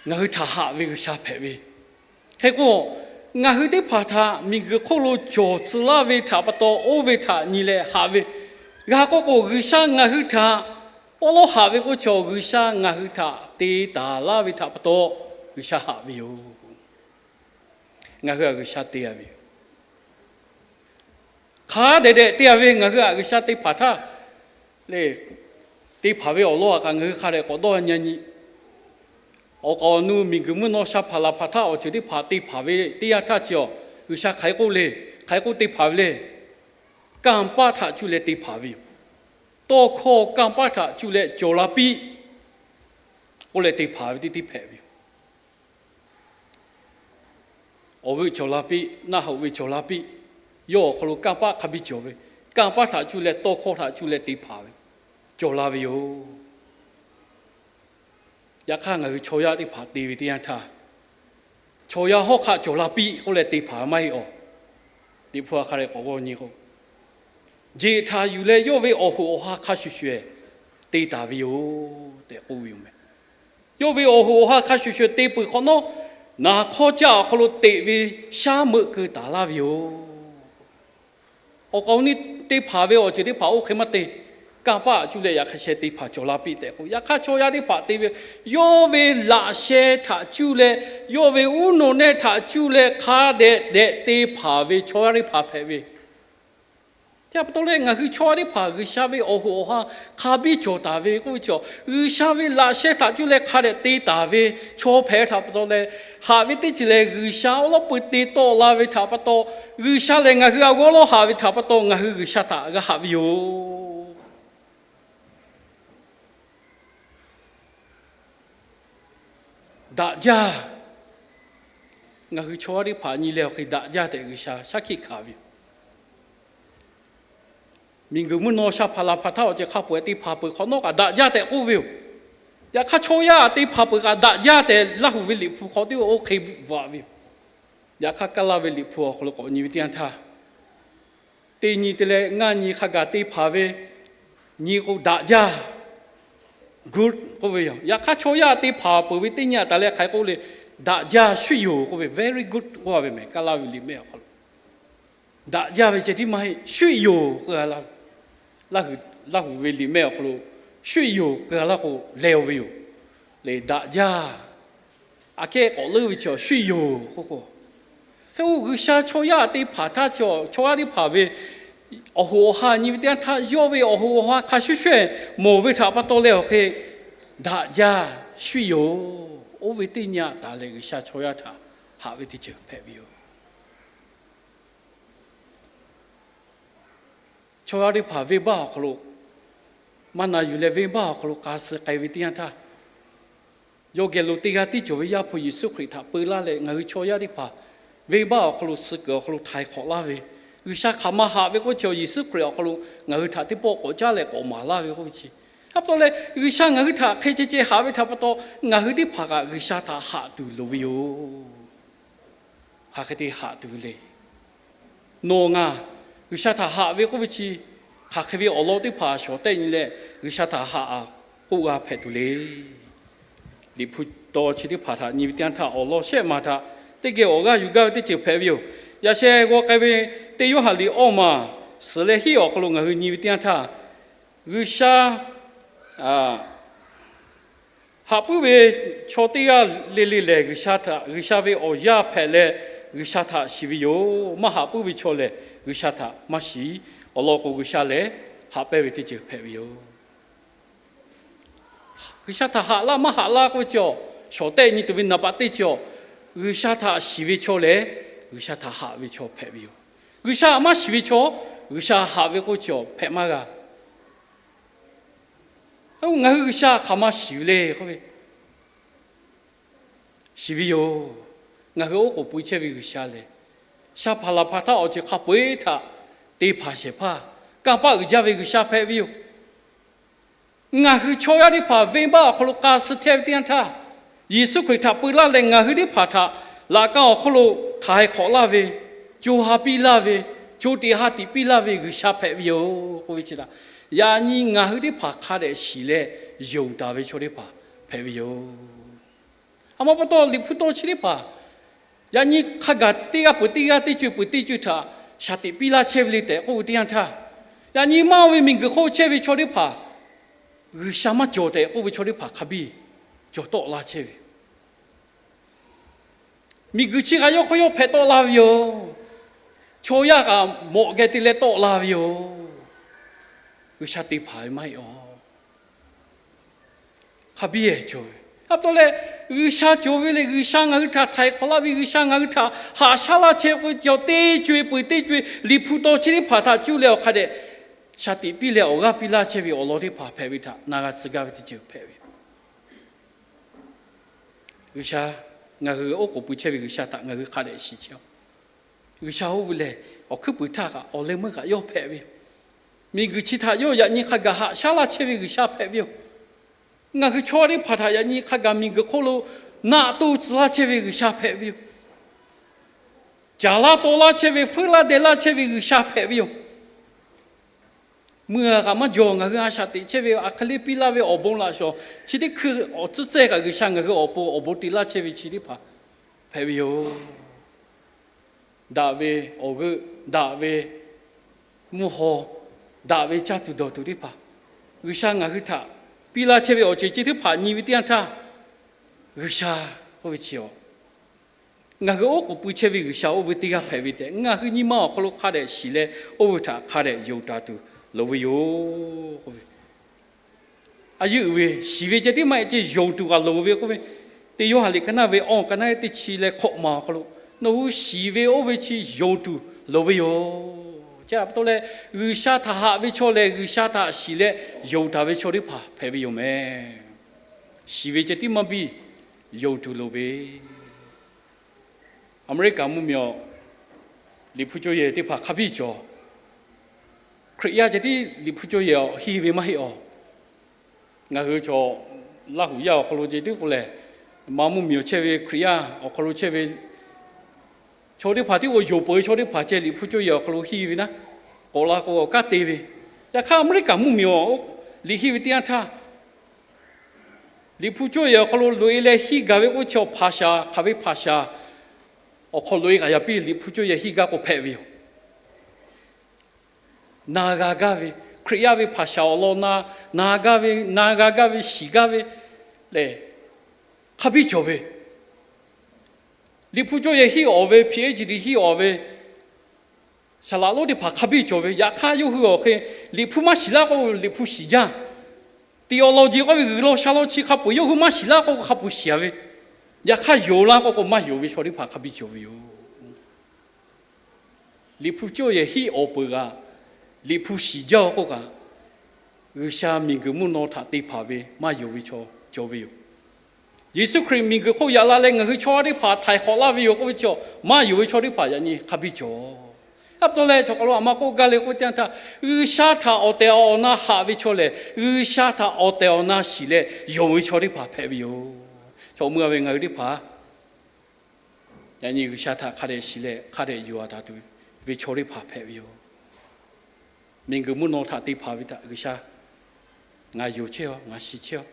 ngaˬ hui htaꞈ haꞈ ve G'uiˬsha hpehꞈ ve. Hk'e k'o, ngaˬ hui teˇ hpaˍ htaꞈ miˬguiˬ hk'oˆ lo cawˬ tcuh laˇ ve htaꞈ pa taw oˇ ve htaꞈ nyi leh haꞈ ve. G'a k'oˆ k'o, G'uiˬsha ngaˬ hui htaꞈ awˉ lawˉ haꞈ ve k'oˆ ve chaw, G'uiˬsha ngaˬ hui htaꞈ te taˍ laˇ ve htaꞈ pa taw G'uiˬsha haꞈ ve yoˬ. Ngaˬ hui htaꞈ G'uiˬsha te a ve yoˬ. Hk'a dehꞈ dehꞈ te a ve, ngaˬ hui htaꞈ G'uiˬsha te hpanˍ htaˇ le, te hpanˍ ve awˬ lawn htaꞈ kaꞈ ngaˬ hui hk'a dehꞈ k'awꞈ dawˇ nyi nyi. Awˬ kaˍ awˬ nu miˬguiˬ mvuhˇ naw sha hpanˍ laˬ hpanˍ htaˇ awˬ ceuˬ teˇ hpaˍ te hpanˍ ve teˇ yanˇ htaˇ chi awˬ, G'uiˬsha hk'aˬ hk'e k'oˆ le, hk'aˬ hk'e k'oˆ te hpanˍ ve le. Kanˇ paˆ htaꞈ cuˇ leh te hpanˍ ve yoˬ. Tawˇ hkawˇ kanˇ paˆ htaꞈ cuˇ leh cawˬ la piˇ k'oˆ leh te hpanˍ ve teˇ teˇ hpehꞈ ve yoˬ. Awˬ veuˆ cawˬ la piˇ, naˆ hoꞈ ve cawˬ la piˇ, yawˇ awˬ hk'aw lo kanˇ paˆ hk'a biˇ cawˬ ve, kanˇ paˆ htaꞈ cuˇ leh tawˇ hkawˇ htaꞈ cuˇ leh te hpanˍ ve cawˬ la ve yoˬ. Yaꞈ hk'aˇ ngaˬ hui chaw yaˇ teˇ hpaˍ te ve teˇ yanˇ htaˇ, chaw yaˇ hawˉ hk'aˆ cawˬ la piˇ k'oˆ leh te hpanˍ ve maˇ heˆ awˬ. Teˇ hpu a hk'a leh k'awꞈ g'awˇ nyi k'o, jeˬ htaꞈ yuˬ leh yawˇ ve awˬ hoꞈ awˬ ha hk'a shuˍ shuˍ te taˍ ve yoˬ tehꞈ k'oˆ ve yoˬ meh. Yawˇ ve awˬ hoꞈ awˬ ha hk'a shuˍ shuˍ te peuˬ hk'awꞈ nawˉ, naˍ hk'awˇ caˆ awˬ hk'aw lo teꞈ ve shaˉ meuˆ keu taˍ laˇ ve yoˬ. Awˬ kaˍ awˬ nu te hpanˍ ve awˬ ceuˬ teˇ hpaˍ oˇ hk'e maˇ te. Kanˇ paˆ htaꞈ cuˇ leh yaꞈ hk'aˇ sheh te hpanˍ cawˬ la piˇ tehꞈ k'o, yaꞈ hk'aˇ chaw yaˇ teˇ hpaˍ te ve, yawˇ ve laꞈ sheh htaꞈ cuˇ leh yawˇ ve uˉ nawˬ nehˆ htaꞈ cuˇ leh hk'a dehꞈ dehꞈ te hpanˍ ve chaw yaˇ teˇ hpaˍ hpehꞈ ve. Chi pa taw leh ngaˬ hui chaw yaˇ teˇ hpaˍ G'uiˬsha ve awˬ hoꞈ awˬ ha hk'a biˇ cawˬ taˍ ve k'oˆ ve chi, G'uiˬsha ve laꞈ sheh htaꞈ cuˇ leh hk'a dehꞈ te taˍ ve chaw hpehꞈ ve htaꞈ pa taw leh, haꞈ ve teˇ ceuˬ lehˬ G'uiˬsha awˉ lawˉ peu te tawˆ la ve htaꞈ pa taw, G'uiˬsha lehˬ ngaˬ hui awˉ lawˉ haꞈ ve htaꞈ pa taw ngaˬ hui G'uiˬsha htaꞈ g'a haꞈ ve yoˬ. Daꞈ jaˇ. Ngaˬ hui chaw yaˇ teˇ hpaˍ nyi leh awˬ hk'e daꞈ jaˇ tehꞈ G'uiˬsha shaˉ hkiˆ hkanˍ ve yoˬ. Miˬguiˬ mvuhˇ naw sha hpanˍ laˬ hpanˍ htaˇ awˬ ceuˬ hk'a peu-eˬ te hpanˍ peuˬ hk'awꞈ nawˉ kaꞈ daꞈ jaˇ tehꞈ k'oˆ ve yoˬ. Yaꞈ hk'aˇ chaw yaˇ te hpanˍ peuˬ kaꞈ daꞈ jaˇ tehꞈ Laˇ huˍ ve Liꞈ hpu hk'aw teˇ oˇ hk'e bvuhꞈ ve yoˬ. Yaꞈ hk'aˇ Kaˇ laˇ ve Liꞈ hpu awˬ hk'aw lo k'awꞈ nyi ve teˇ yanˇ htaˇ, teˇ nyi te leh ngaˇ nyi hk'a gaˬ te hpanˍ ve, nyi k'o daꞈ jaˇ, good k'oˆ ve yoˬ. Yaꞈ hk'aˇ chaw yaˇ te hpanˍ peuˬ ve teˇ nyi a taˍ leh hk'aˬ hk'e k'oˆ le, daꞈ jaˇ, shuˉ yoˬ k'oˆ ve, very good k'oˆ ve meh. Kaˇ laˇ ve liꞈ mehˆ awˬ hk'aw lo daꞈ jaˇ ve ceh tiˉ maˇ heˆ, shuˉ yoˬ k'oˆ a laˇ. Laˇ huˍ, Laˇ huˍ ve liꞈ mehˆ awˬ hk'aw lo shuˉ yoˬ k'oˆ a laˇ k'o leh-o ve yoˬ. Lehˬ daꞈ jaˇ, aꞈ kehˉ k'awꞈ leuˉ ve chi shuˉ yoˬ k'oˆ k'o, Hk'e k'o, G'uiˬsha chaw yaˇ te hpanˍ htaˇ chi, chaw yaˇ teˇ hpaˍ ve awˬ hoꞈ awˬ ha nyi ve teˇ yanˇ htaˇ, yawˇ ve awˬ hoꞈ awˬ ha hk'a shuˍ shuˍ mawˬ ve htaꞈ pa taw leh awˬ hk'e daꞈ jaˇ shuˍ yoˬ. Oˇ ve teˇ nyi taˍ leh G'uiˬsha chaw yaˇ htaꞈ haꞈ ve teˇ ceuˬ hpehꞈ ve yoˬ. Chaw yaˇ teˇ hpaˍ venˇbaˆ awˬ hk'aw lo maˇ na yuˬ leh, venˇbaˆ awˬ hk'aw lo k'a suh k'ai ve teˇ yanˇ htaˇ, yawˇ geh lo teˇ g'aˇ tiˉ cawˬ ve Yaˇ hpu Yeˍsuˆ Hkriꞈ htaꞈ peu laˇ leh, ngaˬ hui chaw yaˇ teˇ hpaˍ venˇbaˆ awˬ hk'aw lo suh kuiˬ awˬ hk'aw lo htaiˍ hk'awꞈ laˇ ve, G'uiˬsha hk'aˬ ma haꞈ ve k'oˆ ve chi, Yeˍsuˆ Hkriꞈ awˬ hk'aw lo ngaˬ hui htaꞈ teˇ pawˆ k'awꞈ caˉ leh k'awꞈ maˍ laˇ ve k'oˆ ve chi. Hk'a pa taw leh, G'uiˬsha ngaˬ hui htaꞈ hk'e ceh ceh haꞈ ve htaꞈ pa taw, ngaˬ hui teˇ hpaˍ kaꞈ G'uiˬsha htaꞈ haꞈ tuˬ loˍ ve yoˬ. Hk'aˬ hk'e te haꞈ tuˬ ve le. Nawˬ ngaˬ G'uiˬsha htaꞈ haꞈ ve k'oˆ ve chi, hk'aˬ hk'e ve awˬ lawn teˇ hpaˍ shawˍ tehˆ nyi leh G'uiˬsha htaꞈ haꞈ k'oˆ g'a hpehꞈ tuˬ le. Liꞈ hpu taw chi teˇ hpaˍ htaꞈ nyi ve teˇ yanˇ htaˇ, awˬ lawn shehˆ maˬ htaꞈ teˇ geh awˬ g'aˇ yuˬ gaˇ ve teˇ ceuˬ hpehꞈ ve yoˬ. Yaꞈ sheh g'aw k'ai ve teˇ Yoˇhanˬ liꞈ awˇ maˬ suhˍ leh hiˉ awˬ hk'aw lo ngaˬ hui nyi ve teˇ yanˇ htaˇ, G'uiˬsha haꞈ puiˉ ve chaw teˇ g'aˇ le le lehˬ, G'uiˬsha htaꞈ, G'uiˬsha ve awˬ yaˇ hpehꞈ leh G'uiˬsha htaꞈ shiˍ ve yoˬ. Maˇ haꞈ puiˉ ve chaw lehˬ, G'uiˬsha htaꞈ maˇ shiˍ. Awˬ lawn k'o, G'uiˬsha lehˬ haꞈ pehnˇ ve teˇ ceuˬ hpehꞈ ve yoˬ. G'uiˬsha htaꞈ haꞈ laˇ maˇ haꞈ laˇ k'oˆ ve chi awˬ, shawˍ tehˆ nyi tuˬ ve naˍ baꞈ teˇ chi awˬ, G'uiˬsha htaꞈ shiˍ ve chaw lehˬ, G'uiˬsha htaꞈ haꞈ ve chaw hpehꞈ ve yoˬ. G'uiˬsha maˇ shiˍ ve chaw, G'uiˬsha haꞈ ve k'oˆ chi awˬ hpehꞈ maˇ g'a. Ngaˬ hui G'uiˬsha hk'aˬ ma shiˍ ve le k'oˆ ve, shiˍ ve yoˬ. Ngaˬ hui oˉ k'oˍ pui chehˇ ve G'uiˬsha lehˬ, sha hpaˍ laˬ hpaˍ htaˇ awˬ ceuˬ hk'a peu-eˬ htaꞈ te hpanˍ shehˍ hpaˇ, kanˇ paˆ uiˍ jaˇ ve G'uiˬsha hpehꞈ ve yoˬ. Ngaˬ hui chaw yaˇ teˇ hpaˍ venˇbaˆ awˬ hk'aw lo k'a suh chehˇ ve teˇ yanˇ htaˇ, Yeˍsuˆ Hkriꞈ htaꞈ peu laˇ leh ngaˬ hui teˇ hpaˍ htaꞈ laꞈ ka awˬ hk'oˆ lo htaiˍ hk'awꞈ laˇ ve, co ha piˇ laˇ ve, co tiꞈ ha tiꞈ piˇ laˇ ve G'uiˬsha hpehꞈ ve yoˬ k'oˆ ve chi htaꞈ, yaꞈ nyi ngaˬ hui teˇ hpaˍ hk'a dehꞈ shiˍ leh yonˍ taˍ ve chaw teˇ hpaˍ hpehꞈ ve yoˬ. A ma pa taw, Liꞈ hpu taw chi teˇ hpaˍ yaꞈ nyi hk'a gaˬ teˇ g'aˇ peuˬ teˇ g'aˇ, teˇ co-e peuˬ teˇ co-e htaꞈ shaˍ tiꞈ piˇ laˇ chehˇ ve le tehꞈ k'oˆ ve teˇ yanˇ htaˇ, yaꞈ nyi maˇ oˇ ve miˬguiˬ hk'oˆ chehˇ ve chaw teˇ hpaˍ, G'uiˬsha maˇ cawˬ tehꞈ k'oˆ ve chaw teˇ hpaˍ hk'a biˇ cawˬ tawˆ laˇ chehˇ ve. Miˬguiˬ chi kaꞈ yawˇ hk'aw yawˇ hpehꞈ tawˆ la ve yoˬ. Chaw yaˇ kaꞈ mawꞈ geh te leh tawˆ la ve yoˬ. G'uiˬsha te hpanˍ ve maˇ heˆ awˬ. Hk'a biˇ cawˬ ve. A pa taw leh, G'uiˬsha cawˬ ve lehˬ, G'uiˬsha ngaˬ hui htaꞈ htaiˍ hk'awꞈ laˇ ve, G'uiˬsha ngaˬ hui htaꞈ haꞈ shaˉ laˇ chehˇ ve k'o, teˇ co-e peuˬ teˇ co-e Liꞈ hpu taw chi teˇ hpaˍ htaꞈ cuˇ leh awˬ hk'a dehꞈ shaˍ tiꞈ piˇ leh awˬ g'aˇ piˇ laˇ chehˇ ve awˬ lawn teˇ hpaˍ hpehꞈ ve htaꞈ na g'a tcuh gaˇ ve teˇ ceuˬ hpehꞈ ve. G'uiˬsha, ngaˬ hui oˉ k'oˍ pui chehˇ ve G'uiˬsha htaꞈ ngaˬ hui hk'a dehꞈ shiˍ chehˇ-oˆ. G'uiˬsha oˇ ve lehˬ, awˬ hkuiˉ puiˍ htaˇ kaꞈ awˬ leh meuˇ kaꞈ yawˇ hpehꞈ ve yoˬ. Miˬguiˬ chi htaꞈ yawˇ yaꞈ nyi hk'a gaˬ haꞈ shaˉ laˇ chehˇ ve G'uiˬsha hpehꞈ ve yoˬ. Ngaˬ hui chaw teˇ hpaˍ htaꞈ yaꞈ nyi hk'a gaˬ miˬguiˬ hk'oˆ lo naˆ toˇ tcuh laˇ chehˇ ve G'uiˬsha hpehꞈ ve yoˬ. Caˍ laˇ taw laˇ chehˇ ve, feuˉ laˇ deh laˇ chehˇ ve G'uiˬsha hpehꞈ ve yoˬ. Meuˇ g'a kaꞈ maˇ jawˬ, ngaˬ hui a shaꞈ teꞈ chehˇ ve, a hk'e le piˇ laˇ ve awˬ bon laꞈ shawˍ chi teˇ hkui awˬ tcuhˉ tcuhˉ kaꞈ G'uiˬsha ngaˬ hui awˬ pon awˬ bon te laˇ chehˇ ve chi teˇ hpaˍ hpehꞈ ve yoˬ. Daꞈ ve awˬ g'euˆ, daꞈ ve mvuhˇ haw, daꞈ ve caˇ tuˬ dawˬ tuˬ teˇ hpaˍ, G'uiˬsha ngaˬ hui htaꞈ piˇ laˇ chehˇ ve awˬ ceuˬ ceh teˇ hpaˍ nyi ve teˇ yanˇ htaˇ, G'uiˬsha k'oˆ ve chi awˬ, ngaˬ hui oˉ k'oˍ pui chehˇ ve G'uiˬsha oˇ ve teˇ g'aˇ hpehꞈ ve tehꞈ ngaˬ hui nyi ma awˬ hk'aw lo hk'a dehꞈ shiˍ leh, oˇ ve htaꞈ hk'a dehꞈ yonˍ taˍ tuˬ loˍ ve yoˬ k'oˆ ve. A yeˇ uiˍ ve shiˍ ve ceh tiˉ maˇ heˆ, ceh yonˍ tuˬ kaꞈ loˍ ve k'oˆ ve. Teˇ Yoˇhanˬ liꞈ ka naˇ ve awˇ ka naˇ teˇ chi leh hkawꞈ ma awˬ hk'aw lo, nawˬ hui shiˍ ve oˇ ve chi yonˍ tuˬ loˍ ve yoˬ. Chi pa taw leh, G'uiˬsha htaꞈ haꞈ ve chaw lehˬ, G'uiˬsha htaꞈ shiˍ leh yonˍ taˍ ve chaw teˇ hpaˍ hpehꞈ ve yoˬ meh. Shiˍ ve ceh tiˉ maˇ biˇ, yonˍ tuˬ loˍ ve. Aˍmeˍriˆkaˍ mvuhˇmiˬ awˬ liꞈ hpu cawˇ yehˬ teˇ hpaˍ hk'a biˇ cawˬ. Hkriꞈ yaˇ ceh tiˉ liꞈ hpu cawˇ yehˬ awˬ henˇ ve maˇ heˆ awˬ. Ngaˬ hui chaw Laˇ huˍ yaˇ awˬ hk'aw lo ceh tiˉ k'oˆ lehˬ, ma mvuhˇmiˬ awˬ chehˇ ve Hkriꞈ yaˇ awˬ hk'aw lo chehˇ ve chaw teˇ hpaˍ tiˉ k'o, yonˍ peuˬ ve chaw teˇ hpaˍ ceh liꞈ hpu cawˇ yehˬ awˬ hk'aw lo henˇ ve naˉ, k'awꞈ la k'o awˬ kanˉ te ve. Yaꞈ hk'aˇ Aˍmeˍriˆkaˍ mvuhˇmiˬ awˬ liꞈ henˇ ve teˇ yanˇ htaˇ, liꞈ hpu cawˇ yehˬ awˬ hk'aw lo loꞈ-e leh henˇ gaˬ ve k'oˆ chi awˬ hpaˍ shaˍ, hk'aˬ ve hpaˍ shaˍ awˬ hk'aw loꞈ-e kaꞈ yaꞈ piˇ liꞈ hpu cawˇ yehˬ henˇ gaˇ k'o hpehꞈ ve yoˬ. Na g'a gaˇ ve, Hkriꞈ yaˇ ve hpaˍ shaˍ awˬ lawn na, na gaˇ ve, na g'a gaˇ ve, shiˍ gaˇ ve lehˬ, hk'a biˇ cawˬ ve. Liꞈ hpu cawˇ yehˬ hiˆ awˍ ve, PhD hiˆ awˍ ve, saˍ laꞈ lonˉ teˇ hpaˍ hk'a biˇ cawˬ ve. Yaꞈ hk'aˇ, yawˇ hui awˬ hk'e Liꞈ hpu maˇ shiˍ laˇ k'o, Liꞈ hpu shiˍ jaˇ. Theology k'oˆ ve G'uiˬ law sha law chi hk'a peu-eˬ yawˇ hui maˇ shiˍ laˇ k'o, hk'a peu-eˬ shiˍ-a ve. Yaꞈ hk'aˇ, yonˍ laˇ k'oˆ k'o, maˇ yonˍ ve chaw teˇ hpaˍ hk'a biˇ cawˬ ve yoˬ. Liꞈ hpu cawˇ yehˬ hiˆ awˍ peuˬ kaꞈ, Liꞈ hpu shiˍ jaˇ-oˬ k'oˆ kaꞈ, G'uiˬ sha miˬ guiˬ mvuhˇ naw htaꞈ te hpanˍ ve maˇ yonˍ ve chaw cawˬ ve yoˬ. Yeˍsuˆ Hkriꞈ miˬ guiˬ hk'oˆ yaꞈ la leh ngaˬ hui chaw teˇ hpaˍ htaiˍ hk'awꞈ laˇ ve yoˬ k'oˆ ve chaw, maˇ yonˍ ve chaw teˇ hpaˍ yaꞈ nyi hk'a biˇ cawˬ. Aˉ pa taw leh, chaw hk'aw lo aˬ ma k'oˆ gaˇ le k'oˆ ve teˇ yanˇ htaˇ, G'uiˬ sha htaꞈ awˬ tehˬ awˬ na haꞈ ve chaw lehˬ, G'uiˬ sha htaꞈ awˬ tehˬ awˬ na shiˍ leh yonˍ ve chaw teˇ hpaˍ hpehꞈ ve yoˬ. Chaw mui-a ve ngaˬ hui teˇ hpaˍ yaꞈ nyi G'uiˬ sha htaꞈ hk'a dehꞈ shiˍ leh hk'a dehꞈ yonˍ-a taˍ tuˬ ve chaw teˇ hpaˍ hpehꞈ ve yoˬ. Miˬ guiˬ mvuhˇ naw htaꞈ te hpanˍ ve htaꞈ G'uiˬ sha, ngaˬ yonˍ chehˇ-a, ngaˬ shiˍ chehˇ-a.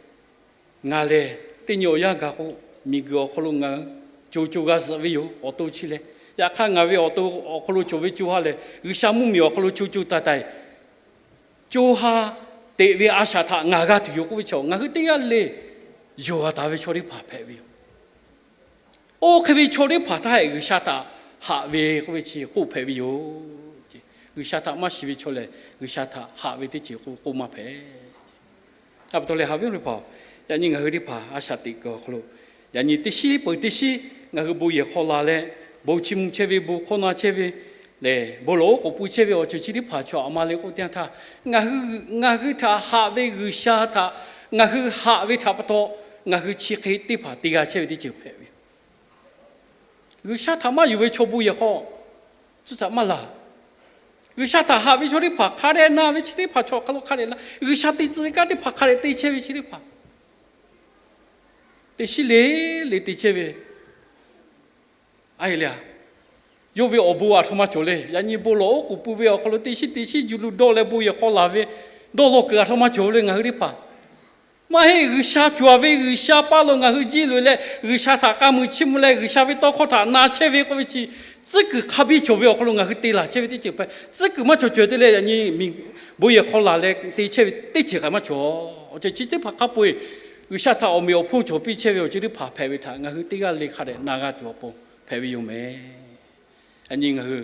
Ngaˬ lehˬ teˇ nyi awˬ yanˇ gaˬ k'o, miˬ guiˬ awˬ hk'aw lo ngaˬ hui co co g'a zuhꞈ ve yoˬ, awˬ to chi leh. Yaꞈ hk'aˇ, ngaˬ ve awˬ to awˬ hk'aw lo cawˬ ve co ha lehˬ, G'uiˬ sha mvuhˇmiˬ awˬ hk'aw lo co co taiˍ taiˍ co ha teꞈ ve a shaꞈ htaꞈ ngaˬ g'a tuˬ yoˬ k'oˆ ve chaw, ngaˬ hui teˇ g'aˇ le yonˍ-a taˍ ve chaw teˇ hpaˍ hpehꞈ ve yoˬ. Oˇ hk'e ve chaw teˇ hpaˍ htaˇ hehꞈ G'uiˬ sha htaꞈ haꞈ ve k'oˆ ve chi k'oˆ hpehꞈ ve yoˬ. G'uiˬ sha htaꞈ maˇ shiˍ ve chaw lehˬ, G'uiˬ sha htaꞈ haꞈ ve teˇ ceuˬ k'oˆ k'oˆ maˇ hpehꞈ. Aˉ pa taw leh, haꞈ ve oˇ ve hpaˍ, yaꞈ nyi ngaˬ hui teˇ hpaˍ a shaꞈ teꞈ kuiˬ awˬ hk'aw lo, yaꞈ nyi teˇ shiˉ peuˬ teˇ shiˉ ngaˬ hui bon yehˬ hk'aw la leh, bon chi mvuh chehˇ ve, bon hkawˇ na chehˇ ve lehˬ, bon lawˬ oˉ k'oˍ pui chehˇ ve awˬ ceuˬ chi teˇ hpaˍ chaw aˬ ma le k'oˆ teˇ yanˇ htaˇ, ngaˬ hui htaꞈ haꞈ ve G'uiˬ sha htaꞈ ngaˬ hui haꞈ ve htaꞈ pa taw, ngaˬ hui chi hk'e teˇ hpaˍ te g'a chehˇ ve teˇ ceuˬ hpehꞈ ve. G'uiˬ sha htaꞈ maˇ yonˍ ve chaw bon yehˬ hk'aw tcuhˉ htaꞈ maˇ laˬ. G'uiˬ sha htaꞈ haꞈ ve chaw teˇ hpaˍ hk'a dehꞈ na ve chi teˇ hpaˍ chaw hk'a lo hk'a dehꞈ la. G'uiˬ sha te tcuh ve kanˉ teˇ hpaˍ hk'a dehꞈ te chehˇ ve chi teˇ hpaˍ, teˇ shiˉ le le te chehˇ ve, a e le a, yawˇ ve awˬ bon aˬ htoꞈ ma cawˬ le. Yaꞈ nyi bon lawˬ oˉ k'oˍ pui ve awˬ hk'aw lo teˇ shiˉ teˇ shiˉ juˇ lu dawˇ leh bon yehˬ hk'aw laˬ ve dawˇ law kuiˬ aˬ htoꞈ ma cawˬ le ngaˬ hui teˇ hpaˍ. Maˇ heˆ, G'uiˬ sha cawˬ ve, G'uiˬ sha paˇ lo ngaˬ hui jiˇ loꞈ e leh, G'uiˬ sha htaꞈ k'a muiˬ chiˇ mvuh leh, G'uiˬ sha ve tawˇ hkawˇ htaꞈ na chehˇ ve k'oˆ ve chi, tcuhˉ kuiˬ hk'a biˇ cawˬ ve awˬ hk'aw lo ngaˬ hui te laˬ chehˇ ve teˇ ceuˬ hpehꞈ. Tcuhˉ kuiˬ maˇ cawˬ cawˬ te leh yaꞈ nyi bon yehˬ hk'aw laˬ leh te chehˇ ve teˇ ceuˬ kaꞈ maˇ cawˬ. Awˬ ceuˬ chi teˇ hpaˍ hk'a peu-eˬ G'uiˬ sha htaꞈ awˬ meꞈ awˬ hponˇ cawˬ piˇ chehˇ ve awˬ ceuˬ teˇ hpaˍ hpehꞈ ve htaꞈ ngaˬ hui teˇ g'aˇ le hk'a dehꞈ na g'a tuˬ awˬ pon hpehꞈ ve yoˬ mehˍ. Yaꞈ nyi ngaˬ hui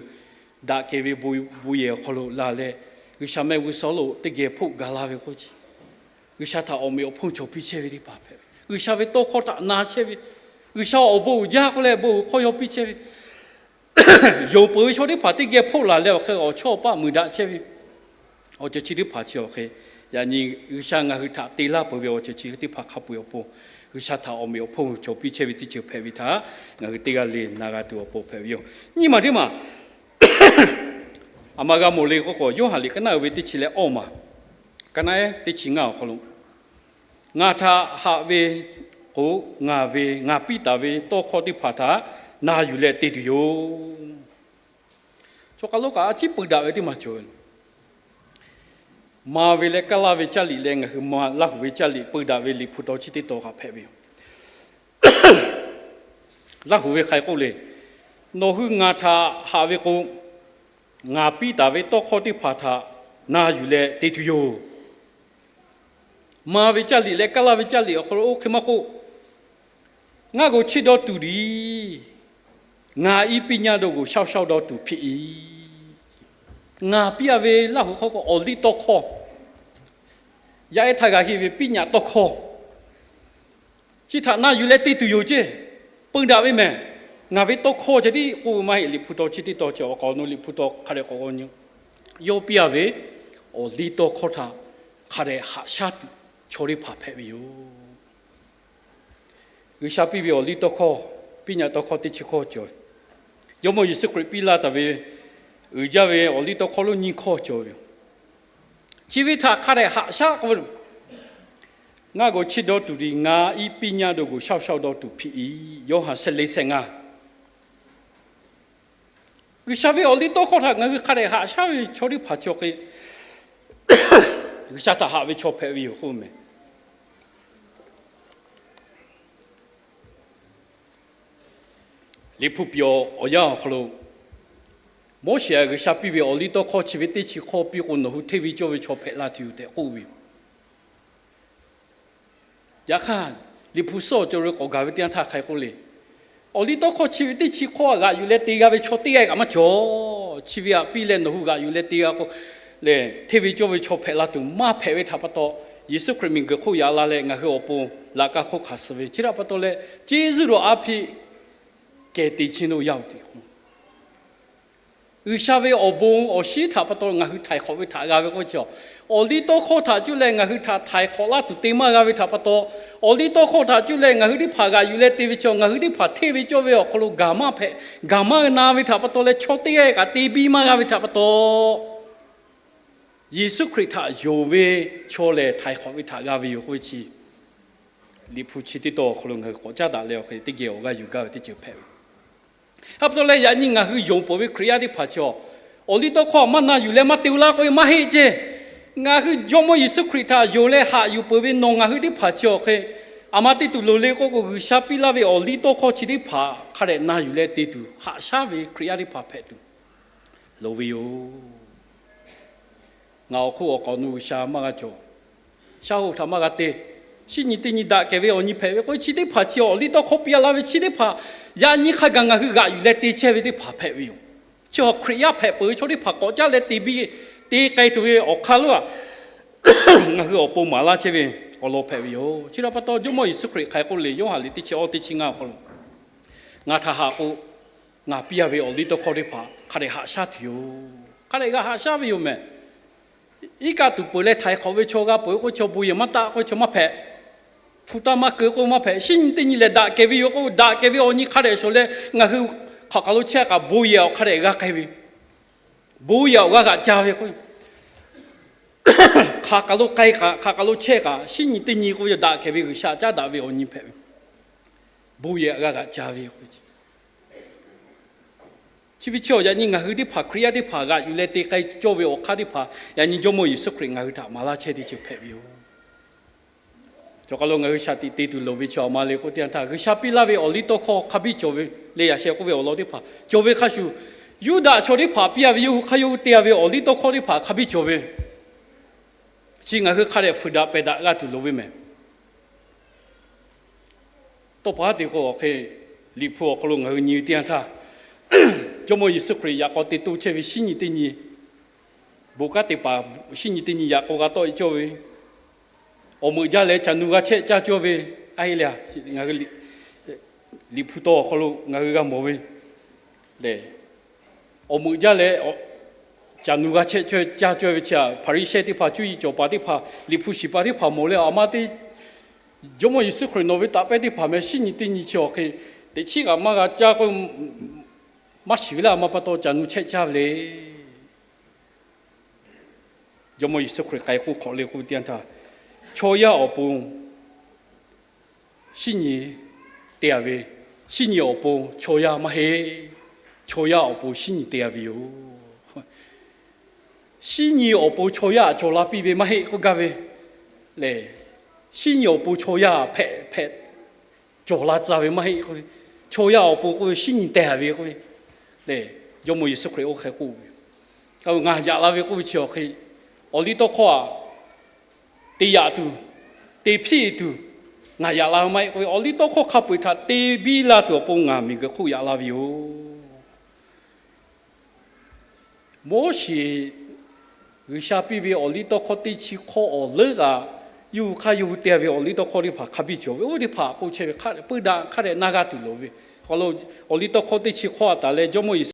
daꞈ kehˬ ve bon yehˬ awˬ hk'aw lo la leh, G'uiˬ sha mehˆ g'uˇ suhˍ lo teˇ geh hpoˆ gaˬ la ve k'oˆ chi, G'uiˬ sha htaꞈ awˬ meꞈ awˬ hponˇ cawˬ piˇ chehˇ ve teˇ hpaˍ hpehꞈ ve. G'uiˬ sha ve tawˇ hkawˇ htaꞈ na chehˇ ve, G'uiˬ sha awˬ bon uiˍ jaˇ k'oˆ leh bon uiˍ hk'awˇ yaw piˇ chehˇ ve, yonˍ peuˬ ve chaw teˇ hpaˍ teˇ geh hpoˆ laˬ leh awˬ hk'e awˬ chawˇ awˬ paˆ muiˬ daꞈ chehˇ ve, awˬ ceuˬ chi teˇ hpaˍ chi awˬ hk'e, yaꞈ nyi G'uiˬ sha ngaˬ hui htaꞈ te laˇ peuˬ ve awˬ ceuˬ chi teˇ hpaˍ hk'a peu-eˬ awˬ pon, G'uiˬ sha htaꞈ awˬ meꞈ awˬ hponˇ cawˬ piˇ chehˇ ve teˇ ceuˬ hpehꞈ ve htaꞈ ngaˬ hui teˇ g'aˇ le na g'a tuˬ awˬ pon hpehꞈ ve yoˬ. Nyiˇ maˬ teˇ maˬ, aˬ ma g'a mawˬ le k'oˆ k'o, Yoˇhanˬ liꞈ k'aˉ naˆ uiˍ ve teˇ chi leh awˇ maˬ, k'aˉ naˆ ehˉ teˇ chi ngaˇ awˬ hk'aw lo, ngaˬ htaꞈ haꞈ ve k'o, ngaˬ ve, ngaˬ piˇ taˍ ve tawˇ hkawˇ teˇ hpaˍ htaꞈ na yuˬ leh te tuˬ yoˬ. Chaw hk'a lo kaꞈ a ciˉ peu daꞈ ve teˇ maˬ cawˬ ve. Ma ve leh kaˇ laˇ ve caˇ liꞈ leh ngaˬ hui ma Laˇ huˍ ve caˇ liꞈ peu daꞈ ve Liꞈ hpu taw chi teˇ taw kaꞈ hpehꞈ ve yoˬ. Laˇ huˍ ve hk'aˬ hk'e k'oˆ le, Nawˬ hui ngaˬ htaꞈ haꞈ ve k'o, ngaˬ piˇ taˍ ve tawˇ hkawˇ teˇ hpaˍ htaꞈ na yuˬ leh te tuˬ yoˬ. Ma ve caˇ liꞈ leh kaˇ laˇ ve caˇ liꞈ awˬ hk'aw lo oˇ hk'e maˇ k'oˆ, Ngaˬ g'aw chiˇ dawˇ tuˬ diˬ, ngaˬ iˉ piˇ nyaˇ dawˇ g'aw shaoˇ shaoˇ dawˇ tuˬ hpiꞈ iˍ. Ngaˬ piˇ-a ve Laˇ huˍ hk'aw k'o awˬ liˇ tawˇ hkawˇ, yaˇ ehˉ htaˇ g'a heˆ ve piˇ nyaꞈ tawˇ hkawˇ chi htaꞈ na yuˬ leh te tuˬ yoˬ ceˇ. Peu daꞈ ve mehˬ. Ngaˬ ve tawˇ hkawˇ ceh tiˉ k'oˆ ve maˇ heˆ. Liꞈ hpu taw chi teˇ taw ceh awˬ k'aw nu Liꞈ hpu taw hk'a dehꞈ k'awꞈ g'aw nyi, yawˇ piˇ-a ve awˬ liˇ tawˇ hkawˇ htaꞈ hk'a dehꞈ haꞈ shaˉ tuˬ chaw teˇ hpaˍ hpehꞈ ve yoˬ. G'uiˬ sha piˇ ve awˬ liˇ tawˇ hkawˇ, piˇ nyaꞈ tawˇ hkawˇ teˇ chi hkawˇ cawˬ. Jawˇ mawˇ Yeˍsuˆ Hkriꞈ piˇ laˇ taˍ ve uiˍ jaˇ ve awˬ liˇ tawˇ hkawˇ lonˉ nyiˇ hkawˇ cawˬ ve yoˬ. Chi ve htaꞈ hk'a dehꞈ haꞈ shaˉ k'oˆ ve, Ngaˬ g'aw chiˇ dawˇ tuˬ diˬ, ngaˬ iˉ piˇ nyaˇ dawˇ g'aw shaoˇ shaoˇ dawˇ tuˬ hpiꞈ iˍ. Yoˇhanˬ shehˆ le shehˆ ngaˇ. G'uiˬ sha ve awˬ liˇ tawˇ hkawˇ htaꞈ ngaˬ hui hk'a dehꞈ haꞈ shaˉ ve chaw teˇ hpaˍ chi awˬ hk'e, G'uiˬ sha htaꞈ haꞈ ve chaw hpehꞈ ve yoˬ k'oˆ meh. Liꞈ hpu piˍ awˬ yanˇ awˬ hk'aw lo, Moˉseˍ htaꞈ G'uiˬ sha piˇ ve awˬ liˇ tawˇ hkawˇ chi ve teˇ chi hkawˇ piˇ k'o, nawˬ hui hteˇ ve cawˇ ve chaw hpehꞈ la tuˬ yoˬ tehꞈ k'oˆ ve yoˬ. Yaꞈ hk'aˇ, Liꞈ hpu suhˉ awˬ ceuˬ lo k'awꞈ gaˬ ve teˇ yanˇ htaˇ hk'aˬ hk'e k'oˆ le. Awˬ liˇ tawˇ hkawˇ chi ve teˇ chi hkawˇ htaꞈ g'aꞈ yuˬ leh te g'a ve chaw teˇ g'aˇ kaꞈ maˇ cawˬ. Chi ve htaꞈ piˇ leh nawˬ hui g'aꞈ yuˬ leh te g'a k'o lehˬ, hteˇ ve cawˇ ve chaw hpehꞈ la tuˬ maˇ hpehꞈ ve htaꞈ pa taw, Yeˍsuˆ Hkriꞈ miˬguiˬ hk'oˆ yaꞈ la leh ngaˬ hui awˬ pon laꞈ kaˇ hk'oˆ hkanˍ suh ve chi htaꞈ pa taw leh, ceˇ zuhˇ rawˬ a hpiˇ kehˬ te chehˇ naˇ yaˇ oˬ teꞈ k'o, G'uiˬsha ve awˬ bon awˬ shinˉ htaꞈ pa taw ngaˬ hui htaiˍ hk'awꞈ ve htaꞈ g'a ve k'oˆ ve chi, awˬ liˇ tawˇ hkawˇ htaꞈ cuˇ leh ngaˬ hui htaꞈ htaiˍ hk'awꞈ laˇ tuˬ te maˇ g'a ve htaꞈ pa taw, awˬ liˇ tawˇ hkawˇ htaꞈ cuˇ leh ngaˬ hui teˇ hpaˍ g'aꞈ yuˬ leh te ve chi, ngaˬ hui teˇ hpaˍ hteˇ ve cawˇ ve awˬ hk'aw lo gaˬ maˇ hpehꞈ, gaˬ maˇ na ve htaꞈ pa taw leh, chaw teˇ g'aˇ kaꞈ te biˇ maˇ g'a ve htaꞈ pa taw, Yeˍsuˆ Hkriꞈ htaꞈ yonˍ ve chaw lehˬ htaiˍ hk'awꞈ ve htaꞈ g'a ve yoˬ k'oˆ ve chi, Liꞈ hpu chi teˇ tawn awˬ hk'aw lo ngaˬ hui k'awꞈ caˉ daꞈ leh awˬ hk'e teˇ geh awˬ g'aˇ yuˬ gaˇ ve teˇ ceuˬ hpehꞈ ve. Hk'a pa taw leh yaꞈ nyi ngaˬ hui yonˍ peuˬ ve Hkriꞈ yaˇ teˇ hpaˍ chi, awˬ liˇ tawˇ hkawˇ maˇ na yuˬ leh maˇ te laˇ k'oˆ ve maˇ heˆ ceˇ. Ngaˬ hui Jawˇmawˇ Yeˍsuˆ Hkriꞈ htaꞈ yonˍ leh haꞈ yuˬ peuˬ ve nawˬ ngaˬ hui teˇ hpaˍ chi awˬ hk'e, aˬ ma te tuˬ loˍ le k'oˆ k'o, G'uiˬsha piˇ laˇ ve awˬ liˇ tawˇ hkawˇ chi teˇ hpaˍ hk'a dehꞈ na yuˬ leh te tuˬ haꞈ shaˉ ve Hkriꞈ yaˇ teˇ hpaˍ hpehꞈ tuˬ loˍ ve yoˬ. Ngaˬ awˬ hk'oˆ awˬ k'awꞈ nu G'uiˬsha maˇ g'a cawˬ. Shaˉ hoꞈ htaꞈ maˇ g'a te. Shinˉ nyi teˇ nyi daꞈ kehˬ ve awˬ nyi hpehꞈ ve k'o, chi teˇ hpaˍ chi awˬ liˇ tawˇ hkawˇ piˇ laˇ ve chi teˇ hpaˍ, yaꞈ nyi hk'a gaˬ ngaˬ hui g'aꞈ yuˬ leh te chehˇ ve teˇ hpaˍ hpehꞈ ve yoˬ. Chi awˬ Hkriꞈ yaˇ hpehꞈ peuˬ ve chaw teˇ hpaˍ k'awꞈ caˉ leh te biˇ, te k'ai tuˬ ve awˬ hk'aˇ lo a, ngaˬ hui awˬ pon maˍ laˇ chehˇ ve awˬ lawn hpehꞈ ve yoˬ. Chi htaꞈ pa taw Jawˇmawˇ Yeˍsuˆ Hkriꞈ hk'aˬ hk'e k'oˆ le, Yoˇhanˬ liꞈ teˇ chi awˇ teˇ chi ngaˇ awˬ hk'aw lo, Ngaˬ htaꞈ haꞈ k'o, ngaˬ piˇ a ve awˬ liˇ tawˇ hkawˇ teˇ hpaˍ hk'a dehꞈ haꞈ shaˉ tuˬ yoˬ. Hk'a dehꞈ g'a haꞈ shaˉ ve yoˬ mehˬ. Iˉ kaˆ tuˬ peuˬ leh htaiˍ hk'awꞈ ve chaw g'a peuˬ k'oˆ ve chaw, bon yehˬ maˇ taˆ k'oˆ ve chaw maˇ hpehꞈ. Hpu taˇ maˇ keu k'oˆ ve maˇ hpehꞈ. Shinˉ nyi teˇ nyi lehˬ daꞈ kehˬ ve yoˬ k'o, daꞈ kehˬ ve awˬ nyi hk'a dehꞈ shawˍ leh ngaˬ hui hk'aˬ hk'aˬ lo chehˇ kaꞈ bon yehˬ awˬ hk'a dehꞈ g'a k'ai ve, bon yehˬ awˬ g'aˇ g'aꞈ ca ve k'o, hk'aˬ hk'aˬ lo k'ai kaꞈ, hk'aˬ hk'aˬ lo chehˇ kaꞈ, shinˉ nyi teˇ nyi k'oˆ ve daꞈ kehˬ ve G'uiˬsha caˉ daꞈ ve awˬ nyi hpehꞈ ve, bon yehˬ g'a g'aꞈ ca ve k'o, chi ve chi awˬ yaꞈ nyi ngaˬ hui teˇ hpaˍ Hkriꞈ yaˇ teˇ hpaˍ g'aꞈ yuˬ leh te k'ai cawˇ ve awˬ hk'aˇ teˇ hpaˍ yaꞈ nyi Jawˇmawˇ Yeˍsuˆ Hkriꞈ ngaˬ hui htaꞈ maˍ laˇ chehˇ teˇ ceuˬ hpehꞈ ve yoˬ. Cawˬ k'aˬ lo ngaˬ hui shaˍ tiꞈ te tuˬ loˍ ve chi awˬ ma le k'oˆ teˇ yanˇ htaˇ, G'uiˬsha piˇ laˇ ve awˬ liˇ tawˇ hkawˇ hk'a biˇ cawˬ ve le. Yaꞈ sheh k'oˆ ve awˬ lawn teˇ hpaˍ cawˬ ve hk'a shuˍ, Yuˇdaꞈ chaw teˇ hpaˍ piˇ a ve yawˇ hui hk'aˇ yawˇ hui te a ve awˬ liˇ tawˇ hkawˇ teˇ hpaˍ hk'a biˇ cawˬ ve, chi ngaˬ hui hk'a dehꞈ fuiˍ daꞈ pehˬ daꞈ g'a tuˬ loˍ ve mehˬ. Tawˇ pa haˉ te k'o awˬ hk'e, Liꞈ hpu awˬ hk'aw lo ngaˬ hui nyi ve teˇ yanˇ htaˇ, Jawˇmawˇ Yeˍsuˆ Hkriꞈ yaꞈ k'aw te toˇ chehˇ ve shinˉ nyi teˇ nyi, bon kanˉ te paˍ shinˉ nyi teˇ nyi yaꞈ k'aw g'a tawˆ e cawˇ ve, awˬ meuꞈ jaˇ leh caˬ nu g'a chehˇ caˇ cawˇ ve, a heˆ le, ngaˬ hui Liꞈ hpu taw awˬ hk'aw lo ngaˬ hui g'a mawˬ ve lehˬ, awˬ meuꞈ jaˇ leh caˬ nu g'a chehˇ caˇ cawˇ ve chi a, Hpaˍriˍsehˇ teˇ hpaˍ, cuˇ yiˍ cawˬ paˍ teˇ hpaˍ, Liꞈ hpu shiˍ paˍ teˇ hpaˍ mawˬ leh, aˬ ma te Jawˇmawˇ Yeˍsuˆ Hkriꞈ nawˬ ve taꞈ pehˉ teˇ hpaˍ meh shinˉ nyi teˇ nyi chi awˬ hk'e teꞈ chiˉ kaꞈ maˇ g'a caˇ k'o, maˇ shiˍ ve le, aˬ ma pa taw caˬ nu chehˇ caˇ ve le. Jawˇmawˇ Yeˍsuˆ Hkriꞈ k'ai k'oˆ hk'awꞈ le k'oˆ ve teˇ yanˇ htaˇ, chaw yaˇ awˬ pon shinˉ nyi te a ve, shinˉ nyi awˬ pon chaw yaˇ maˇ heˆ. Chaw yaˇ awˬ pon shinˉ nyi te a ve yoˬ. Shinˉ nyi awˬ pon chaw yaˇ cawˬ la piˇ ve maˇ heˆ k'oˆ gaˇ ve lehˬ, shinˉ nyi awˬ pon chaw yaˇ hpehꞈ hpehꞈ cawˬ la tcuh ve maˇ heˆ k'oˆ ve, chaw yaˇ awˬ pon k'oˆ ve shinˉ nyi te a ve k'oˆ ve lehˬ, Jawˇmawˇ Yeˍsuˆ Hkriꞈ oˇ hk'e k'oˆ ve, ngaˬ yaꞈ la ve k'oˆ ve chi awˬ hk'e, awˬ liˇ tawˇ hkawˇ a te yaꞈ tuˬ, te hpiˇ tuˬ ngaˬ yaꞈ la ve maˇ heˆ k'oˆ ve, awˬ liˇ tawˇ hkawˇ hk'a peu-eˬ htaꞈ te biˇ la tuˬ awˬ pon ngaˬ miˬguiˬ hk'oˆ yaꞈ la ve yoˬ. Moˉseˍ G'uiˬsha piˇ ve awˬ liˇ tawˇ hkawˇ teˇ chi hkawˇ awˬ leuˉ kaꞈ, yawˇ hui hk'aˇ yawˇ hui te ve awˬ liˇ tawˇ hkawˇ teˇ hpaˍ hk'a biˇ cawˬ ve, oˇ teˇ hpaˍ k'oˆ chehˇ ve hk'a dehꞈ puiˇ daꞈ hk'a dehꞈ na g'a tuˬ loˍ ve, awˬ liˇ tawˇ hkawˇ teˇ chi hkawˇ a taˍ leh Jawˇmawˇ Yeˍsuˆ